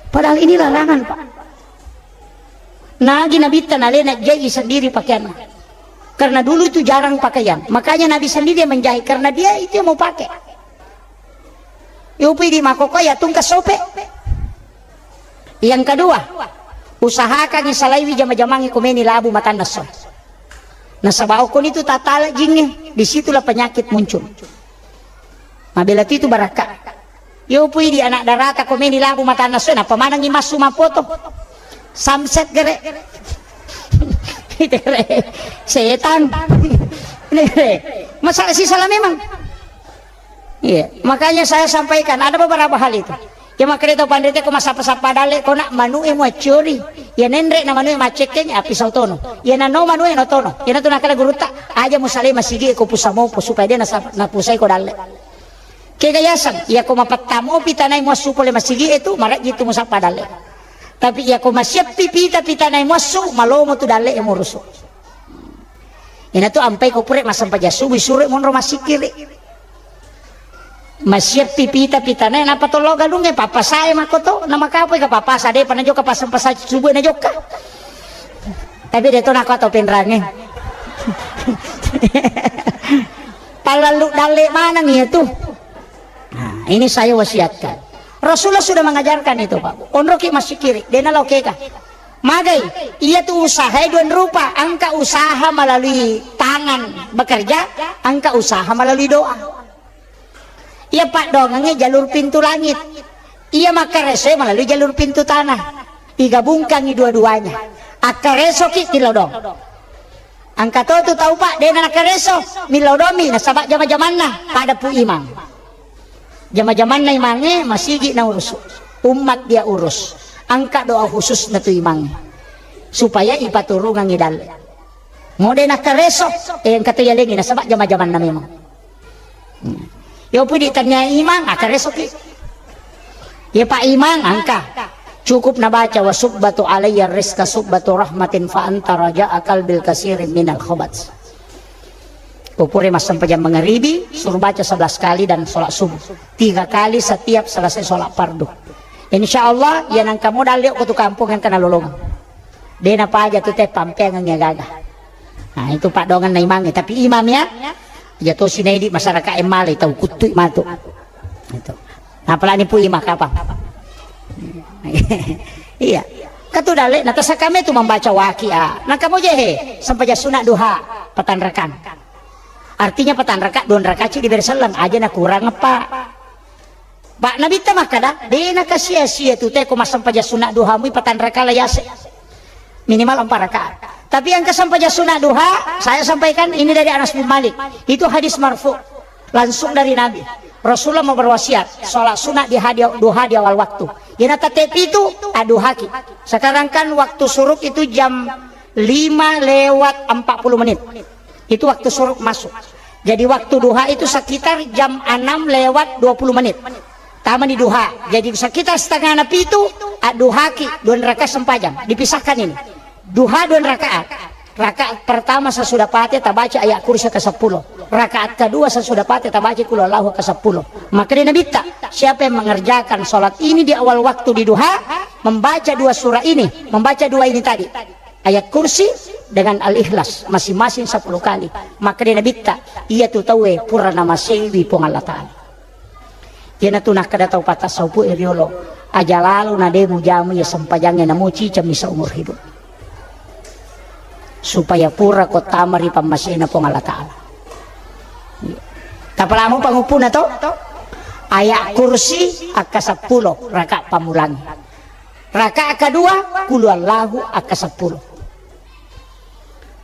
Padahal ini larangan, Pak. Nagi Nabitta nalena jai sendiri pakaianna. Karena dulu itu jarang pakaian. Makanya Nabi sendiri yang menjahit karena dia itu yang mau pakai. Yupi di makoko ya tungka sope. Yang kedua, usahakan salaiwi jama-jamangi komeni labu matanna so. Nasaba okko nitu tatala jingnge, disitulah penyakit muncul. Mabela tu itu barakka. Yo pui di anak darata komeni labu matanna so, napa manangi massu mapoto. Samset gere. Itere. Setan. Nere. Masalah sih salah memang. Iya, makanya saya sampaikan ada beberapa hal itu. Ya makanya tau panrite ko massappa-sappa dalle ko nak manue muaccori. Ya nenre na manue maccekkeng api sautono. Ya nano manue notono. Ya natu nakala gurutta aja musalai masigi ko pusamopo supaya dia nasa-, napusai ko dalle. Kega yaseng, ya ko mapettamo pitanai muassu pole masigi itu marajji tu musappa dalle. Tapi ya ko masiappi pita pitanai muassu malomo tu dalle ya murusu. Inatu ampai ko pura massempajang subuh, suroi monro massikiri. Masiappi pita-pitana, napa tollo galungnge, pappasae makoto, namakapoi ka pappasa, depa najokka passempajang subuh najokka. Tapi de to nako atau penrange. Palallu dalle maneng iya tu. Nah, ini saya wasiatkan. Rasulullah sudah mengajarkan itu, Pak. Onroki massikiri, dena lokeka. Magai, iya tu usaha dua rupa, engka usaha melalui tangan bekerja, engka usaha melalui doa. Iya paddoangengnge jalur pintu langit. Iya makkareso melalui jalur pintu tanah. Digabungkangi dua-duanya. Akkaresoki tilodong. Engka to tu tau, Pak, dena nakareso, millau domi nasaba jama-jamanna pada pu imang. Jama-jamanna imangnge masigi naurusu. Ummat dia urus. Engka doa khusus na tu imang. Supaya ipaturungangi dalle. Mode nakareso, eh, engka to yalengi nasaba jama-jamanna memang. Hmm. Yo pudi tanya imang, akaresoki. Ya Pak Imang, engka. Cukup nabaca wa subbatu alayya rizqa subbatu rahmatin fa anta raja'a qalbil kasirin minal khabat. Kupure massempajang mangaribi, suruh baca sebelas kali dan sholat subuh. Tiga kali setiap selesai sholat fardu. Insya Allah, ya nangka modal liok ko tu kampung yang kena lolong. Dena paja tu te pampeangan ya gaga. Nah, itu paddoangenna imangnge, tapi imam ya. Ya to sinaidi masyarakat emale tau kuttui matu. Itu. Apalagi pu imam kapang. Iya. Katu dalle na tasakame tu membaca waqiah. Nah, kamu je he, sempajang sunat duha, patanrakan. Artinya patanraka, dua rakaat ci diberi selleng, aja na kurang apa. Pak Nabitta makkada, de nakasia-sia tu te ko massempajang sunat duha mui patanraka la yase. Minimal empat rakaat. Tapi yang kesempajang sunat duha, saya sampaikan ini dari Anas bin Malik. Itu hadis marfu. Langsung dari Nabi. Rasulullah mau berwasiat, sholat sunat di hadi-, duha di awal waktu. Yana tete pitu, aduhaki. Sekarang kan waktu suruk itu jam lima lewat empat puluh menit. Itu waktu suruk masuk. Jadi waktu duha itu sekitar jam enam lewat dua puluh menit. Tama di duha. Jadi sekitar setengah na pitu, aduhaki, dua rakaat sempajang. Dipisahkan ini. Duha dua rakaat. Rakaat pertama sesudah Fatihah tabaca ayat kursi ke sepuluh. Rakaat kedua sesudah Fatihah tabaca qul huwallahu ke sepuluh. Maka dia Nabitta, siapa yang mengerjakan sholat ini di awal waktu di duha, membaca dua surah ini, membaca dua ini tadi, ayat kursi dengan al-ikhlas masing-masing sepuluh kali, maka dia Nabitta, iya tu tauwe pura namasewi Puang Allah Ta'ala. Iyanatu nakkeda tau patassaupue riolo, aja lalo na de mujamu iya sempajangnge namu cicammi seumur hidup. Supaya pura ko tama ri pammasena Puang Allah Ta'ala. Tapalamu panguppuna to? Ayat kursi akka seppulo rakaat pammulang. Rakaat kedua, qul huwallahu akka seppulo.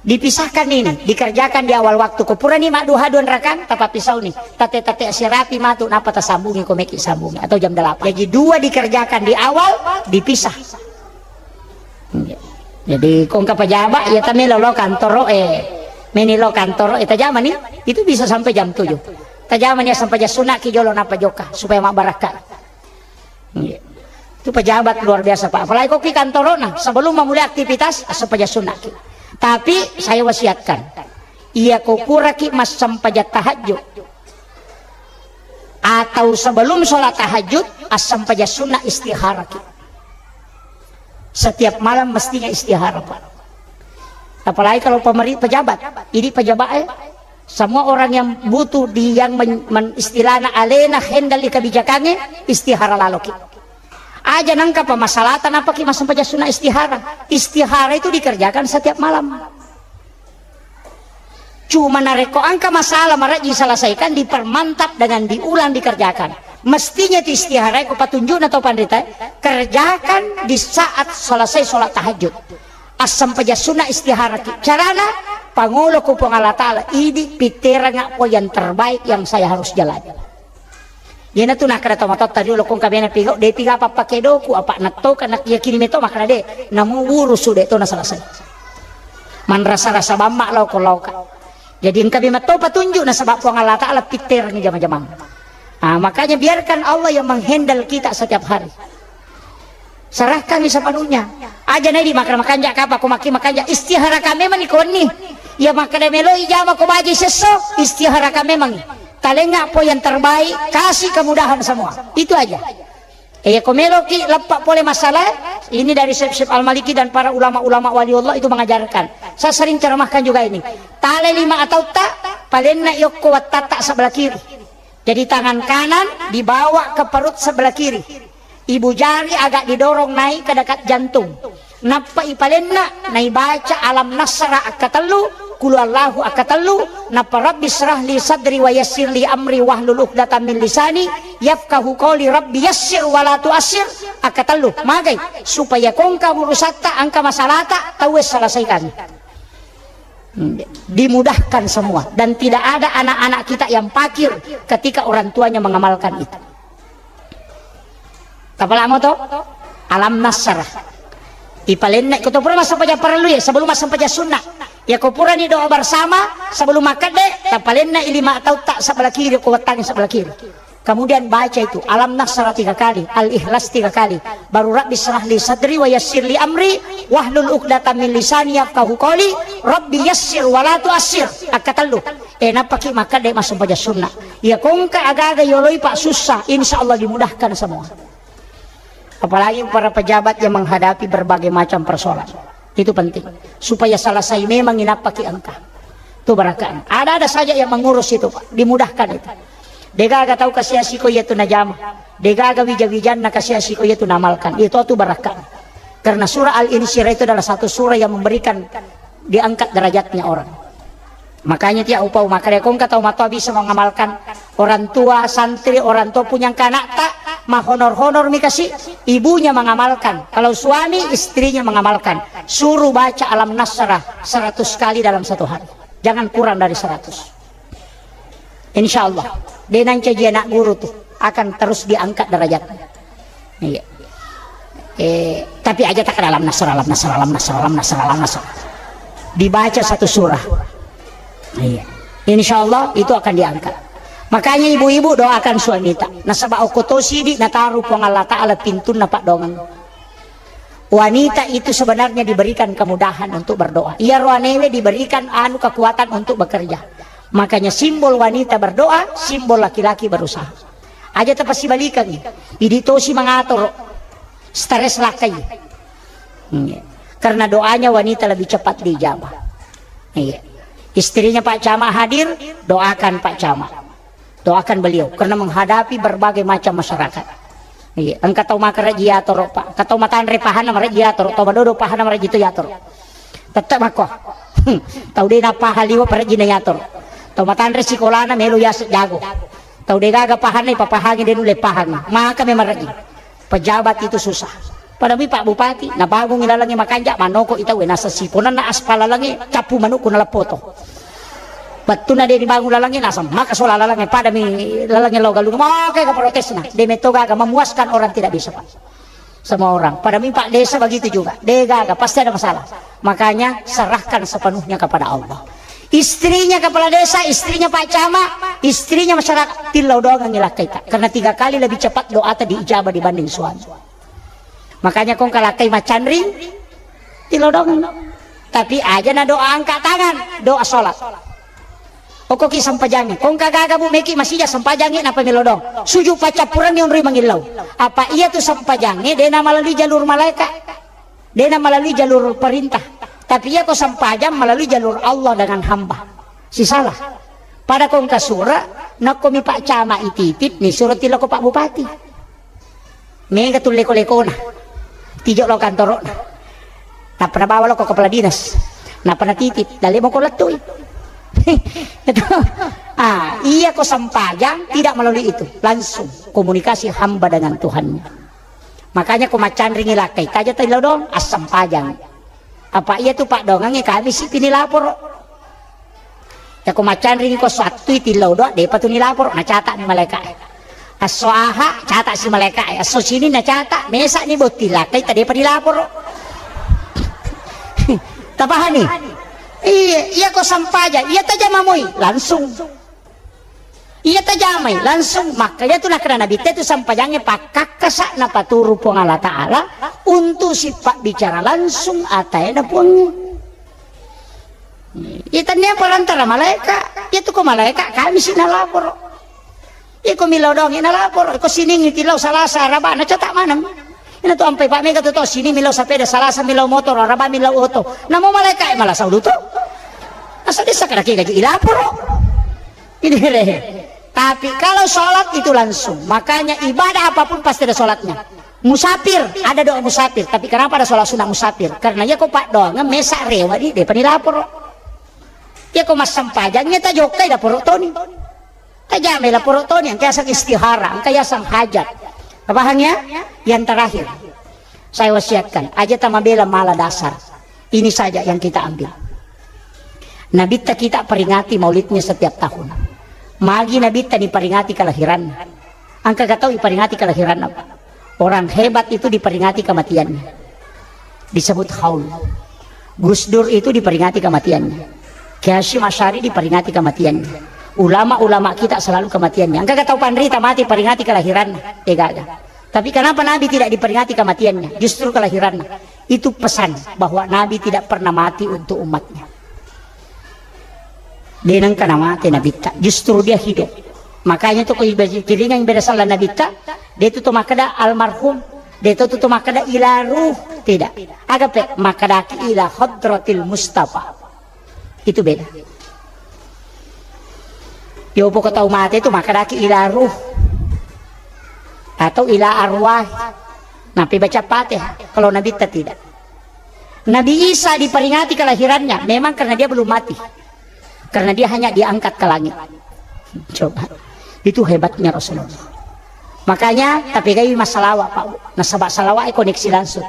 Dipisahkan ini, dikerjakan di awal waktu. Ko purani madduha dua rakang, tapapisauni. Tate-tate sirapi matu, napa tasambungi ko meki sambungi. Atau jam delapan. Jadi dua dikerjakan di awal, dipisah. Jadi ko engka pejabat, ya tami lo, lo kantoro, eh, meni lo kantoro, eh, tajamani, itu bisa sampai jam tujuh. Tajamani, ya sampai jam sunat ki jolo napa joka, supaya mabbarakka. Iya. Itu pejabat luar biasa, Pak. Apalagi kok ki kantorona, sebelum memulai aktivitas, assempaja sunnah ki. Tapi saya wasiatkan, iya ko puraki massempaja tahajud atau sebelum sholat tahajud, assempaja sunnah istihara ki. Setiap malam mestinya istihara, Pak. Apalagi kalau pemeri-, pejabat, ini pejabat, eh, semua orang yang butuh di, yang men-, men-, istilahna alena handle di kebijakannya, istihara laloki. Aja nangka pamasalatan apa ki massempaja sunnah istihara. Istihara itu dikerjakan setiap malam. Cuma narekko engka masalah marejji selesaikan, dipermantap dengan diulang dikerjakan. Mestinya itu istihara, ko patunjukna tau panrita, kerjakan di saat selesai sholat tahajud. Assempaja sunnah istihara ki. Carana, pangolo ko Puang Allah Ta'ala, idi pitteranga po yang terbaik yang saya harus jalani. Iyana tu nakkeda tomatoatta riolo, ko engka bene pigau, de piga apa pakedoku, apa nattoka, nak yakini meto makkeda de, namu wurusu de to na selesai. Manrasa-rasa bamma lao ko laoka. Jadi engka bemma to patunjuk nasaba Puang Allah Ta'ala pitterangi jama-jamang. Ah, makanya biarkan Allah yang menghandle kita setiap hari. Serahkan sepenuhnya. Aja nai di makkeda makanja kapa ko makki makanja, istihara ka memang ni ko wenni. Ya makkeda meloi jama ko baji sesso, istihara ka memang. Talenga po yang terbaik, kasih kemudahan semua. Itu aja. Eh, ya ko meloki leppa pole masalah, ini dari Syekh, Syekh Al-Maliki dan para ulama-ulama wali Allah itu mengajarkan. Saya sering ceramahkan juga ini. Tale lima atautta, palenna yokko wattatta sebelah kiri. Jadi tangan kanan dibawa ke perut sebelah kiri. Ibu jari agak didorong naik ke dekat jantung. Nappa ipalenna, naibaca alam nasra akkatellu, kulu Allahu akkatellu, nappa rabbi syrah li sadri wa yassir li amri wahlul uqdatam min lisani yafqahu qawli, rabbi yassir wa la tuassir, akkatellu. Magai, supaya kongka urusatta, angka masalata, tauwe selesaikan. Dimudahkan semua. Dan tidak ada anak-anak kita yang fakir ketika orang tuanya mengamalkan itu. Tapalamo to? Alam nasrah. Ipalenna ko to pura massempaja parellu ya, sebelum massempaja sunnah. Ya ko purani doa bersama sebelum makkedde, tapalenna i lima atautta sebelah kiri ko wettangi sebelah kiri. Kemudian baca itu, Alam Nasrah tiga kali, Al-Ikhlas tiga kali. Baru Rabbi syrah li sadri wa yassir li amri, wahlul uqdatam min lisani yafqahu qawli, Rabbi yassir wa la tuassir. Akkatellu. Eh, nappaki makkeda massempaja sunnah. Ya kongka agaga yoloi pak susah, insya Allah dimudahkan semua. Apalagi para pejabat yang menghadapi berbagai macam persoalan. Itu penting. Supaya selesai memang inappaki engka. Itu barakah. Ada-ada saja yang mengurus itu, Pak. Dimudahkan itu. Degaga tau kasiasi ko iya tu najama. Degaga wija-wijanna kasiasi ko iya tu namalkan. Itu tu barakah. Karena surah Al-Insyirah itu adalah satu surah yang memberikan diangkat derajatnya orang. Makanya tiap upau makkeda ko engka tau matoa bisa mengamalkan, orang tua, santri, orang tua punya engka anakta, mahonor-honor mi kasi, ibunya mengamalkan. Kalau suami, istrinya mengamalkan. Suruh baca Alam Nasrah seratus kali dalam satu hari. Jangan kurang dari seratus. Insya Allah, de nancaji anak guru tuh akan terus diangkat derajatnya. Iya. Eh, tapi aja tak ada Alam Nasrah, Alam Nasrah, Alam Nasrah, Alam Nasrah, Alam Nasrah. Dibaca satu surah. Iya. Insya Allah itu akan diangkat. Makanya ibu-ibu doakan suamita. Nasaba okko to sidi nataru Puang Allah Ta'ala pintunna paddoangeng. Wanita itu sebenarnya diberikan kemudahan untuk berdoa. Iya, roanewe diberikan anu kekuatan untuk bekerja. Makanya simbol wanita berdoa, simbol laki-laki berusaha. Aja tapasibalikangi. Idi tosi mangatoro. Stres lakkai. Hmm. Karena doanya wanita lebih cepat diijabah. Iya. Istrinya Pak Camat hadir, doakan Pak Camat. Doakan beliau karena menghadapi berbagai macam masyarakat. Iya, engka tau makarejji yatoro, Pak. Engka tau matanre pahanna marejji yatoro, tau madodo pahanna marejji tu yatoro. Tetap makko. Tau de napahang liwa parejjina yatoro. Tau matanre sikolana melo yase jago. Tau de gaga pahanna ipapahangi de nulle pahang. Maka memang rejji. Pejabat itu susah. Padami Pak Bupati, nabangungi lalangnge makanja, manoko i tauwe, naseng siponanna aspal lalangnge, cappu manukku naleppoto. Wettunna de' dibangung lalangnge, naseng maka sola lalangnge, padami lalangnge lao Galunga, maka ke protesna, de' metto gaga, memuaskan orang tidak bisa, Pak. Semua orang. Padami Pak Desa begitu juga, de' gaga, pasti ada masalah. Makanya serahkan sepenuhnya kepada Allah. Istrinya kepala desa, istrinya Pak Camat, istrinya masyarakat, tillau doangengngi lakkaita. Karena tiga kali lebih cepat doata diijabah dibanding suami. Makanya kong kalakkai macanring, tilodong. Tapi aja na doa angkat tangan, doa sholat. Okoki sempajangnge. Kong kagaga bu meki masija sempajangnge napa milodong. Suju paccappurengnge onroi mangillau. Apa iya tu sempajangnge dena melalui jalur malaikat. Dena melalui jalur perintah. Tapi iya ko sempajang melalui jalur Allah dengan hamba. Sisalah. Pada kong kasura, nakko mi Pak Camat ititip, ni suro tiloko Pak Bupati. Mega tu leko-lekona. Tijo lao kantoro'na. Nappa nabawa lao ko kepala dinas. Nappa natitip, dalle moko lettui. Itu. Ah, iya ko sempajang tidak melalui itu, langsung komunikasi hamba dengan Tuhannya. Makanya ko macanringi lakkai, taja tadi lao dong, assempajang. Apa iya tu paddoangengnge kami si pini laporo. Yako macanring ko esso attui tillau doa, depa tu nilaporo, nacata mi malaika. Esso aha, cata si malaika. Esso sini nacata, mesa ni botting lakkai, tadepa nilaporo. Tapahani? Iya, iya ko sampaja, iya tajama moi, langsung. Iya tajamai, langsung. Makanya tu nakana Nabi te tu sampajangnge pakkakkasa napaturu Puang Allah Ta'ala untuk sipabbicara langsung ataena Puang. Iya, tennia perantara malaika. Iya tu ko malaika, kami si nalaporo. Iya ko millau doang, iya nalaporo. Ko siningi tillau Salasa, Araba, nacata maneng. Ina tu ampai Pak Mega tu to, sini millau sepeda, Salasa millau motor, Araba millau oto. Namo malaika, eh, malah saulu tu. Asa desa kada kega ji ilaporo. Ini deh. Tapi kalau sholat itu langsung, makanya ibadah apapun pasti ada sholatnya. Musafir, ada doa musafir. Tapi kenapa ada sholat sunnah musafir? Karena iya ko paddoangeng mesa rewa di depan laporo. Iya ko massempajangnya tajokkai laporo toni. Tajamai laporo toni, engka yaseng istihara, engka yaseng hajat. Paham ya? Yang terakhir, saya wasiatkan, aja tamabela mala dasar. Ini saja yang kita ambil. Nabitta kita peringati maulidnya setiap tahun. Magi Nabitta diperingati kelahiran. Engka gak tahu diperingati kelahiran apa? Orang hebat itu diperingati kematiannya. Disebut haul. Gus Dur itu diperingati kematiannya. Kiai Hasyim Asy'ari diperingati kematiannya. Ulama-ulama kita selalu kematiannya. Engka gak tahu panrita mati peringati kelahiran. Eh, gak, gak. Tapi kenapa Nabi tidak diperingati kematiannya? Justru kelahirannya. Itu pesan bahwa Nabi tidak pernah mati untuk umatnya. De nengka namate Nabitta, justru dia hidup. Makanya tu ko ibe-, kiringan beda salah Nabitta, de tu to makkeda almarhum, de tu to makkeda ila ruh, tidak. Agape makkadaki ila hadratil Mustafa. Itu beda. Yopo ko tau mate tu makkadaki ila ruh atau ila arwah. Napi baca Fatihah. Kalau Nabitta tidak. Nabi Isa diperingati kelahirannya memang karena dia belum mati. Karena dia hanya diangkat ke langit. Coba. Itu hebatnya Rasulullah. Makanya tapi gai massalawa, Pak. Nasaba salawa e koneksi langsung.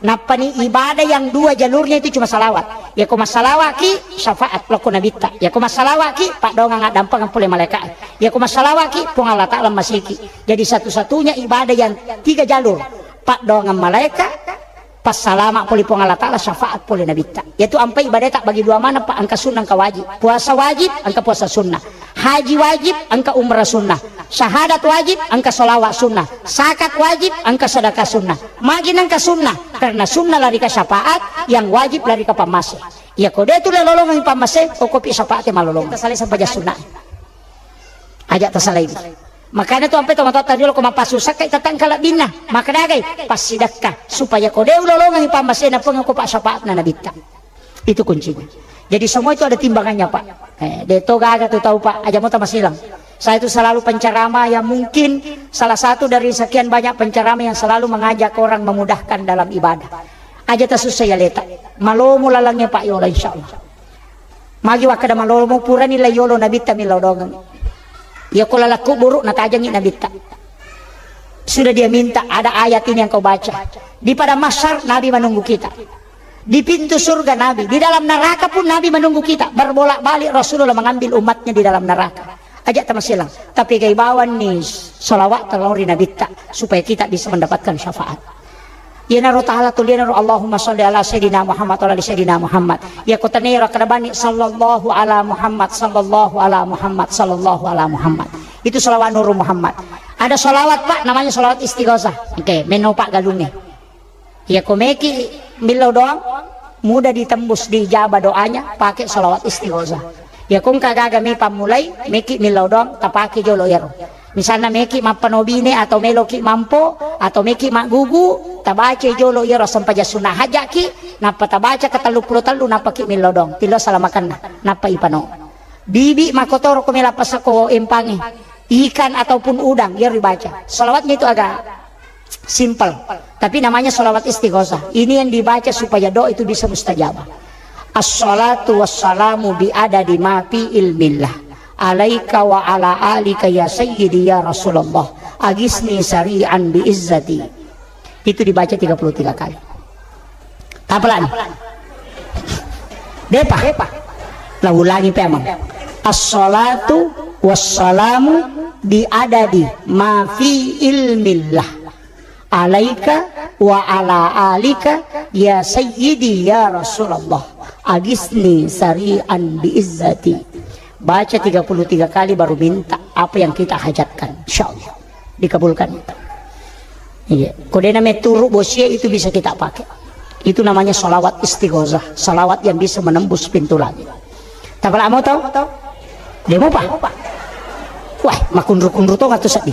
Nappani ibadah yang dua jalurnya itu cuma salawat. Ya ko massalawa ki syafaat loko Nabitta. Ya ko massalawa ki paddoangang addampengeng pole malaika. Ya ko massalawa ki Puang Allah Ta'ala masiki. Jadi satu-satunya ibadah yang tiga jalur. Paddoangang malaika, passalama pole Puang Allah Ta'ala, syafaat pole Nabitta. Yaitu ampai ibadata bagi dua mana, Pak, engka sunnah, engka wajib. Puasa wajib, engka puasa sunnah. Haji wajib, engka umrah sunnah. Syahadat wajib, engka sholawat sunnah. Zakat wajib, engka sedekah sunnah. Magi nengka sunnah, karena sunnah lari ke syafaat, yang wajib lari ke pammase. Ya ko de tu lolongang pammase, okopi syafaat malolong. Tasale sampaja sunnah. Aja tasalaini. Makanya tu ampe tomatoatta riolo ko mappasusakka itatang kalabbinna. Makadagai passidakka supaya ko de ulolongang pammasena Puang ko pa syafaatna Nabitta. Itu kuncinya. Jadi semua itu ada timbangannya, Pak. Eh, de to gaga tu tau, Pak. Aja mo tamasilang. Saya itu selalu penceramah yang mungkin salah satu dari sekian banyak penceramah yang selalu mengajak orang memudahkan dalam ibadah. Aja tasussa ya leta. Malomo lalangnya Pak yola insyaallah. Magi wakkeda malomo purani la yolo Nabitta millau dongeng. Iya ko lalakku buruk natajangi Nabitta. Sudah dia minta, ada ayat ini yang kau baca. Di padang mahsyar, Nabi menunggu kita. Di pintu surga, Nabi. Di dalam neraka pun, Nabi menunggu kita. Berbolak-balik Rasulullah mengambil umatnya di dalam neraka. Aja' tamasilang. Tapi kaibawanni salawat tellori Nabitta supaya kita bisa mendapatkan syafaat. Iyanaro taala tu, iyanaro Allahumma sholli ala Sayyidina Muhammad wa ala ali Sayyidina Muhammad. Iya ko tenero kada bani sallallahu ala Muhammad, sallallahu ala Muhammad, sallallahu ala Muhammad. Itu salawat Nurul Muhammad. Ada salawat, Pak, namanya salawat istighosah. Oke, meno, Pak, galungnge. Iya ko meki millau doang, mudah ditembus, diijabah doanya, pakai salawat istighosah. Iya ko engka gaga mi pammulai, meki millau doang, tapake jolo iyaro. Misalna meki mappanobine atau meloki mampo atau meki maggugu, tabaca jolo iyaro sempajang sunnah hajaki, nappa tabaca ke tellu pulo tellu, nappa ki millau doang, tillo salamakenna, nappa ipano. Bibi makotoro ko mela pasako empangi, ikan ataupun udang, iyaro ribaca. Salawatnya itu agak simple, tapi namanya salawat istighosah. Ini yang dibaca supaya doa itu bisa mustajabah. Assalatu wassalamu bi adadi ma fi ilmillah. Alaika wa ala alika ya sayyidi ya Rasulullah. Agisni sari'an bi izzati. Itu dibaca tiga puluh tiga kali. Tapalani. Depa. La ulangi pemang. Assalatu wassalamu bi adadi ma fi ilmillah. Alaika wa ala alika ya sayyidi ya Rasulullah. Agisni sari'an bi izzati. Baca tiga puluh tiga kali baru minta apa yang kita hajatkan. Insyaallah dikabulkan itu. Iya. Ko dena meturu bosie itu bisa kita pakai. Itu namanya salawat istighosah, salawat yang bisa menembus pintu langit. Tapalamo to? Demo, Pak? Wah, makunru-kunru to ngatu sedih.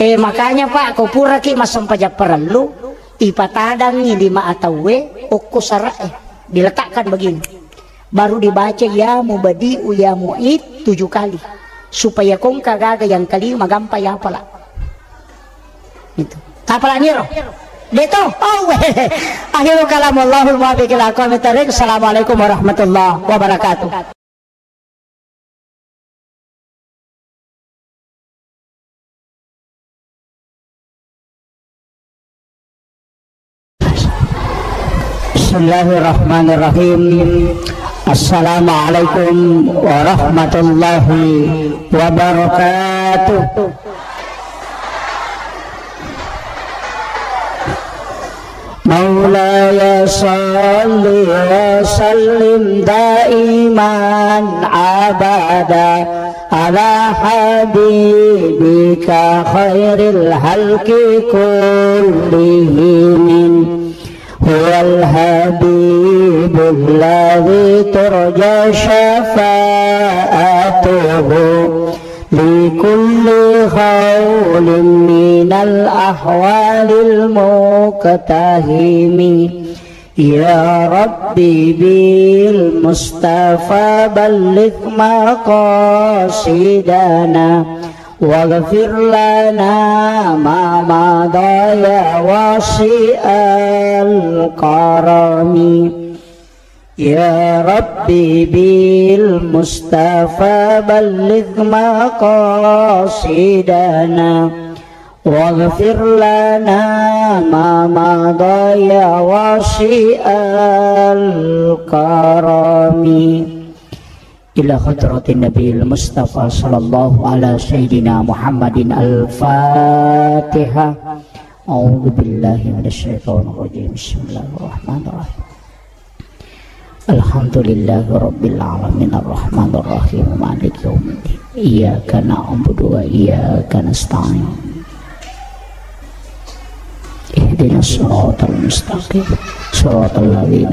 Eh, makanya, Pak, ko puraki massempajang parellu, ipatadangi lima atauwe, okko sara'e. Diletakkan begini. Baru dibaca ya mubadi'u ya mu'id tujuh kali. Supaya ko engka gaga yang kelima gampang ya apala. Itu. Tapalani ro. Deto. Oh, weh. Akhirul kalam, wallahul muwaffiq ila aqwamit thariq. Assalamualaikum warahmatullahi wabarakatuh. Bismillahirrahmanirrahim. Assalamualaikum warahmatullahi wabarakatuh. مولاي صل وسلم دائما أبدا على حبيبك خير الخلق كلهم. هو الحبيب الذي ترجى شفاعته لكل هول من الأهوال المقتحم. يا رب بالمصطفى بلغ مقاصدنا واغفر لنا ما مضى يا واسع الكرم. يا رب بالمصطفى بلغ مقاصدنا واغفر لنا ما مضى يا واسع الكرم. إلى حضرة النبي المصطفى صلى الله على سيدنا محمد الفاتحة. أعوذ بالله من الشيطان الرجيم. بسم الله الرحمن الرحيم. الحمد لله رب العالمين الرحمن الرحيم مالك يوم الدين. إياك نعبد وإياك نستعين. اهدنا الصراط المستقيم. صراط الذين